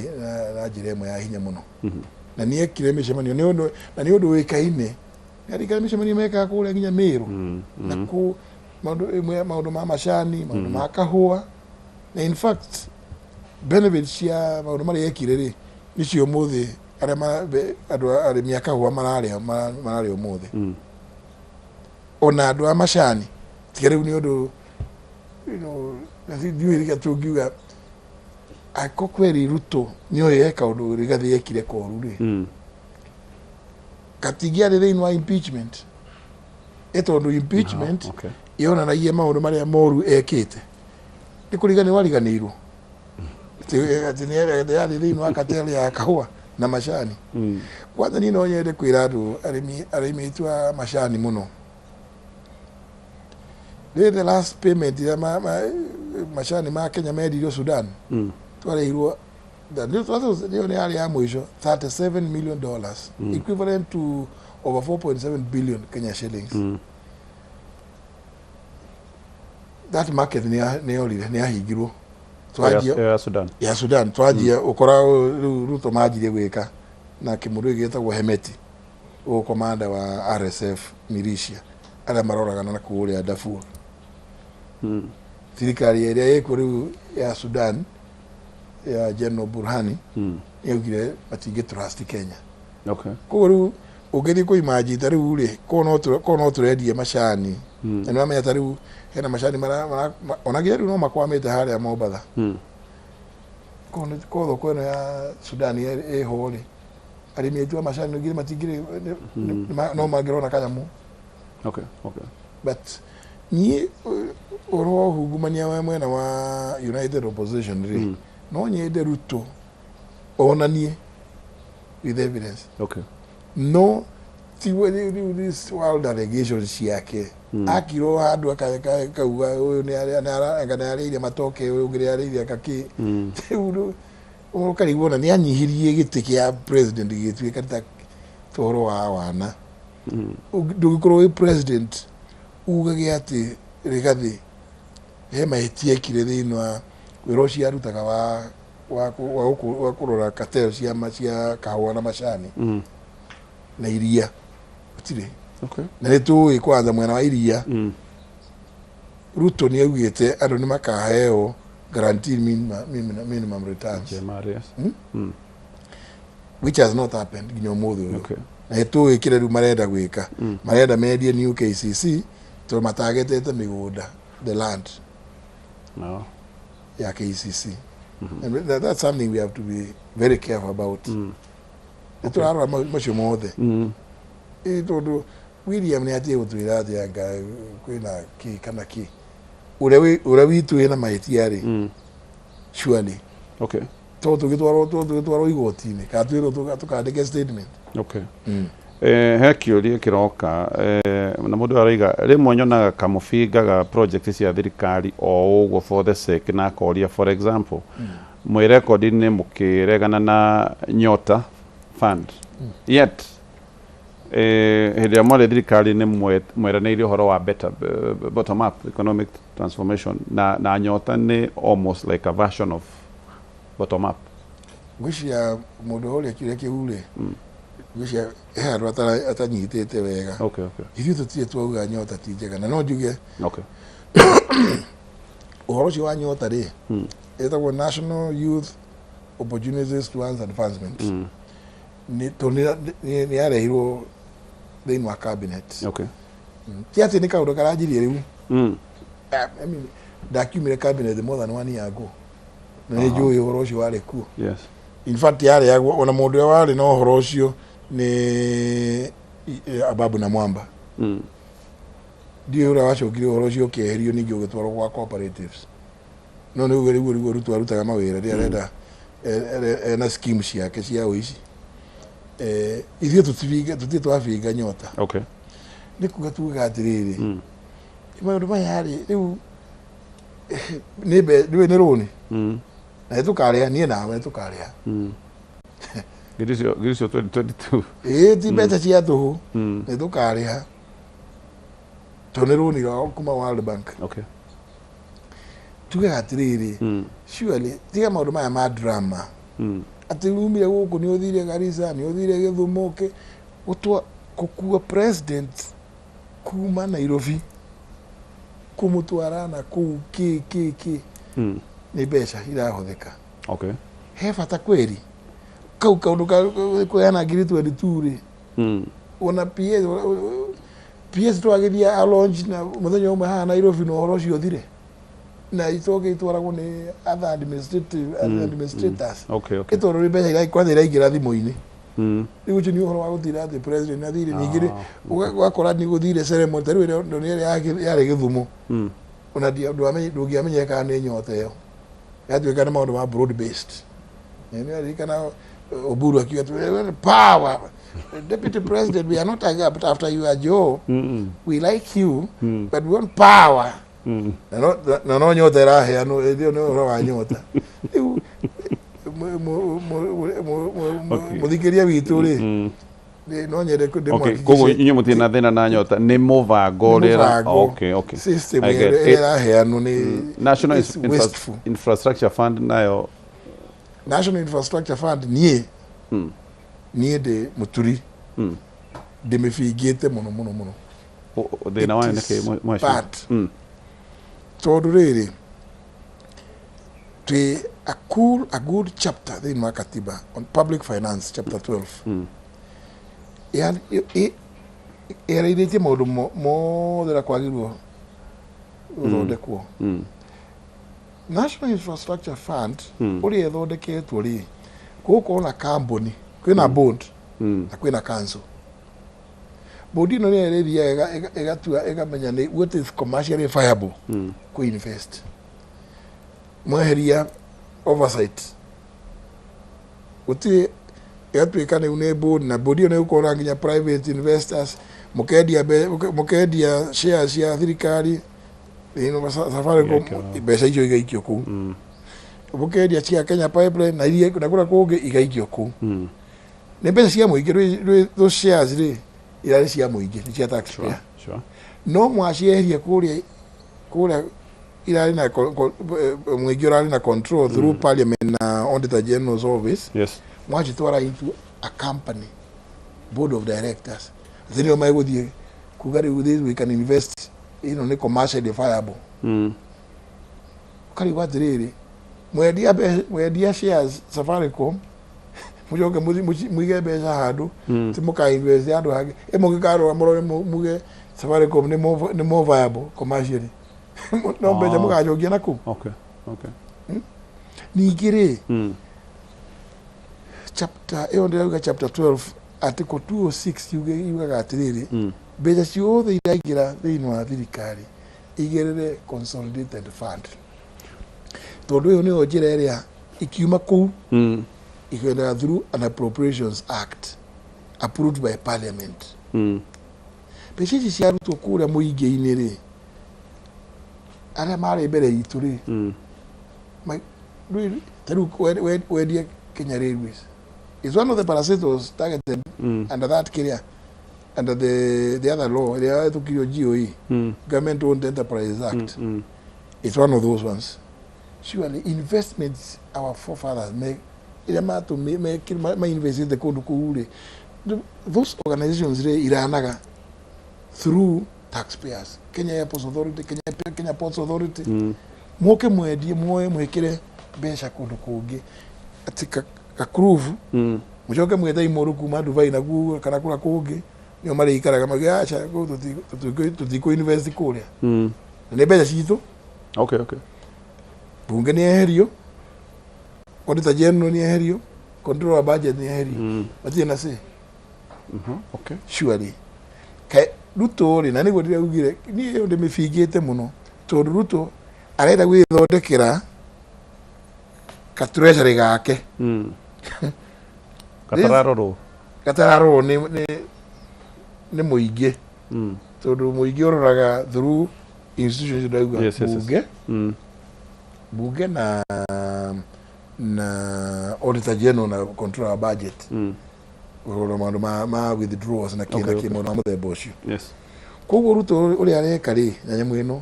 njĩra ĩmwe ya hinya mũno, na nĩ ekire mĩcemanio nĩ ũndũ na nĩ ũndũ ũĩkaine, nĩ arikana mĩcemanio mekaga kũrĩa nginya Meru na kũ maũndũ ĩmwe, maũndũ ma macani, maũndũ ma kahũa, na in fact benefits cia maũndũ marĩa ekire rĩ, nĩcio ũmũthĩ arĩa andũ arĩmi a kahũa mararĩa ũmũthĩ, ona andũ a macani. Tiga rĩu nĩ ũndũ ndiũĩ rĩrĩa tũngiuga angĩkorwo kweri Ruto nĩoĩ he kaũndũ Rigathĩ ekire koru rĩ, katingĩarĩ thĩinĩ wa impeachment, ĩ tondũ impeachment yonanagia maũndũ marĩa moru ekĩte. Nĩ kũriganĩrwo wariganĩirwo atĩ nĩ yarĩ thĩinĩ wa cartel ya kahũa na macani. Kwanza niĩ no nyende kwĩra andũ arĩmi aitũ a macani mũno rĩ, the last payment ĩrĩa macani ma Kenya mendirio Sudan, twarĩhirwo nĩyo nĩ yarĩ ya mũico $37 million, equivalent to over 4.7 billion Kenya shillings. That market nĩ yorire, nĩ yahingirwo. Twanjia ya Sudan. Ya Sudan. Twanjia ũkora rĩu Ruto manjirie gwĩka na kĩmũndũ gĩkĩ gĩtagwo Hemeti, ũyũ commander wa RSF militia arĩa maroragana na kũrĩa Darfur. Thirikari ĩrĩa ĩkuo rĩu ya Sudan ya General Burhani yaugire matingĩ trust Kenya. Koguo rĩu ũngĩthiĩ kũimanjita rĩu rĩ, korwo no tũrendie macani, na nĩ wamenya ta rĩu hena macani ona nginya rĩu no makwamĩte harĩa Mombatha. Korwo thoko ĩno ya Sudan ĩho rĩ, Arĩmi aitũ a macani ngiri matingĩrĩ no mangĩrona kanyamũ. But niĩ ũhoro wa ũhungumania wa mwena wa United Opposition rĩ, no nyende Ruto onanie with evidence. No ti rĩu this wild allegations ciake, akirwo handũ akauga ũyũ nĩ arĩire matoke, ũyũ ũngĩ nĩ arĩire kakĩ. Rĩu ũkarigwo ona nĩ anyihirie gĩtĩ kĩa president gĩgĩtuĩka ta ũhoro wa wana. Ndũngĩkorwo wĩ president ugage atĩ Rigathi he mahĩtia ekire thĩinĩ wa wĩra ũcio arutaga wa kũrora cartel cia kahũa na macani na iria gũtirĩ. Na nĩ tũĩ kwanza mwena wa iria, Ruto nĩ augĩte andũ nĩ makaheo guaranteed minimum returns. GMR, yes. Which has not happened nginya ũmũthĩ ũyũ. Na nĩ tũĩ kĩrĩa rĩu marenda gwĩka, marenda mendie new KCC tondũ matagetete mĩgũnda, the land No. ya KCC. And that's something we have to be very careful about. Nĩ tũrarora macio mothe. Ĩ tondũ William nĩ atige gũtwĩra atĩ anga kwĩna kĩ kana kĩ, ũrĩa witũ wĩna mahĩtia rĩ, surely to tũgĩtwarwo igoti-inĩ kana twĩrwo tũkandĩke statement. He kĩũria kĩroka na mũndũ araiga rĩmwe nyonaga kamũbingaga project cia thirikari o ũguo for the sake, na akoria, for example, mwĩ rekondi-inĩ mũkĩregana na Nyota Fund, yet hĩndĩ ĩrĩa mwarĩ thirikari-inĩ mweranĩire ũhoro wa better bottom up economic transformation, na Nyota nĩ almost like a version of bottom up. Ngwĩciria mũndũ ũrĩa kĩũria kĩu rĩ, ngwĩciria he handũ atanyitĩte wega. Ithuĩ tũtirĩ twauga Nyota ti njega, na no njuge ũhoro ũcio wa Nyota rĩ, ĩtagwo National Youth Opportunities to Advancement, nĩ tondũ nĩ yarehirwo thĩinĩ wa cabinet. Ti atĩ nĩ kaũndũ karanjirie rĩu. I mean, ndakiumire cabinet more than one year ago na nĩ njũĩ ũhoro ũcio warĩ kuo. In fact, yarĩagwo ona mũndũ ũrĩa warĩ na ũhoro ũcio nĩ Ababu na Mwamba. Ndiũĩ ũrĩa wacokire ũhoro ũcio ũkĩeherio, ningĩ ũgĩtwarwo gwa cooperatives, no nĩ ũguo rĩu Ruto arutaga mawĩra rĩrĩa arenda ena scheme ciake cia ũici. Ithuĩ tũtirĩ twabinga Nyota. Nĩ kuga tugaga atĩrĩrĩ, maũndũ maya rĩ, rĩu nĩ nĩ rũni na nĩ tũkarĩha, niĩ nawe nĩ tũkarĩha. Ngiri icio 2022. Ĩĩ, ti mbeca cia tũhũ. Nĩ tũkarĩha tondũ nĩ rũni rwa kuma World Bank. Tugaga atĩrĩrĩ, surely tiga maũndũ maya ma drama atĩ umire gũkũ, nĩ ũthire Garissa, nĩ ũthire Gĩthumo, gũtwa gũkua president kuma Nairobi kũmũtwara na kũu kĩ kĩ kĩ, nĩ mbeca irahũthĩka. He bata kweri kau kaũndũ ka kũheana ngiri 22 rĩ, ona PS twagĩthiĩ a launch na mũthenya ũmwe haha Nairobi na ũhoro ũcio ũthire, na icoke itwaragwo nĩ other administrative administrators. Ĩtondũ nĩ mbeca kwanza iraingĩra thimũ-inĩ. Rĩu ũcio nĩ ũhoro wa gũtira atĩ president athire ningĩ rĩ, ũgakora nĩ gũthire ceremony ta rĩu ĩrĩa ĩrĩa yarĩ Gĩthumo, ona ndũngĩamenyire kana nĩ Nyota ĩyo, yatuĩka nĩ maũndũ ma broad based. Nĩ aririkana Oburu akiuga atĩ, "Power, deputy president, we are not after your job. We like you, but we want power." Na no Nyota ĩraheanwo ĩyo nĩ ũhoro wa Nyota. Rĩu mũthikĩria witũ rĩ, no nyende Koguo inyuĩ mũtirĩ na thĩna na Nyota, nĩ mũbango ũrĩa mũbango, system I get ĩrĩa it. ĩraheanwo nĩ National it's wasteful. Infrastructure Fund nayo? National Infrastructure Fund, niĩ ndĩ mũturi, ndĩmĩbingĩte mũno mũno mũno. Thĩna wayo nĩ kĩ, mheshimiwa? Bad. Tondũ rĩrĩ, twĩ a good chapter thĩinĩ wa katiba on public finance, chapter 12, ĩarĩithĩtie maũndũ mothe ũrĩa kwagĩrĩirwo gũthondekwo. National Infrastructure Fund ũrĩa ĩthondeketwo rĩ, gũgũkorwo na kambuni, kwĩna board. Na kwĩna council. Board ĩno nĩyo ĩrĩthiaga ĩgatua, ĩkamenya nĩ what is commercially viable kũ invest. Mweheria oversight, gũtirĩ, ĩgatuĩka rĩu nĩ board, na board ĩyo nĩ ĩgũkorwo na nginya private investors. Mũkendia shares cia thirikari thĩinĩ wa Safaricom, Igaikio. Mbeca icio igaikio kũu. Mũkendia cia Kenya Pipeline na iria na kũrĩa kũngĩ, igaikio kũu. Nĩ mbeca cia mũingĩ. Those shares rĩ, irarĩ cia mũingĩ, nĩ cia taxpayer. No mwacieheria kũrĩa irarĩ na mũingĩ ũrarĩ na control through parliament na Auditor General's office, mwacitwara into a company board of directors, atĩ nĩo megũthiĩ kuga rĩu this we can invest, ĩno nĩ commercially viable. Ũkarigwo atĩrĩrĩ, mwendia shares Safaricom, mũcoke mũige mbeca handũ, ti mũka invest handũ hangĩ, ĩ mũngĩkarora mũrore muge Safaricom nĩ more viable commercially, no mbeca mũgacokia na kũu. Ningĩ rĩ, chapter ĩyo ndĩrauga, chapter 12 article 206 yugaga atĩrĩrĩ, mbeca ciothe iraingĩra thĩinĩ wa thirikari igĩrĩre consolidated fund, tondũ ĩyo nĩyo njĩra ĩrĩa ikiuma kũu ikwendaga through an Appropriations Act approved by parliament. Mbeca ici ciarutwo kũrĩa mũingĩ-inĩ rĩ, arĩa marĩ mbere itũ rĩ, ta rĩu wendie Kenya Railways is one of the parastatals targeted under that kĩrĩa, under the other law ĩrĩa yahĩtũkirio, GOE, Government Owned Enterprise Act. It's one of those ones. Surely investments our forefathers make, ĩrĩa matũmi ma-investite kũndũ kũu rĩ, those organizations rĩ, iranaga through taxpayers. Kenya Airports Authority, Kenya Ports Authority, moke mwendie, muoe, mwĩkĩre mbeca kũndũ kũngĩ atĩ gakurubu, mũcoke mwete imũrũ kuma Dubai na kuo kana kũrĩa kũngĩ, nĩo marĩikaraga mauge aca kũu tũtikũ invest kũrĩa, na nĩ mbeca citũ. Bunge nĩ eherio, Auditor General nĩ eherio, Controller wa budget nĩ eherio, matirĩ na say. Surely kae Ruto rĩ, na nĩguo ndĩraugire niĩ ĩyo ndĩmĩbingĩte mũno, tondũ Ruto arenda gwĩthondekera ka treasury gake. Gatararorwo. Gatararorwo nĩ mũingĩ, tondũ mũingĩ ũroraga through institutions ndauga, bunge, bunge na Auditor General na Controller wa budget, kũrora maũndũ ma withdrawals na kĩ na kĩ, maũndũ ma mũthemba ũcio. Koguo Ruto ũrĩa areka rĩ, na nyamũ ĩno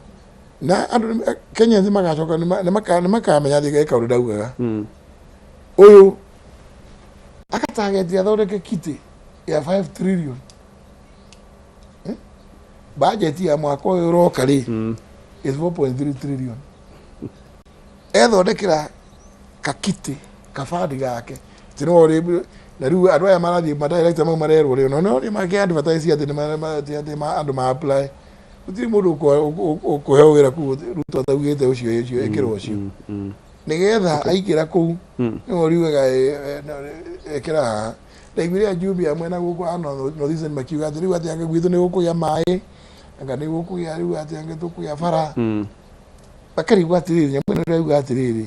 na andũ Kenyans magacoka nĩ makamenya atĩ eka ũndũ ndaugaga. Ũyũ akatageti athondeke kitty ya 5 trillion. Eh? Budget ya mwaka ũyũ ũroka rĩ, is 4.3 trillion. Ethondekera kakitty kabandi gake atĩ no rĩ, na rĩu andũ aya marathiĩ madirector mau marerwo rĩ, no nĩ makĩ advertise atĩ nĩ atĩ andũ ma apply, gũtirĩ mũndũ ũkũheo wĩra kũu Ruto ataugĩte ũcio ĩkĩrwo ũcio, nĩgetha aingĩra kũu nĩwe ũriugaga ĩkĩra haha. Ndaiguire ajumbe amwe na gũkũ a North Eastern makiuga atĩ rĩu atĩ anga gwitũ nĩ gũkũgĩa maĩ, anga nĩ gũkũgĩa rĩu atĩ anga tũkũgĩa bara. Bakarigwo atĩrĩrĩ, nyamũ ĩno ĩrauga atĩrĩrĩ,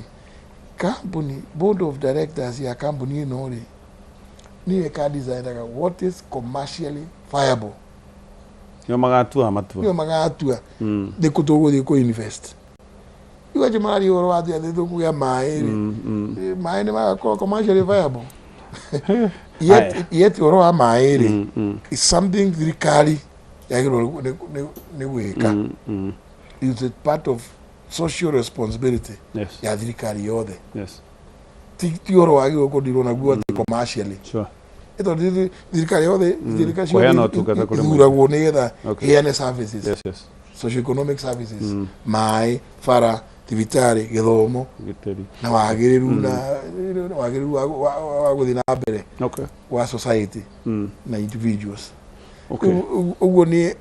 kambuni, board of directors ya kambuni ĩno rĩ, nĩyo ĩkadecidaga what is commercially viable. Nĩo magatua matua. Nĩo magatua nĩ kũ tũgũthiĩ kũ invest. Rĩu acio mararia ũhoro wa atĩ tũkũgĩa maĩ rĩ, maĩ nĩ magakorwo commercially viable? Yet ũhoro wa maĩ rĩ, is something thirikari yagĩrĩirwo nĩ gwĩka. It's a part of social responsibility ya thirikari yothe. Ti ũhoro wagĩrĩirwo kũndirwo naguo atĩ commercially. Ĩ tondũ thirikari yothe, thirikari Kũheana ciothe ũtungata kũrĩ mũingĩ. ithuragwo nĩgetha ĩheane services, socio-economic services, maĩ, bara, thibitarĩ, gĩthomo, Ũgitĩri. Na wagĩrĩru na wagĩrĩru wa gũthiĩ na mbere wa society na individuals. Ũguo niĩ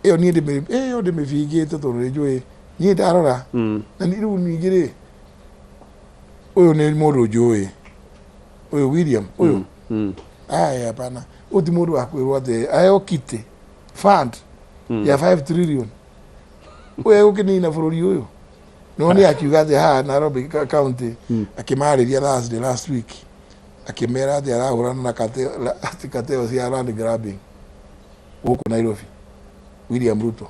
ĩyo niĩ ĩyo ndĩmĩbingĩte, tondũ nĩ njũĩ niĩ ndarora na rĩu ningĩ rĩ, ũyũ nĩ mũndũ njũĩ, ũyũ William ũyũ. Aya hapana. Uti mundu akwirwo ati ayo kite fund ya 5 trillion. We ukinina bururi uyu. No ni akiuga ati ha Nairobi County akimariria Thursday last week. Akimera ati arahurana na kateo cia land grabbing guku Nairobi. William Ruto.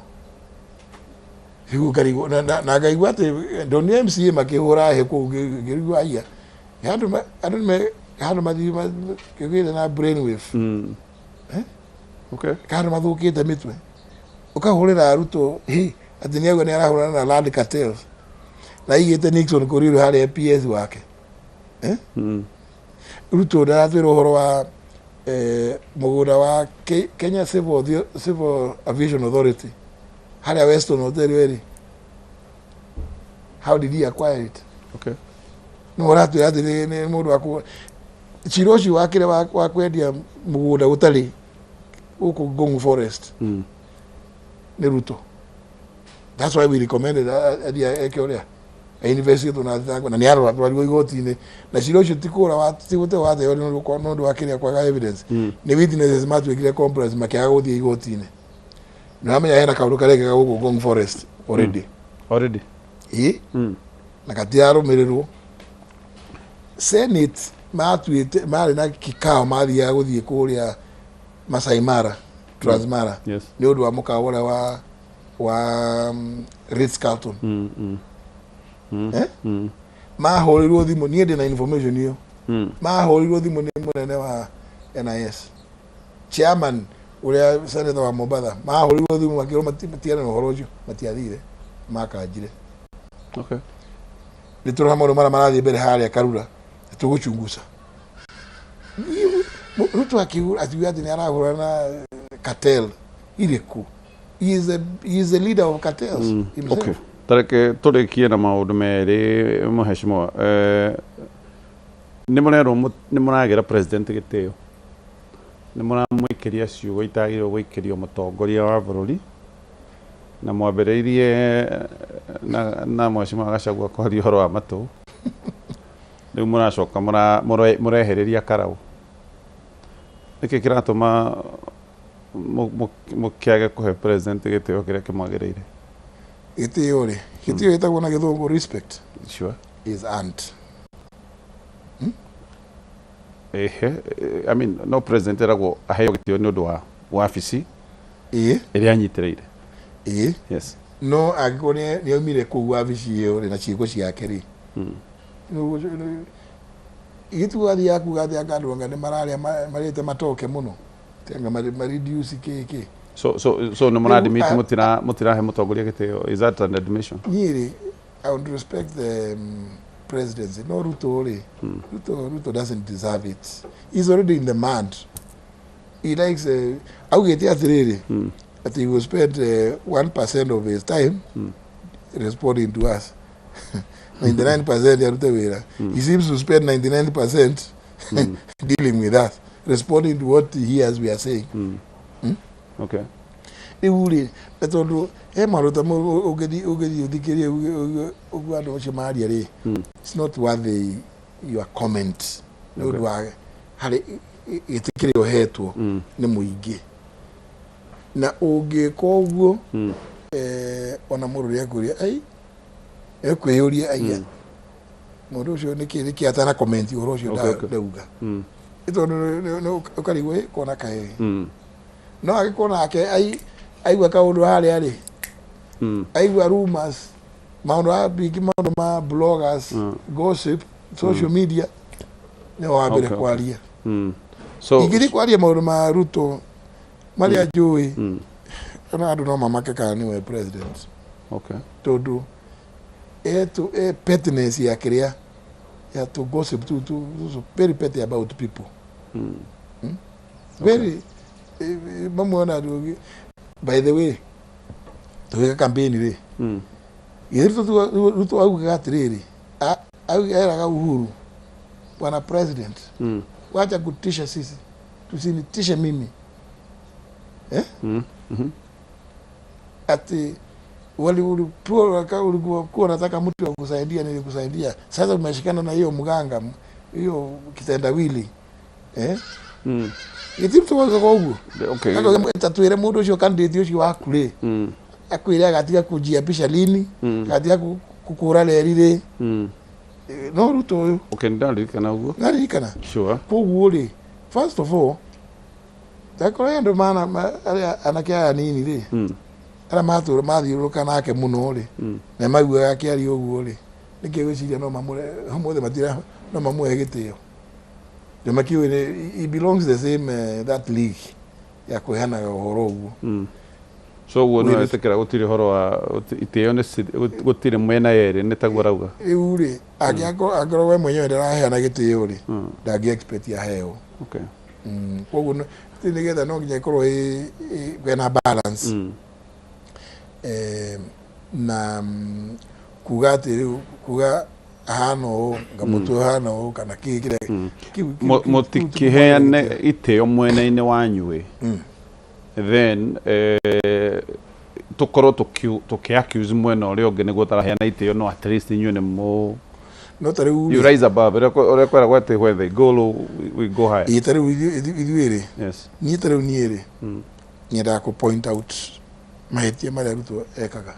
Riu na ngaigua ati ndonire MCA makihura he kuu ngirigua aya. Handu mathi kigire na brainwave. Okay. Handu mathukite mitwe. Ukahurira Ruto hi ati ni auga ni arahurana na land cartels. Na igite Nixon Korir hari PS wake. Ruto ndaratwira uhoro wa mugunda wa Kenya Civil Aviation Authority haria Weston Hotel weri. How did he acquire it? Okay. No uratwira ati ni mundu wa cira ucio wakire wa kwendia mugunda gutari guku Ngong Forest. Ni Ruto. That's why we recommended athie eke uria investigate na thitango na ni arora twarirwo igoti-inĩ na cira ucio ti kũra ti gũte watheo nĩ ũndũ wa kĩrĩa kwaga evidence. Nĩ witnesses matuĩkire complice makĩaga gũthiĩ igoti-inĩ. Nĩ wamenya hena kaũndũ karekĩka gũkũ Ngong Forest already. Already. Ĩ na gatirarũmĩrĩrwo. Senate matuĩte marĩ na kikao mathiaga gũthiĩ kũrĩa Masai Mara, Transmara. Yes. Nĩ ũndũ wa mũkawa ũrĩa wa Ritz Carlton. Mahũrirwo thimũ niĩ ndĩ na information ĩyo. Mahũrirwo thimũ nĩ mũnene wa NIS chairman ũrĩa senator wa Mombatha. Mahũrirwo thimũ makĩrwo matigane na ũhoro ũcio, matiathire makanjire. Okay. Nĩ tũrona maũndũ marĩa marathiĩ mbere harĩa Karura tũgũchunguza. Ruto akiuga atĩ nĩ arahũrana na cartel irĩkũ. He is the leader of cartels himself. Okay. Tareke tũrĩkie na maũndũ merĩ mũheshimiwa. Nĩ mũrerwo nĩ mũragĩra president gĩtĩo. Nĩ mũramũikĩria ciugo itagĩrĩirwo gũikĩrio mũtongoria wa bũrũri. Na mwambĩrĩirie na mũheshimiwa Gachagua kwaria ũhoro wa matũ. Rĩu mũracoka mũrehereria Karau. Nĩkĩ kĩratũma mũkĩage kũhe president gĩtĩo kĩrĩa kĩmwagĩrĩire? Gĩtĩo rĩ, gĩtĩo gĩtagwo na gĩthũngũ respect. Sure. Is earned. Ehe, I mean no president eragwo aheo gĩtĩo nĩ ũndũ wa wabici ĩrĩa anyitĩrĩire. Ĩĩ. Yes. No angĩkorwo nĩ aumire kũu wabici ĩyo rĩ na ciĩko ciake rĩ. Gĩtugo athiaga kuga atĩ anga andũ anga nĩ mararĩa marĩte matoke mũno. Anga mareduce kĩ. So no mũradimit mũtirahe mũtongoria gĩtĩo. Is that an admission? Niĩ rĩ, I would respect the presidency. No Ruto rĩ, Ruto doesn't deserve it. He's already in the mud. He likes augĩte atĩrĩrĩ that he will spend 1% of his time responding to us. 99% arute wĩra. He seems to spend 99% dealing with us, responding to what he hears we are saying. Okay. Rĩu rĩ, tondũ he maũndũ ta mau ũngĩthiĩ ũthikĩrie ũguo andũ acio maria rĩ, it's not worthy your comment. Nĩ ũndũ wa harĩ gĩtĩ kĩrĩa ũhetwo nĩ mũingĩ. Na ũngĩka ũguo ona mũndũ ũrĩa akwĩria ai ekwĩyũria aiya mũndũ ũcio nĩkĩ atana comment ũhoro ũcio ndauga. Tondũ ũkarigwo kona kaĩ. No angĩkorwo nake aigua kaũndũ harĩa rĩ, aigua rumors, maũndũ maũndũ ma bloggers, gossip, social media, nĩ wambere kwaria. So ingĩthiĩ kwaria maũndũ ma Ruto marĩa njũĩ, ona andũ no mamake kana nĩwe president. Okay. Tondũ pettiness ya kĩrĩa ya to gossip to very petty about people. Very mamwe ona by the way tũgĩka campaign rĩ, githĩ Ruto augaga atĩrĩrĩ, eraga Uhuru, bwana president, wacha kutisha sisi, tusinitishe mimi. Ati ulikuwa unataka mtu wa kusaidia, nilikusaidia. Sasa umeshikana na hiyo mganga, hiyo kitendawili. Gĩtirĩ tũgwĩkaga ũguo. Ta twĩre mũndũ ũcio, candidate ũcio waku rĩ, akwĩre agatiga kũnjiapisha lini, agatiga kũkũra reri rĩ. No Ruto ũyũ. Okay, nĩ ndaririkana ũguo. Naririkana. Koguo rĩ, first of all, takorwo andũ mana arĩa anake aya nini rĩ, arĩa matũra mathiũrũrũka nake mũno rĩ, na maiguaga akĩaria ũguo rĩ, nĩkĩ gwĩciria no mamũre ũmũthĩ matira no mamũhe gĩtĩo? Nĩ makiũĩ he belongs the same that league ya kũheanaga ũhoro ũguo. So ũguo nĩ wetĩkĩra gũtirĩ ũhoro wa itĩo nĩ gũtirĩ mwena yerĩ, nĩ taguo arauga? Rĩu rĩ, angĩkorwo we mwenyewe ndaraheana gĩtĩo rĩ, ndangĩ expect aheo. Koguo nĩgetha no nginya ĩkorwo ĩ kwĩna balance. Na kuga atĩ rĩu kuga ahana ũũ, ngamũtwe ũhana ũũ, kana kĩ kĩrĩa kĩu Mũtikĩheane itĩo mwena-inĩ wanyu ĩ, then tũkorwo tũkĩ accuse mwena ũrĩa ũngĩ nĩguo ũtaraheana itĩo, no at least inyuĩ nĩ mũ No ta rĩu you rise above ũrĩa kwĩragwo atĩ when they go low, we go high. Ĩ, ta rĩu ithuĩ rĩ, niĩ ta rĩu niĩ rĩ, nyendaga kũ point out mahĩtia marĩa Ruto ekaga,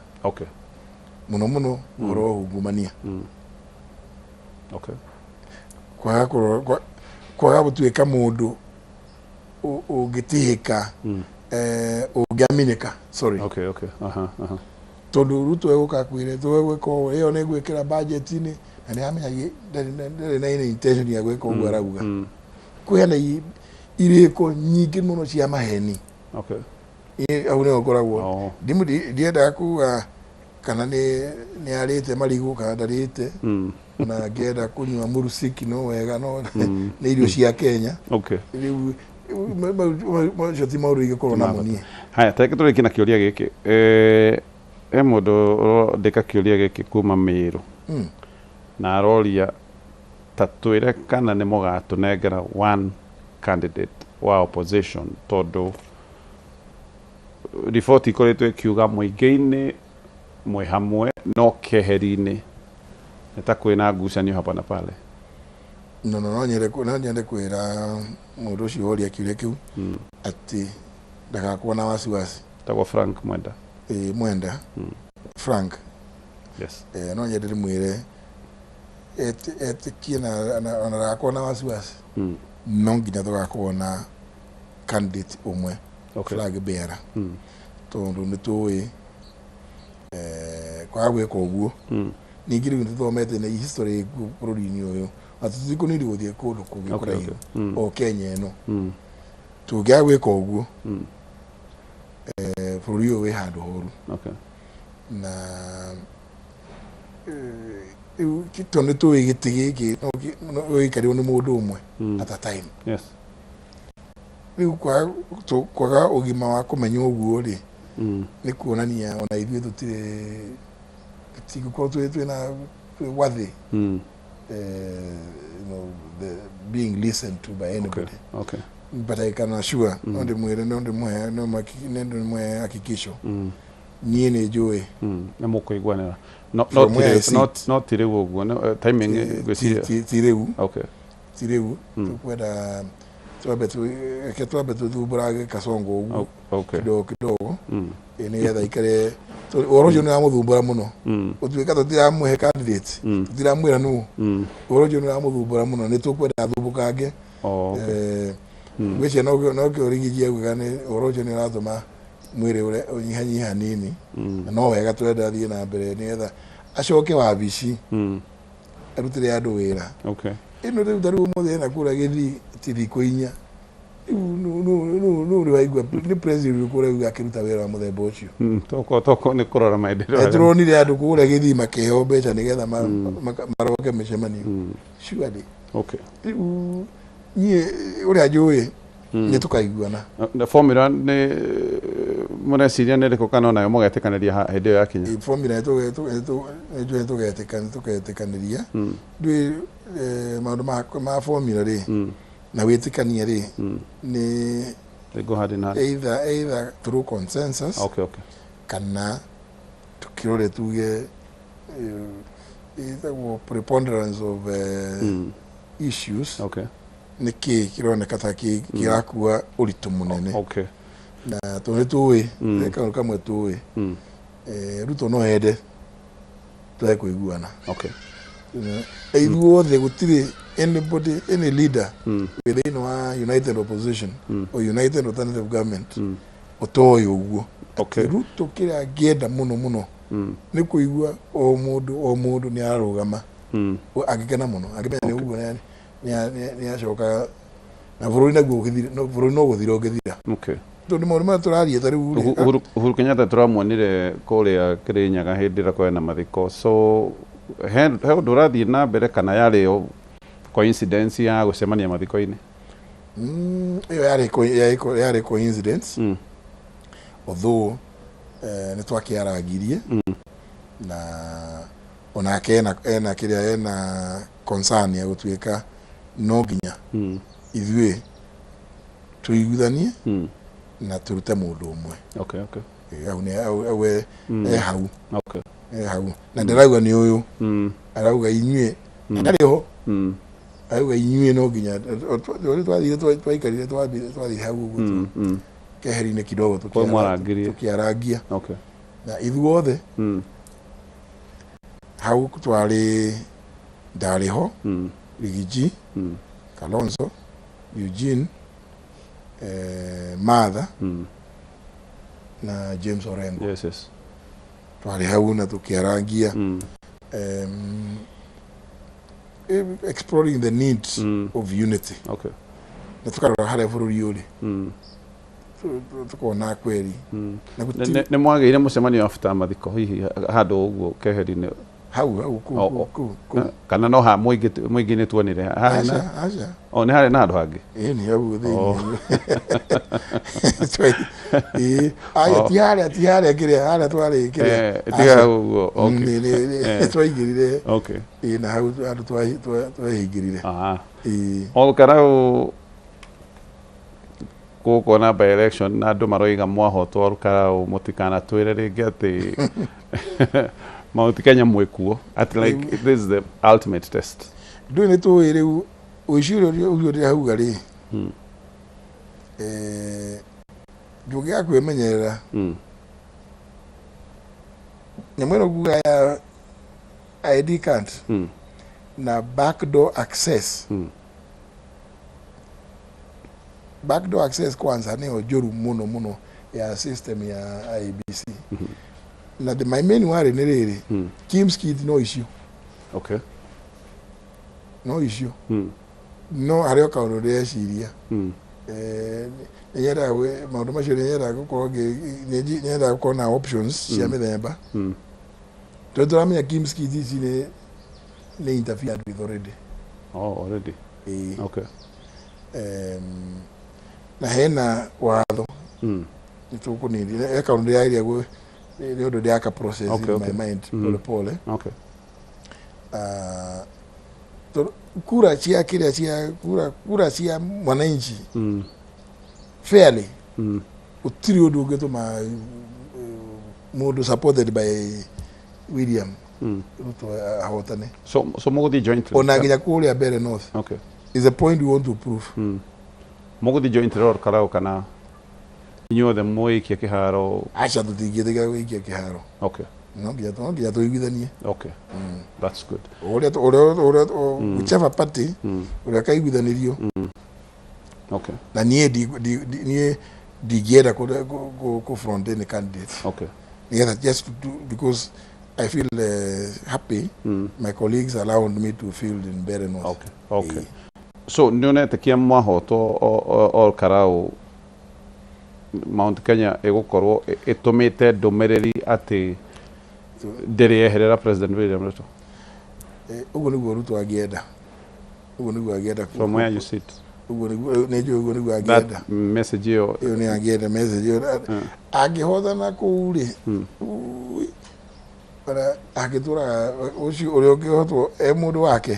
mũno mũno ũhoro wa ungumania, kwaga kwaga gũtuĩka mũndũ ũngĩtĩĩka, ũngĩaminĩka, sorry. Okay okay aha aha Tondũ Ruto egũka kwĩre tũgwĩka ũũ, ĩyo nĩ gwĩkĩra budget-inĩ, na nĩ amenya ndarĩ na any intention ya gwĩka ũguo arauga. Kwĩna irĩko nyingĩ mũno cia maheni. Hau nĩho ngoragwo. Ndiendaga kuga kana nĩ arĩte marigũ kana ndarĩte, na ngĩenda kũnyua mũrusiki no wega, no nĩ irio cia Kenya. Rĩu macio ti maũndũ ingĩkorwo namo niĩ. Haya, tareke tũrĩkie na kĩũria gĩkĩ. He mũndũ ũrandĩka kĩũria gĩkĩ kuma Mĩrũ, na aroria ta twĩre kana nĩ mũgatũnengera one candidate wa opposition, tondũ riboti ikoretwo ĩkiuga mũingĩ-inĩ mwĩ hamwe, no keheri-inĩ nĩ ta kwĩna ngucanio hapa na pale. No nyende kwĩra mũndũ ũcio woria kĩũria kĩu atĩ ndagakorwo na wasiwasi. Tagwo Frank Mwenda. Ĩ, Mwenda Frank. No nyende ndĩmwĩre etĩkie na ndagakorwo na wasiwasi. No nginya tũgakorwo na candidate ũmwe, flag bearer, tondũ nĩ tũĩ kwaga gwĩka ũguo, ningĩ rĩu nĩtũthomete na history ĩkuo bũrũri-inĩ ũyũ atĩ tũtikũnidi gũthiĩ kũndũ kũngĩ kũraihu, o Kenya ĩno. Tũngĩaga gwĩka ũguo, bũrũri ũyũ wĩ handũ horu. Na rĩu tondũ nĩ tũĩ gĩtĩ gĩkĩ no gĩikarĩrwo nĩ mũndũ ũmwe at a time. Rĩu kwaga ũgima wa kũmenya ũguo rĩ, nĩ kuonania ona ithuĩ tũtirĩ, tũtingĩkorwo twĩna twĩ worthy the being listened to by anybody. But I can assure, no ndĩmwĩre, no ndĩmũhe, no no ndĩmũhe hakikisho, niĩ nĩ njũĩ Nĩ mũkũiguanĩra, no From where I sit. No ti rĩu ũguo, timing ngwĩciria. Ti rĩu. Ti rĩu. Tũkwenda twambe reke twambe tũthumbũrage Kasongo ũguo kidogo kidogo, nĩgetha ikare ũhoro ũcio nĩ ũramũthumbũra mũno. Gũtuĩka tũtiramũhe candidate, tũtiramwĩra nũ, ũhoro ũcio nĩ ũramũthumbũra mũno, nĩ tũkwenda athumbũkange. Ngwĩciria nokĩo Rigiji augaga nĩ ũhoro ũcio nĩ ũratũma mwĩrĩ ũrĩa ũnyihanyihe hanini, na no wega twenda athiĩ na mbere nĩgetha acoke wabici arutĩre andũ wĩra. Ĩno rĩu ta rĩu ũmũthĩ ena kũrĩa gĩthii ti thikũ 4 rĩu, nũ ũrĩ waigua nĩ president ũrĩkũ ũrauga akĩruta wĩra wa mũthemba ũcio? Toko nĩ kũrora maendeleo. Tũronire andũ kũrĩa gĩthii makĩheo mbeca nĩgetha maroke mĩcemanio, surely. Rĩu niĩ ũrĩa njũĩ, nĩ tũkaiguana. Na formula nĩ mũreciria nĩ ĩrĩkũ, kana onayo mũgetĩkanĩria hĩndĩ ĩyo yakinya? Ĩ, formula nĩ tũgetĩkanĩria. Ndũĩ maũndũ ma formula rĩ, na wĩtĩkania rĩ, nĩ They go hand in hand. Either through consensus kana tukirore tuge ĩtagwo preponderance of issues. Nĩ kĩ kĩroneka ta kĩrakua ũritũ mũnene. Na tondũ nĩ tũĩ kaũndũ kamwe tũĩ, Ruto no ende twage kũiguana. Ithuothe gũtirĩ anybody, any leader wĩ thĩinĩ wa united opposition or united alternative government ũtoĩ ũguo. Ruto kĩrĩa angĩenda mũno mũno nĩ kũigua o mũndũ o mũndũ nĩ ararũgama. Angĩkena mũno angĩmenya nĩ ũguo nĩ acoka na bũrũri naguo bũrũri no gũthira ũngĩthira. Tondũ maũndũ maya tũraria ta rĩu rĩ, Uhuru Kenyatta tũramuonire kũrĩa Kĩrĩnyaga hĩndĩ ĩrĩa kwarĩ na mathiko, so he ũndũ ũrathiĩ na mbere kana yarĩ o coincidence ya gũcemania mathiko-inĩ? Ĩyo yarĩ coincidence. Although nĩ twakĩarangirie na onake ena kĩrĩa ena concern ya gũtuĩka no nginya ithuĩ tũiguithanie na tũrute mũndũ ũmwe. Hau nĩ hau e hau. E hau. Na ndarauga nĩ ũyũ. Arauga inyuĩ ndarĩ ho. Arauga inyuĩ no nginya twathire twaikarire twathire hau ũguo keheri-inĩ kidogo tũkĩarangia. Na ithuothe hau twarĩ ndarĩ ho, Rigiji, Kalonzo, Eugene, Martha na James Orengo. Twarĩ hau na tũkĩarangia, exploring the need of unity. Na tũkarora harĩa bũrũri ũrĩ. Tukona kweri. Nĩ mwagĩire mũcemanio after mathiko hihi handũ ũguo keheri-inĩ? Hau kũ. Kana no ha mũingĩ-inĩ tuonire? Aca, aca. O nĩ harĩ na handũ hangĩ? Ĩĩ nĩ hau thĩinĩ. Ĩĩ, ti harĩa, ti harĩa kĩrĩa, harĩa twarĩ kĩrĩa. Ti hau ũguo. Nĩ twaingĩrire. Ĩĩ na hau handũ twahingĩrire. Ĩĩ. O Karau gũkũ na by election na andũ maroiga mwahotwo Karau mũtikanatwĩre rĩngĩ atĩ Mount Kenya mwĩkuo, at like this is the ultimate test. Ndũĩ nĩ tũĩ rĩu ũici ũrĩa ũcio ndĩrauga rĩ, ndũngĩaga kwĩmenyerera. Nyamũ ĩno nguga ya ID card na backdoor access. Backdoor access kwanza nĩyo njũru mũno mũno ya system ya IEBC. Na the my main worry nĩ rĩrĩ, KIEMS kit no icio. No icio. No harĩ o kaũndũ ndĩreciria. Nĩnyendaga maũndũ macio nĩnyendaga gũkorwo nĩnyendaga gũkorwo na options cia mĩthemba. Tondũ tũramenya KIEMS kit ici nĩ interfered with already. Oh, already. Ĩĩ. Na hena watho nĩ tũkũnini he kaũndũ ndĩrageria nĩ ũndũ ndĩraka process in my mind pole pole. Kura cia kĩrĩa cia kura cia mwananchi fairly gũtirĩ ũndũ ũngĩtũma mũndũ supported by William Ruto ahotane. So mũgũthiĩ jointly? Ona nginya kũrĩa Mbeere North. Is a point we want to prove. Mũgũthiĩ jointly or Karau kana inyuothe mũikie kĩharo? Aca, tũtingĩtĩkĩra gũikia kĩharo. No nginya tũiguithanie. That's good. Ũrĩa ũrĩa whichever party ũrĩa kaiguithanĩrio. Na niĩ niĩ ndingĩenda kũ front any candidate. Nĩgetha just to do, because I feel happy my colleagues allowed me to field in Mbeere North. So nĩ ũnetĩkia mwahotwo o Karau Mount Kenya ĩgũkorwo ĩtũmĩte ndũmĩrĩri atĩ ndĩrĩeherera President William Ruto? Ũguo nĩguo Ruto angĩenda. Ũguo nĩguo angĩenda. From where you sit. Ũguo nĩguo nĩ njũĩ ũguo nĩguo angĩenda. That message ĩyo. Ĩyo nĩ angĩenda message ĩyo. Angĩhotana kũu rĩ, bara angĩtũraga ũcio ũrĩa ũngĩhotwo e mũndũ wake,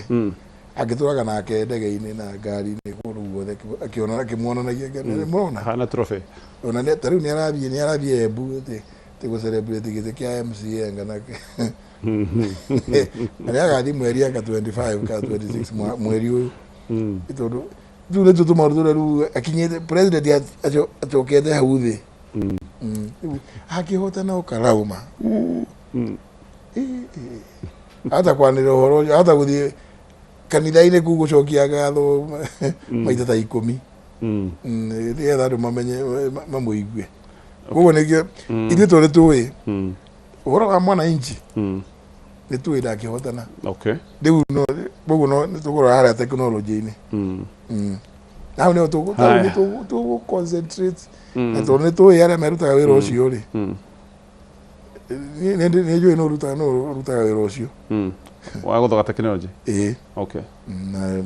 angĩtũraga nake ndege-inĩ na ngari-inĩ kũndũ guothe akĩona akĩmuonanagia mũrona. Hana trophy. Ona ta rĩu nĩ arathiĩ Embu atĩ gũ celebrate gĩtĩ kĩa MCA kana na nĩ agathiĩ mweri anga 25 kana 26 mweri ũyũ. Tondũ Rĩu nĩtuo tũmaũndũ tũrĩa rĩu akinyĩte president acokete hau thĩ. Rĩu akĩhotana ũkarauma. Hata kwanĩrĩra ũhoro ũcio, hata gũthiĩ kanitha-inĩ kũu gũcokia ngatho maita ta 10. Nĩgetha andũ mamenye mamũigue. Koguo nĩkĩo ithuĩ tondũ nĩtũĩ ũhoro wa mwananchi, nĩtũĩ ndangĩhotana. Rĩu no koguo no nĩtũkũrora harĩa tekinoronjĩ-inĩ. Hau nĩho tũgũ concentrate na tondũ nĩtũĩ arĩa merutaga wĩra ũcio rĩ. Nĩ njũĩ nũ ũrutaga wĩra ũcio. Wa gũthoga tekinoronjĩ? Ĩĩ. Na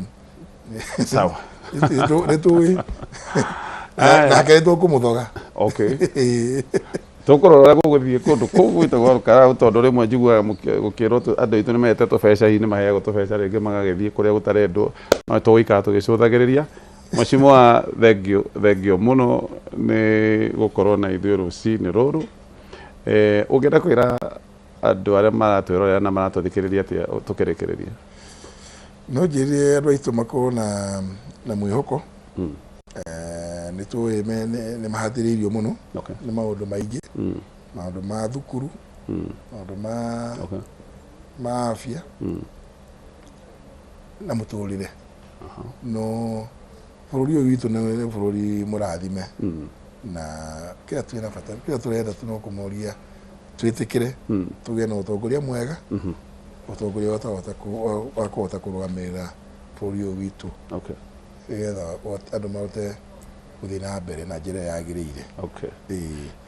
Sawa. Nĩtũĩ. Nake nĩtũkũmũthoga. Tũkũrora ũrĩa gũgũthiĩ kũndũ kũu gwĩtagwo Rũkarau tondũ rĩmwe njiguaga gũkĩrwo andũ aitũ nĩmehete tũbeca hihi nĩmaheagwo tũbeca rĩngĩ magagĩthiĩ kũrĩa gũtarendwo no tũgũikara tũgĩcũthagĩrĩria. Mheshimiwa, thengio thengio mũno nĩ gũkorwo na ithuĩ rũcinĩ rũrũ. Ũngĩenda kwĩra andũ arĩa maratwĩrorera na maratũthikĩrĩria atĩa tũkĩrĩkĩrĩria? No njĩrire andũ aitũ makorwo na mwĩhoko. Nĩ tũĩ nĩ mahatĩrĩirio mũno nĩ maũndũ maingĩ, maũndũ ma thukuru, maũndũ ma afya na mũtũrĩre. No bũrũri ũyũ witũ nĩ bũrũri mũrathime na kĩrĩa twĩna bata, kĩrĩa tũrenda tu no kũmoria twĩtĩkĩre tũgĩe na ũtongoria mwega, ũtongoria wa kũhota kũrũgamĩrĩra bũrũri ũyũ witũ. Nĩgetha andũ mahote gũthiĩ na mbere na njĩra yagĩrĩire.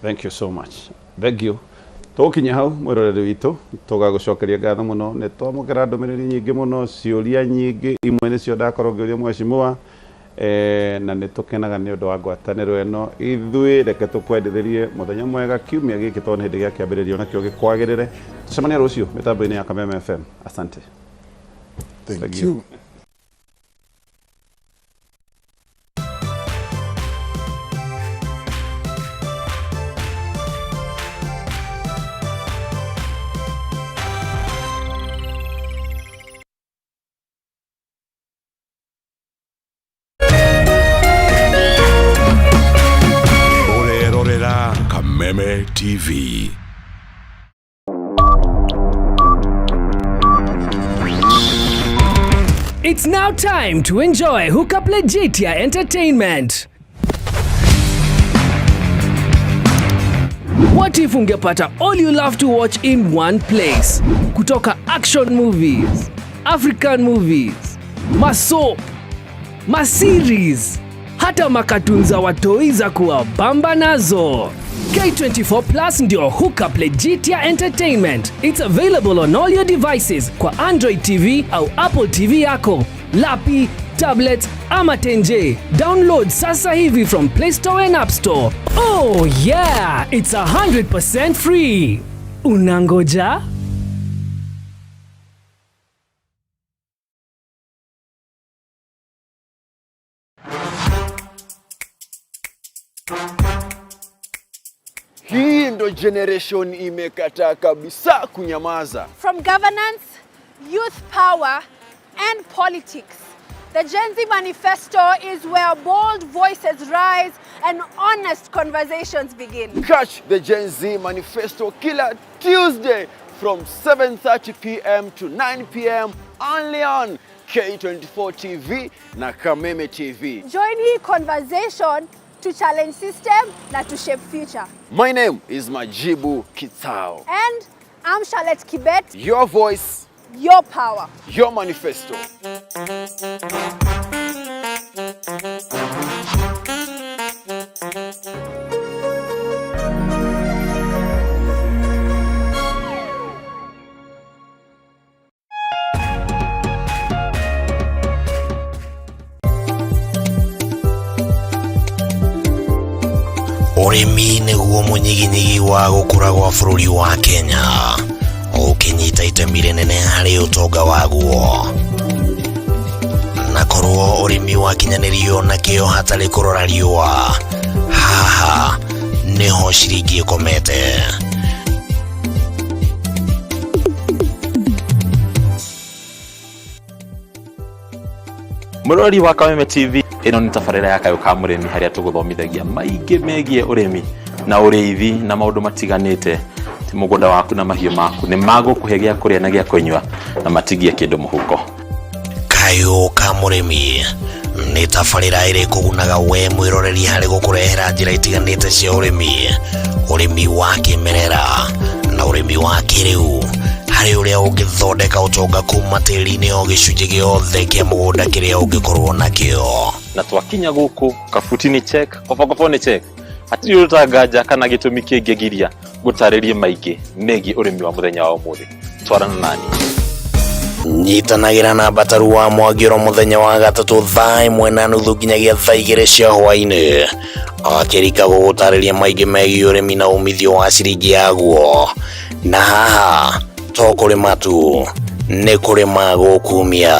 Thank you so much. Thank you. Tũgũkinya hau mwĩroreri witũ tũgagũcokeria ngatho mũno nĩ twamũkĩra ndũmĩrĩri nyingĩ mũno ciũria nyingĩ imwe nĩcio ndakorwo ngĩũria mheshimiwa na nĩ tũkenaga nĩ ũndũ wa ngwatanĩro ĩno ithuĩ reke tũkwendithĩrie mũthenya mwega kiumia gĩkĩ tondũ nĩ hĩndĩ gĩa kĩambĩrĩrio nakĩo gĩkwagĩrĩre tũcemanie rũciũ mĩtambo-inĩ ya Kameme FM. Asante. Thank you. Ũrerorera Kameme TV. It's now time to enjoy Hookup Legitia Entertainment. What if ungepata all you love to watch in one place? Kutoka action movies, African movies, masoap, maseries, hata makatunza watoi za kuwabamba nazo. K24 Plus ndio Hookup Legitia Entertainment. It's available on all your devices kwa Android TV au Apple TV yako, lapi, tablet ama tenje. Download sasa hivi from Play Store and App Store. Oh yeah, it's 100% free. Unangoja? Hii ndo generation imekataa kabisa kunyamaza. From governance, youth power and politics, the Gen Z Manifesto is where bold voices rise and honest conversations begin. Catch the Gen Z Manifesto kila Tuesday from 7:30 p.m. to 9 p.m. only on K24 TV na Kameme TV. Join the conversation to challenge system na to shape future. My name is Majibu Kitao. And I'm Charlotte Kibet. Your voice, your power, your manifesto. Ũrĩmi nĩguo mũnyiginyigi wa gũkũra gwa bũrũri wa Kenya, ũkĩnyita itemi rĩnene harĩ ũtonga waguo. Na korwo ũrĩmi wakinyanĩrio na kĩo hatarĩ kũrora riũa, haha nĩho ciringi ĩkomete. Mũrori wa Kameme TV, Ĩno nĩ tabarĩra ya Kayũ ka Mũrĩmi harĩa tũgũthomithagia maingĩ megiĩ ũrĩmi na ũrĩithi na maũndũ matiganĩte. Ti mũgũnda waku na mahiũ maku nĩ magũkũhe gĩa kũrĩa na gĩa kũnyua na matigie kĩndũ mũhuko. Kayũ ka Mũrĩmi nĩ tabarĩra ĩrĩ kũgunaga we mwĩroreri harĩ gũkũrehera njĩra itiganĩte cia ũrĩmi, ũrĩmi wa kĩmerera na ũrĩmi wa kĩrĩu, harĩ ũrĩa ũngĩthondeka ũtonga kuma tĩri-inĩ o gĩcunjĩ gĩothe kĩa mũgũnda kĩrĩa ũngĩkorwo nakĩo. Na twakinya gũkũ kabuti nĩ check, kobokobo nĩ check, hatirĩ ũndũ tanganja kana gĩtũmi kĩngĩgiria gũtarĩrie maingĩ megiĩ ũrĩmi wa mũthenya wa ũmũthĩ. Twarana nani. Nyitanagĩra na Mbataru wa Mwangĩro mũthenya wa gatatũ thaa 1:30 nginyagia thaa 2 cia hwaĩ-inĩ, akĩrika gũgũtarĩria maingĩ megiĩ ũrĩmi na umithio wa ciringi yaguo. Na haha to kũrĩma tu, nĩ kũrĩma gũkumia.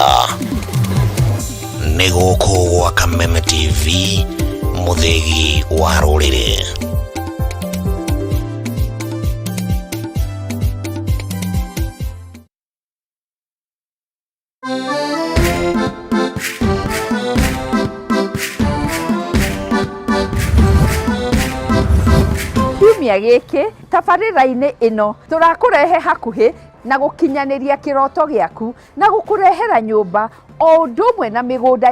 Nĩ gũkũ gwa Kameme TV, mũthĩgi wa rũrĩrĩ. Kiumia gĩkĩ tabarĩra-inĩ ĩno tũrakũrehe hakuhĩ na gũkinyanĩria kĩroto gĩaku na gũkũrehera nyũmba o ũndũ ũmwe na mĩgũnda ya